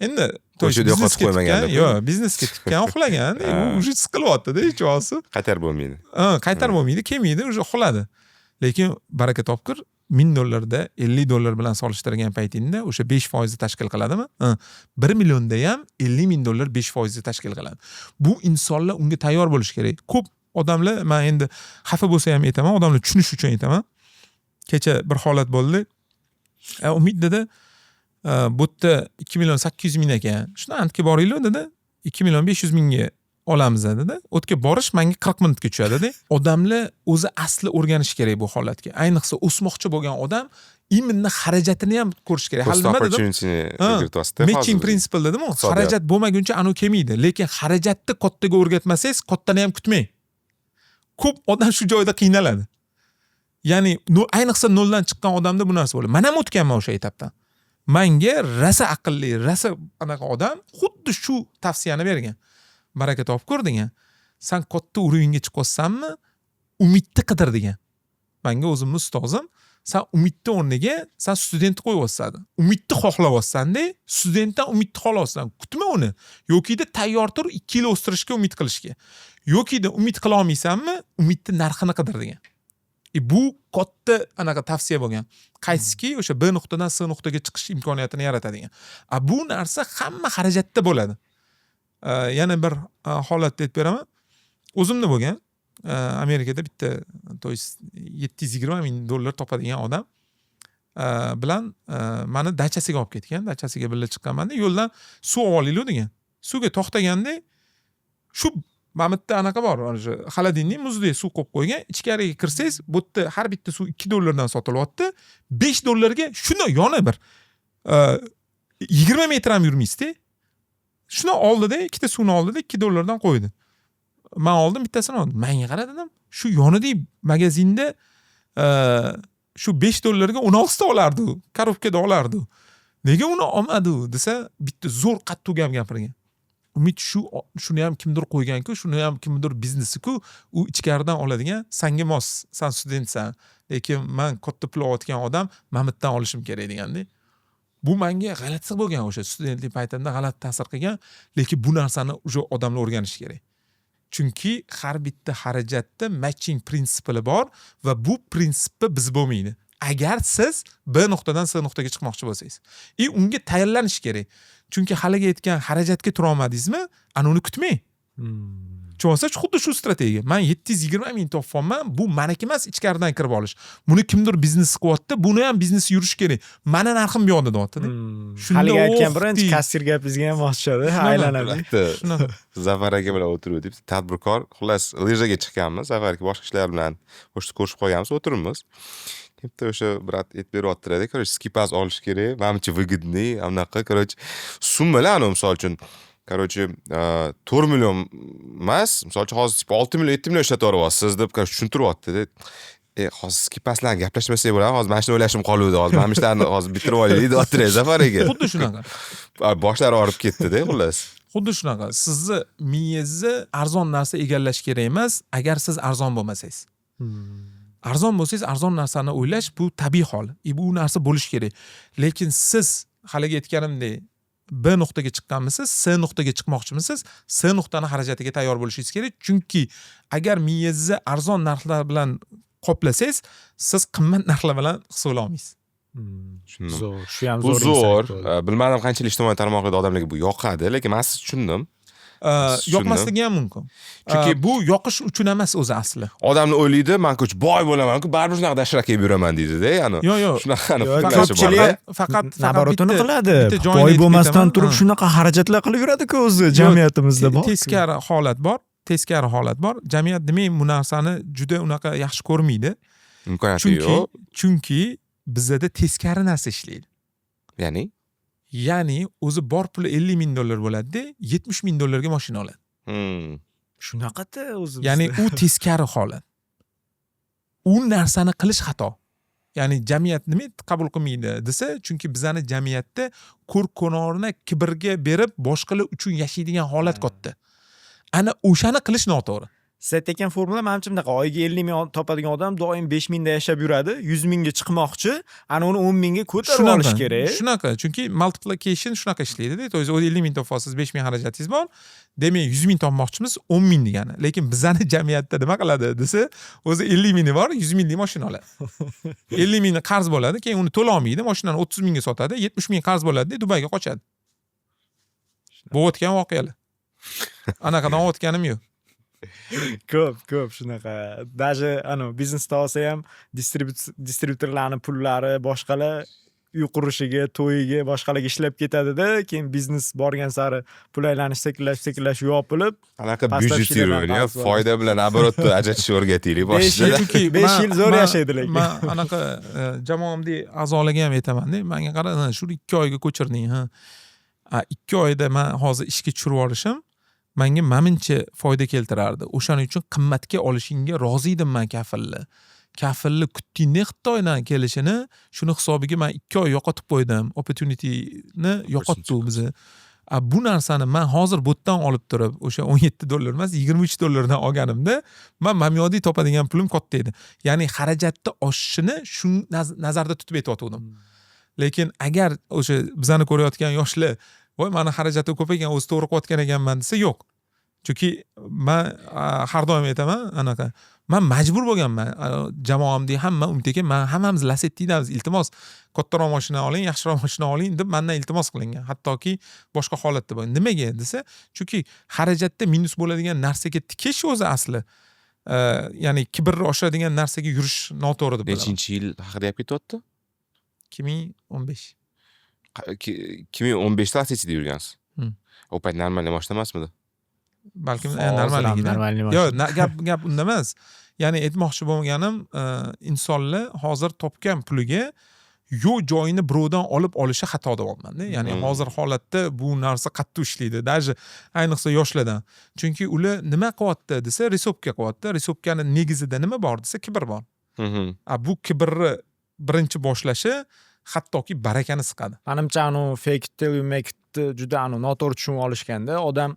Endi, то есть Ko'chada yo'qotib biznesga tikkan qo'ymaganda. Yo'q, biznesga tikkan, uxlagan. U уже siqilyaptida, hech. Qaytarib bo'lmaydi. Ha, qaytarib bo'lmaydi, kelmaydi, уже uxladi. Lekin baraka topkur, 1000 dollarda 50 dollar bilan solishtirgan paytingda o'sha 5 foizni tashkil qiladimi? Ha, 1 millionda ham 50 000 dollar 5 foizni tashkil qiladi. Bu insonlar unga tayyor bo'lishi kerak. Ko'p odamlar, man endi xafa bo'lsa ham aytaman, odamlar tushunishi uchun aytaman. Kecha bir holat bo'ldi. "Umid, — dedi, — bu yerda 2 800 000 ekan, shuni antga boringlar, — dedi, — 2 500 000ga olamiz", dedi. O'tga borish manga 40 minutga tushadida. Odamlar o'zi asli o'rganishi kerak bu holatga. Ayniqsa o'smoqchi bo'lgan odam именно xarajatini ham ko'rish kerak. Cost Hali nima dedim? opportunityni Ha, o'rgatyapsizda matching hozir. Principle dedimu. Iqtisodiyot. Xarajat bo'lmaguncha anavi kelmaydi, lekin xarajatni kattaga o'rgatmasangiz, kattani ham kutmang. Ko'p odam shu joyda qiynaladi. Ya'ni ayniqsa noldan chiqqan odamda bu narsa bo'ladi. Man ham o'tganman o'sha etapdan. Manga rosa aqlli, rosa anaqa odam xuddi shu tavsiyani bergan: "Baraka topib degan, san katta уровень ga chiqyapsanmi, umidni qidir", degan manga o'zimni ustozim. "San umidni o'rniga san studentni qo'yyapsan, umidni xohlayapsanda, studentdan umidni xohlayapsan, kutma uni yokida tayyor tur 2 yil o'stirishga, umid qilishga. Yokida umid qila olmaysanmi, umidni narxini qidir", degan. E bu katta anaqa tavsiya bo'lgan, qaysiki o'sha B nuqtadan C nuqtaga chiqish imkoniyatini yaratadigan. A bu narsa hamma xarajatda bo'ladi. Yana bir holatni aytib beraman, o'zimda bo'lgan. Amerikada bitta, то есть 720 ming dollar topadigan odam bilan mani dachasiga olib ketgan. Dachasiga birga chiqqanmanda, yo'ldan suv olib olaylik degan. Suvga to'xtaganda, shu mana bu yerda anaqa bor, o'sha холодильник, muzdek suv qo'yib qo'ygan. Ichkariga kirsangiz, bu yerda har bitta suv 2 dollardan sotilyapti, 5 dollarga shuni yoni bir 20 metr ham yurmaysizda. Shuni oldida ikkita suvni oldida 2 dollardan qo'ydi. Man oldim, bittasini oldim. "Manga qara", dedim, "shu yonidagi magazinda shu 5 dollarga 16ta olardi u, korobkada olardi u, nega uni olmadi u?" desa, bitta zo'r qattiq gap gapirgan: "Umid, shuni ham kimdir qo'yganku, shuni ham kimdir biznesiku, u ichkaridan oladigan sanga mos, san studentsan, lekin man katta pul olayotgan odam, mana bu yerdan olishim kerak", deganda. Bu manga g'alati bo'lgan, o'sha studentlik paytimda g'alati ta'sir qilgan. Lekin bu narsani уже odamlar o'rganishi kerak, chunki har bitta xarajatda matching prinsipi bor va bu prinsipni buzib bo'lmaydi, agar siz B nuqtadan C nuqtaga chiqmoqchi bo'lsangiz. И unga tayyorlanish kerak, chunki haligi aytgan xarajatga turolmadingizmi, ana uni kutmang. Tushunyapsiz? Xuddi shu strategiya. Man 720 ming topyapman, bu maniki emas ichkaridan kirib olish, buni kimdir biznes qilyapti, buni ham biznesi yurishi kerak, mani narxim bu yoqda deyaptida. Shunda Haligi aytgan oh birinchi kassir gapingizga ham mos tushadi, aylanadi. Albatta. Shunaqa. Zafar aka bilan o'tiruvdik, tadbirkor, xullas, лыжа ga chiqqanmiz. Zafar aka boshqa kishilar bilan o'sha ko'rishib qolganmiz, o'tiribmiz. Bitta o'sha брат aytib beryaptilarda, короче, ski pass olish kerak, manimcha, выгодный anaqa, короче, summalar anavi, misol uchun, короче, 4 million emas, misol uchun, hozir типа 6 million, 7 million ishlatib yuboryapsiz deb, короче, tushuntiryaptida. E, hozir ski passlarni gaplashmasak bo'ladi, hozir mana shuni o'ylashim qoluvdi, hozir mana bu ishlarni hozir bitirib olaylik, deyaptilar Zafar aka. Xuddi shunaqa. Boshlari og'rib ketdida, xullas. Xuddi shunaqa. Sizni miyangizni arzon narsa egallash kerak emas, agar siz arzon bo'lmasangiz. Arzon bo'lsangiz, arzon narsani o'ylash bu tabiiy hol и bu narsa bo'lishi kerak. Lekin siz haligi aytganimdek B nuqtaga chiqqanmisiz, C nuqtaga chiqmoqchimisiz, C nuqtani xarajatiga tayyor bo'lishingiz kerak, chunki agar miyangizni arzon narxlar bilan qoplasangiz, siz qimmat narxlar bilan hisoblay olmaysiz. Tushundim. Zo'r, shu ham Bu zo'r zo'r. insight bo'ldi. Bilmadim, qanchalik ijtimoiy tarmoqlarda odamlarga bu yoqadi, lekin man sizni tushundim. Tushundim. Yoqmasligi ham mumkin, chunki bu yoqish uchun emas o'zi asli. Odamlar o'ylaydi, man ko'ch boy bo'lamanku, baribir shunaqa dashrak yeb yuraman deydida, ya'ni Yo'q. shunaqa Yo'q, fikrlashi ko'pchilik- borda. Faqat Наоборот ini qiladi. bitta joyini Boy aytib bo'lmasdan ketaman. turib Ha. shunaqa xarajatlar qilib yuradi-ku o'zi, jamiyatimizda bor. Teskari holat bor, teskari holat bor. Jamiyat demak bu narsani juda unaqa yaxshi ko'rmaydi. Imkoniyati Chunki yo'q. chunki bizada teskari narsa ishlaydi. Ya'ni? Ya'ni o'zi bor puli 50 ming dollar bo'ladida, 70 ming dollarga mashina oladi. Shunaqada o'zi Ya'ni bizda. u teskari holat. U narsani qilish xato. Ya'ni jamiyat nima qabul qilmaydi desa, chunki bizani jamiyatda ko'r ko'rona kibrga berib, boshqalar uchun yashaydigan holat katta. Ana o'shani qilish noto'g'ri. Siz aytayotgan formula, manimcha, bunaqa: oyiga 50 000 topadigan odam doim 5000da yashab yuradi, 100 000ga chiqmoqchi, ana uni 10 000ga ko'tarib olish kerak. Shunaqa, chunki multiplication shunaqa ishlaydida. То есть 50 000 topyapsiz, 5000 xarajatingiz bor, demak, 100 000 topmoqchimiz, 10 000 degani. Lekin bizani jamiyatda nima qiladi desa, o'zi 50 000i bor, 100 000lik moshina oladi, 50 000ni qarz bo'ladi, keyin uni to'lolmaydi, moshinani 30 000ga sotadi, 70 000 qarz bo'ladida, Dubayga qochadi. Bo'layotgan voqealar, anaqadan olayotganim yo'q. Ko'p, ko'p shunaqa. Даже anavi biznesda olsa ham, distribyutorlarni pullari boshqalar uy qurishiga, to'yiga, boshqalarga ishlab ketadida, keyin biznes borgan sari pul aylanishi sekinlashib, sekinlashib yopilib, Anaqa pastlab бюджетирование, qarz bor. foyda bilan оборот ni ajratishni o'rgataylik Besh boshida. yil Chunki 5 yil zo'r yashaydi lekin. Man anaqa jamoamdagi a'zolarga ham aytamanda: "Manga qara, ha, shuni 2 oyga ko'chirding, ha, 2 oyda man hozir ishga tushirib yuborishim manga mamincha foyda keltirardi. O'shaning uchun qimmatga olishingga rozi edim man. Kafilni kutdingda Xitoydan kelishini, shuni hisobiga man 2 oy yo'qotib qo'ydim, opportunityni yo'qotdi u bizni. A bu narsani man hozir bu yerdan olib turib, o'sha 17 dollar emas, 23 dollardan olganimda, man mamyodiy topadigan pulim katta edi." Ya'ni xarajatni oshishini shu nazarda tutib aytyotgandim. Lekin agar o'sha bizani ko'rayotgan yoshlar: "Voy, mani xarajatim ko'p ekan, o'zi to'g'ri qilayotgan ekanman", desa, yo'q. Chunki man har doim aytaman, anaqa, man majbur bo'lganman. Jamoamdagi hamma, Umid aka, man, hammamiz Lasettidamiz, iltimos, kattaroq moshina oling, yaxshiroq moshina oling, deb mandan iltimos qilingan. Hattoki boshqa holatda bo'lgan. Nimaga desa, chunki xarajatda minus bo'ladigan narsaga tikish o'zi asli, ya'ni kibrni oshiradigan narsaga yurish noto'g'ri deb bilaman. Nechinchi yil haqida gap ketyapti? 2015. 2015da Lasetti'da yurgansiz? Hmm. U payt нормальный moshina emasmidi? Balkim Hozir ham normalligida. нормальный Yo'q, gap unda emas. Ya'ni aytmoqchi bo'lganim, insonlar hozir topgan puliga yo'q joyini birovdan olib olishi xato deyapmanda. Ya'ni hozir holatda bu narsa qattiq ishlaydi, даже ayniqsa yoshlardan. Chunki ular nima qilyapti desa, рисовка qilyapti. Рисовка ni negizida nima bor desa, kibr bor. A bu kibrni birinchi boshlashi hattoki barakani siqadi. Manimcha, anavi "fake it till you make it" juda anavi noto'g'ri tushunib olishganda. Odam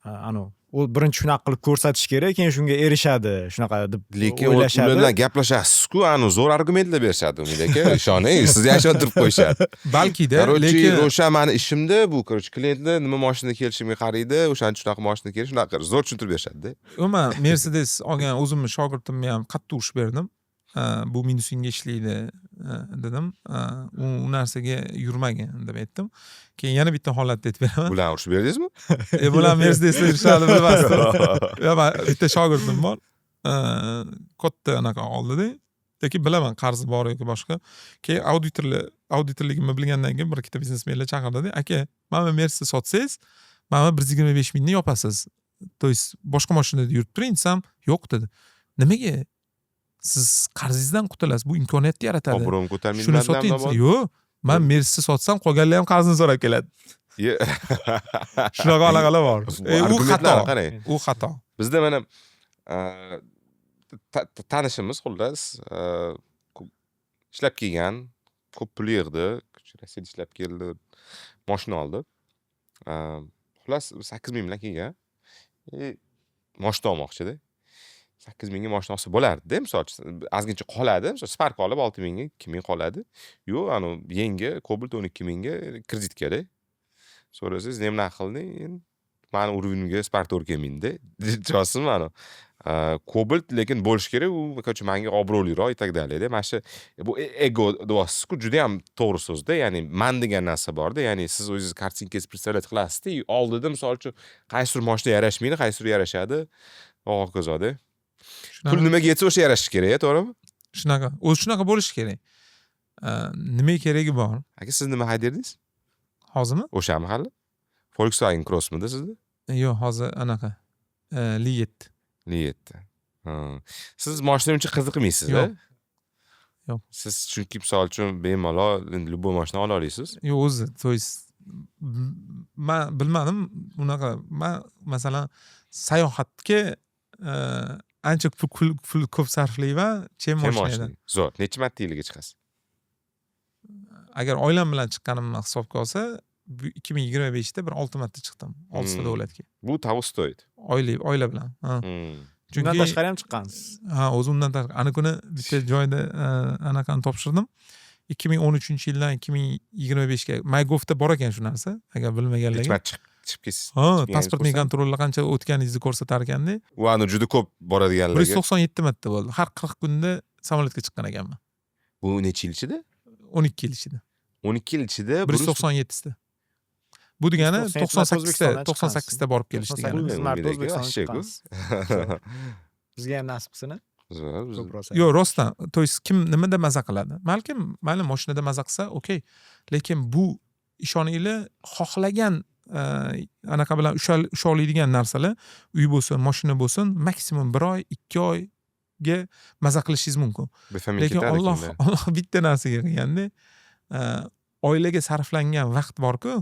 anavi u birinchi shunaqa qilib ko'rsatish kerak, keyin shunga erishadi, shunaqa deb Lekin o'ylashadi. ular bilan gaplashasizku, anu zo'r argumentlar berishadi, Umid aka, ishoning, sizni ham ishontirib qo'yishadi. Balkida, Короче, lekin o'sha mani ishimda bu, короче, klientlar nima mashinada kelishimga qaraydi, o'shaning uchun shunaqa mashina kerak, shunaqa qilib zo'r tushuntirib berishadida. Umuman Mercedes olgan o'zimni shogirdimni ham qattiq urishib berdim. "Bu minusingga ishlaydi", dedim. U narsaga yurmagin, deb aytdim. Keyin yana bitta holatni aytib beraman. Bularni urishib berdingizmi? E, bular Mercedesda yurishadi, bilmasdim. Yo'q, man bitta shogirdim bor. Katta anaqa oldida, lekin bilaman, qarzi bor yoki boshqa. Keyin auditorlar, auditorligimni bilgandan keyin bir ikkita biznesmenlar chaqirdida: "Aka, mana bu Mercedesni sotsangiz, mana bu 125 000ni yopasiz. То есть boshqa mashinada yurib turing", desam, "Yo'q", dedi. "Nimaga? Siz qarzingizdan qutulasiz, bu imkoniyatni yaratadi. Obro'im ko'tarmaydi Shuni soting", desa, "Yo'q, man Mercedesni sotsam, qolganlar ham qarzini so'rab keladi." Shunaqa anaqalar bor. U xato. Qarang. U xato. Bizda mana tanishimiz, xullas, ishlab kelgan, ko'p pul yig'di, Rossiyada ishlab keldi, moshina oldi. Xullas, 8000 bilan kelgan. Moshina olmoqchida. 8000ga moshina olsa bo'lardida, misol uchun, ozgincha qoladi. Misol, Spark olib 6000ga, 2000 qoladi. Yo'q, anavi yangi Cobalt 12 000ga kreditkada. So'rasangiz, nima qilding? Endi mani уровень imga Spark to'g'ri kelmaydida. Tushunasizmi anavi? Cobalt lekin bo'lishi kerak, u, короче, manga obro'liroq и так далее. Mana shu bu ego deyapsiz-ku, judayam to'g'ri so'zda. Ya'ni man degan narsa borda. Ya'ni siz o'zingiz kartinkangizni представлять qilasizda, oldida misol uchun qaysidir moshina yarashmaydi, qaysidir yarashadi va hokazoda. Pul nimaga yetsa, o'sha yarashishi kerak, to'g'rimi? Shunaqa. O'zi shunaqa bo'lishi kerak. Nima keragi bor? Aka, siz nima haydardingiz? Hozirmi? O'shami hali? Volkswagen Crossmidi sizda? Yo'q, hozir anaqa Li 7. Li 7. Siz moshina uncha qiziqmaysiz? Yo'q. Yo'q. Siz chunki misol uchun bemalol endi любой moshina ola olasiz. Yo'q, o'zi, то есть man bilmadim, unaqa, man masalan sayohatga Ancha pul ko'p sarflayman, чем Чем mashinada. Mashina. Zo'r. Necha marta yiliga chiqasiz? Agar oilam bilan chiqqanimni hisobga olsa, bu 2025da bir olti marta chiqdim, oltita davlatga. Bu того стоит. Oila bilan, ha. Undan Chunki tashqari ham chiqqansiz. Ha, o'zi undan tashqari ana kuni bitta joyda anaqani topshirdim. 2013-yildan 2025ga MyGovda bor ekan shu narsa, agar Necha bilmaganlarga. marta chiqib ketsiz? Ha, Chiqganingizni паспортный ko'rsam. контроль lar qancha o'tganingizni ko'rsatar ekanda. U ani juda ko'p Bir yuz boradiganlarga. 97 marta bo'ldi. Har 40 kunda samolyotga chiqqan ekanman. Bu necha yil ichida? 12 yil ichida. 12 yil ichida. 197ta. Bu degani 197 to'qson marta sakkizta O'zbekistondan 98ta borib kelish degani. 98 marta Umid aka, O'zbekistondan вообще ku. chiqqansiz. Bizga ham nasib qilsin, a? Zo'r, Ko'proq. Yo'q, rostdan, то есть kim nimada maza qiladi, balkim mayli, mashinada maza qilsa, okey, lekin bu, ishoninglar, xohlagan anaqa bilan usha oladigan narsalar, uy bo'lsin, moshina bo'lsin, maksimum bir oy, 2 oyga maza qilishingiz mumkin. Dopamin Lekin ketadi Olloh kimda. Olloh bitta narsaga qilganda, oilaga sarflangan vaqt borku,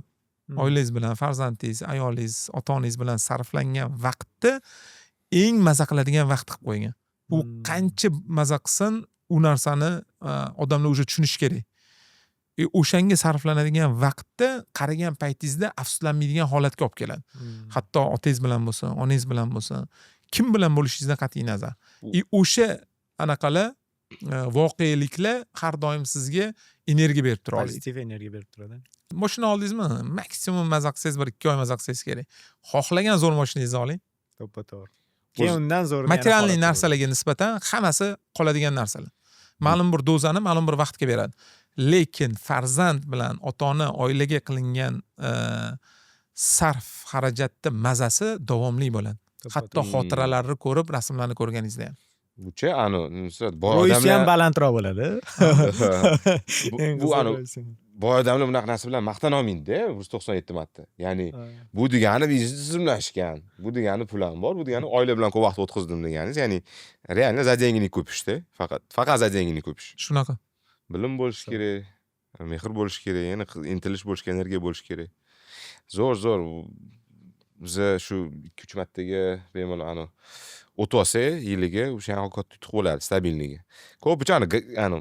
oilangiz bilan, farzandingiz, ayolingiz, ota onangiz bilan sarflangan vaqtni eng maza qiladigan vaqt qilib qo'ygan. U qancha maza qilsin, u narsani odamlar уже tushunishi kerak. O'shanga sarflanadigan vaqtda qaragan paytingizda afsuslanmaydigan holatga olib keladi. Hatto otangiz bilan bo'lsin, onangiz bilan bo'lsin, kim bilan bo'lishingizdan qat'iy nazar, и o'sha anaqalar, voqeliklar har doim sizga energiya berib tura oladi. Pozitiv energiya berib turadi. Moshina oldingizmi, maksimum maza qilsangiz, bir ikki oy maza qilsangiz kerak. Xohlagan zo'r moshinangizni oling. To'ppa to'g'ri, keyin undan zo'ri. Материальный narsalarga nisbatan hammasi qoladigan narsalar, ma'lum bir dozani ma'lum bir vaqtga beradi, lekin farzand bilan ota ona, oilaga qilingan sarf xarajatni mazasi davomli bo'ladi, hatto xotiralarni ko'rib, rasmlarni ko'rganingizda ham. Bucha anu boy ROIsi ham odamlar balandroq bo'ladi. Bu anu boy odamlar bunaqa narsa bilan maqtana olmaydida, 197 marta. Ya'ni bu degani biznes tizimlashgan, bu degani pul ham bor, bu degani oila bilan ko'p vaqt o'tkazdim deganingiz, ya'ni реально за деньги не купишь da, faqat faqat за деньги не купишь. Shunaqa. Bilim bo'lishi kerak, mehr bo'lishi kerak, yana intilish bo'lishi kerak, energiya bo'lishi kerak. Zo'r, zo'r. Biza shu ikki uch martaga bemalol anu o'tib olsak yiliga, o'sha ham katta yutuq bo'ladi, стабильный ga. Ko'pincha anu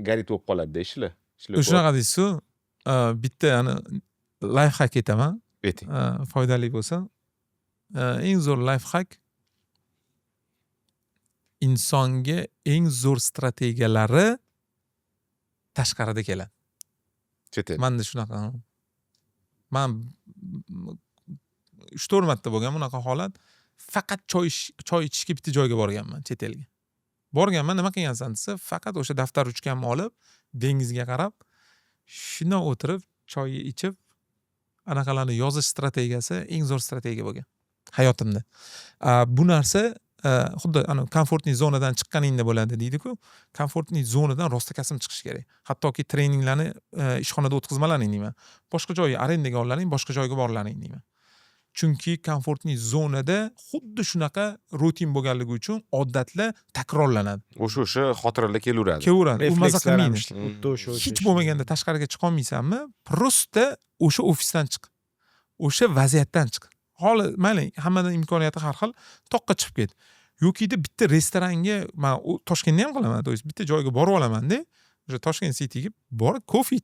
горит bo'lib qoladida ishlar. Ishlar ko'p. Shunaqa deysizu, bitta ani лайфхак aytaman. Ayting. Foydali bo'lsa. Eng zo'r лайфхак: insonga eng zo'r strategiyalari tashqarida keladi. Chet el. Manda shunaqa, man uch to'rt marta bo'lgan bunaqa holat. Faqat choy ichishga bitta joyga borganman, chet elga borganman. Nima qilgansan desa, faqat o'sha daftar, ruchkamni olib, dengizga qarab shundoq o'tirib, choy ichib, anaqalarni yozish strategiyasi eng zo'r strategiya bo'lgan hayotimda. Bu narsa xuddi anavi комфортный zonadan chiqqaningda bo'ladi deydiku. Комфортный zonadan rostakasm chiqish kerak. Hattoki treninglarni ishxonada o'tkazmalaring deyman, boshqa joyga arendaga olaring, boshqa joyga borlaring deyman, chunki комфортный zonada xuddi shunaqa rutin bo'lganligi uchun odatlar takrorlanadi. O'sha xotiralar kelaveradi. Kelaveradi, u maza Reflekslar ham qilmaydi. xuddi o'sha Hech bo'lmaganda tashqariga chiqolmaysanmi, просто o'sha ofisdan chiq, o'sha vaziyatdan chiq. Holi mayli, hammani imkoniyati har xil, toqqa chiqib ket yokida bitta restoranga. Man Toshkentda ham qilaman, то есть bitta joyga borib olamanda, o'sha Toshkent Cityga borib, kofe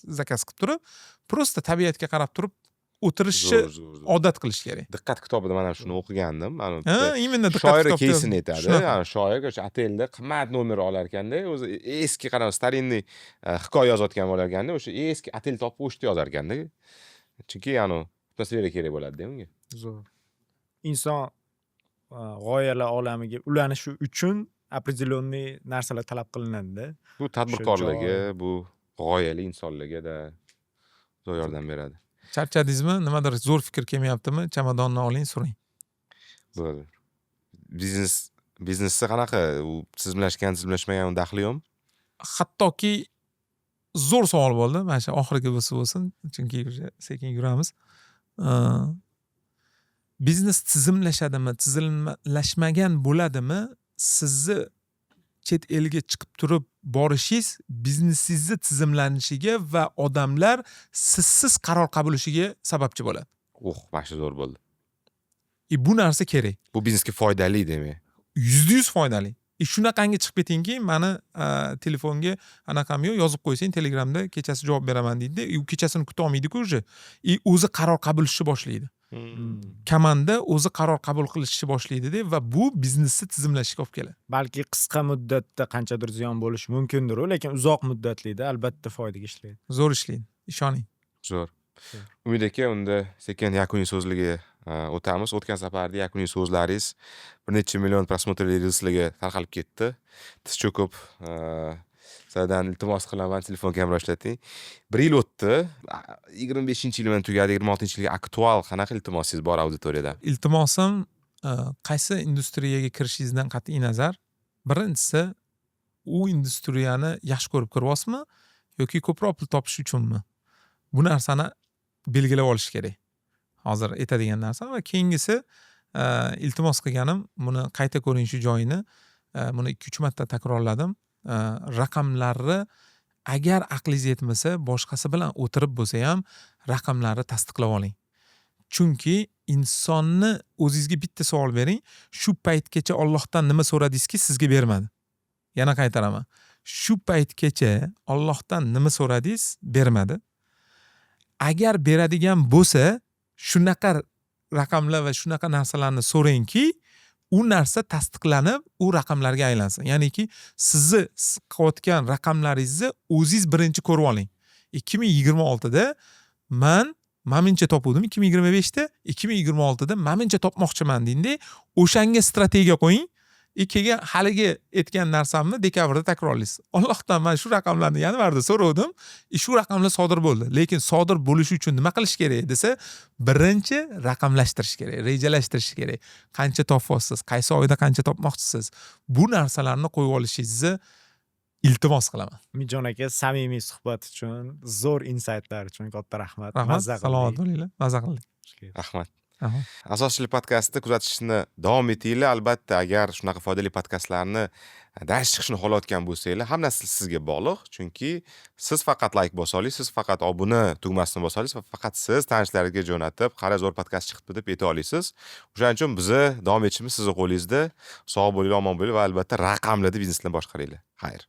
заказ qilib turib, просто tabiatga qarab turib o'tirishni Zo'r, zo'r, zo'r. odat qilish kerak. Diqqat kitobida man ham shuni o'qigandim. Mana Ha, именно, Diqqat shoir kitobda keysini aytadi. shunaqa. Yani shoir o'sha otelda qimmat nomer olar ekanda, o'zi eski, qanaqa старинный hikoya yozayotgan bo'lar ekanda, o'sha eski otel topib, o'sha yerda yozar ekanda. Chunki anu atmosfera kerak bo'ladida unga. Zo'r. Inson g'oyalar olamiga ulanishi uchun определенный narsalar talab qilinadida. Bu tadbirkorlarga, bu g'oyali insonlarga-da zo'r yordam beradi. Charchadingizmi, nimadir zo'r fikr kelmayaptimi, chamadonni oling, suring. Zo'r. Biznesda qanaqa? U tizimlashgan, tizimlashmagan, uni daxli yo'qmi? Hattoki zo'r savol bo'ldi, mana shu oxirgi bo'lsa bo'lsin, chunki уже sekin yuramiz. Biznes tizimlashadimi, tizimlashmagan bo'ladimi, sizni chet elga chiqib turib borishingiz biznesingizni tizimlanishiga va odamlar sizsiz qaror qabul qilishiga sababchi bo'ladi. Uh, mana shu zo'r bo'ldi. И bu narsa kerak. Bu biznesga foydali demak. 100% foydali. И shunaqangi chiqib ketingki, mani telefonga anaqam yo'q, yozib qo'ysang, Telegramda kechasi javob beraman deydida. И u kechasini kutolmaydiku уже и o'zi qaror qabul qilishni boshlaydi. Komanda o'zi qaror qabul qilishni boshlaydida va bu biznesni tizimlashishga olib keladi. Balki qisqa muddatda qanchadir ziyon bo'lishi mumkindir, lekin uzoq muddatlida albatta foydaga ishlaydi. Zo'r ishlaydi, ishoning. Zo'r. Umid aka, unda sekin yakuniy so'zlarga o'tamiz. O'tgan safarda yakuniy so'zlaringiz bir necha million просмотр li reelslarga tarqalib ketdi. Tiz cho'kib sizlardan iltimos qilaman, telefon kamroq ishlating. Bir yil o'tdi, 25-yil bilan tugadi, 26-yilga aktual qanaqa iltimosingiz bor auditoriyadan? Iltimosim, qaysi industriyaga kirishingizdan qat'iy nazar, birinchisi, u industriyani yaxshi ko'rib kiryapsizmi yoki ko'proq pul topish uchunmi, bu narsani belgilab olish kerak, hozir aytadigan narsam. Va keyingisi, iltimos qilganim, buni qayta ko'ring shu joyini, buni ikki uch marta takrorladim, raqamlarni agar aqlingiz yetmasa, boshqasi bilan o'tirib bo'lsa ham, raqamlarni tasdiqlab oling. Chunki insonni, o'zingizga bitta savol bering: shu paytgacha Ollohdan nima so'radingizki, sizga bermadi? Yana qaytaraman: shu paytgacha Ollohdan nima so'radingiz, bermadi? Agar beradigan bo'lsa, shunaqa raqamlar va shunaqa narsalarni so'rangki, u narsa tasdiqlanib, u raqamlarga aylansin. Ya'niki sizni qilayotgan raqamlaringizni o'zingiz birinchi ko'rib oling. 2026da man mana topuvdim, 2025da, 2026da mana topmoqchiman deydida, o'shanga strategiya qo'ying. И keyin haligi aytgan narsamni dekabrda takrorlaysiz: Ollohdan man shu raqamlarni yanvarda so'ravdim и shu raqamlar sodir bo'ldi. Lekin sodir bo'lishi uchun nima qilish kerak desa, birinchi raqamlashtirish kerak, rejalashtirish kerak. Qancha topyapsiz, qaysi oyda qancha topmoqchisiz, bu narsalarni qo'yib olishingizni iltimos qilaman. Umidjon aka, samimiy suhbat uchun, zo'r insaytlar uchun katta rahmat. Rahmat. Mazza qildik. Salomat bo'linglar, maza qildik. Rahmat. Rahmat. Asoschilik podkastni kuzatishni davom etinglar. Albatta, agar shunaqa foydali podkastlarni dash chiqishini xohlayotgan bo'lsanglar, hammasi sizga bog'liq. Chunki siz faqat layk bosa olasiz, siz faqat obuna tugmasini bosa olasiz va faqat siz tanishlaringizga jo'natib, "Qara, zo'r podkast chiqibdi", deb ayta olasiz. O'shaning uchun bizni davom etishimiz sizni qo'lingizda. Sog' bo'linglar, omon bo'linglar va albatta raqamlarda biznesni boshqaringlar. Xayr.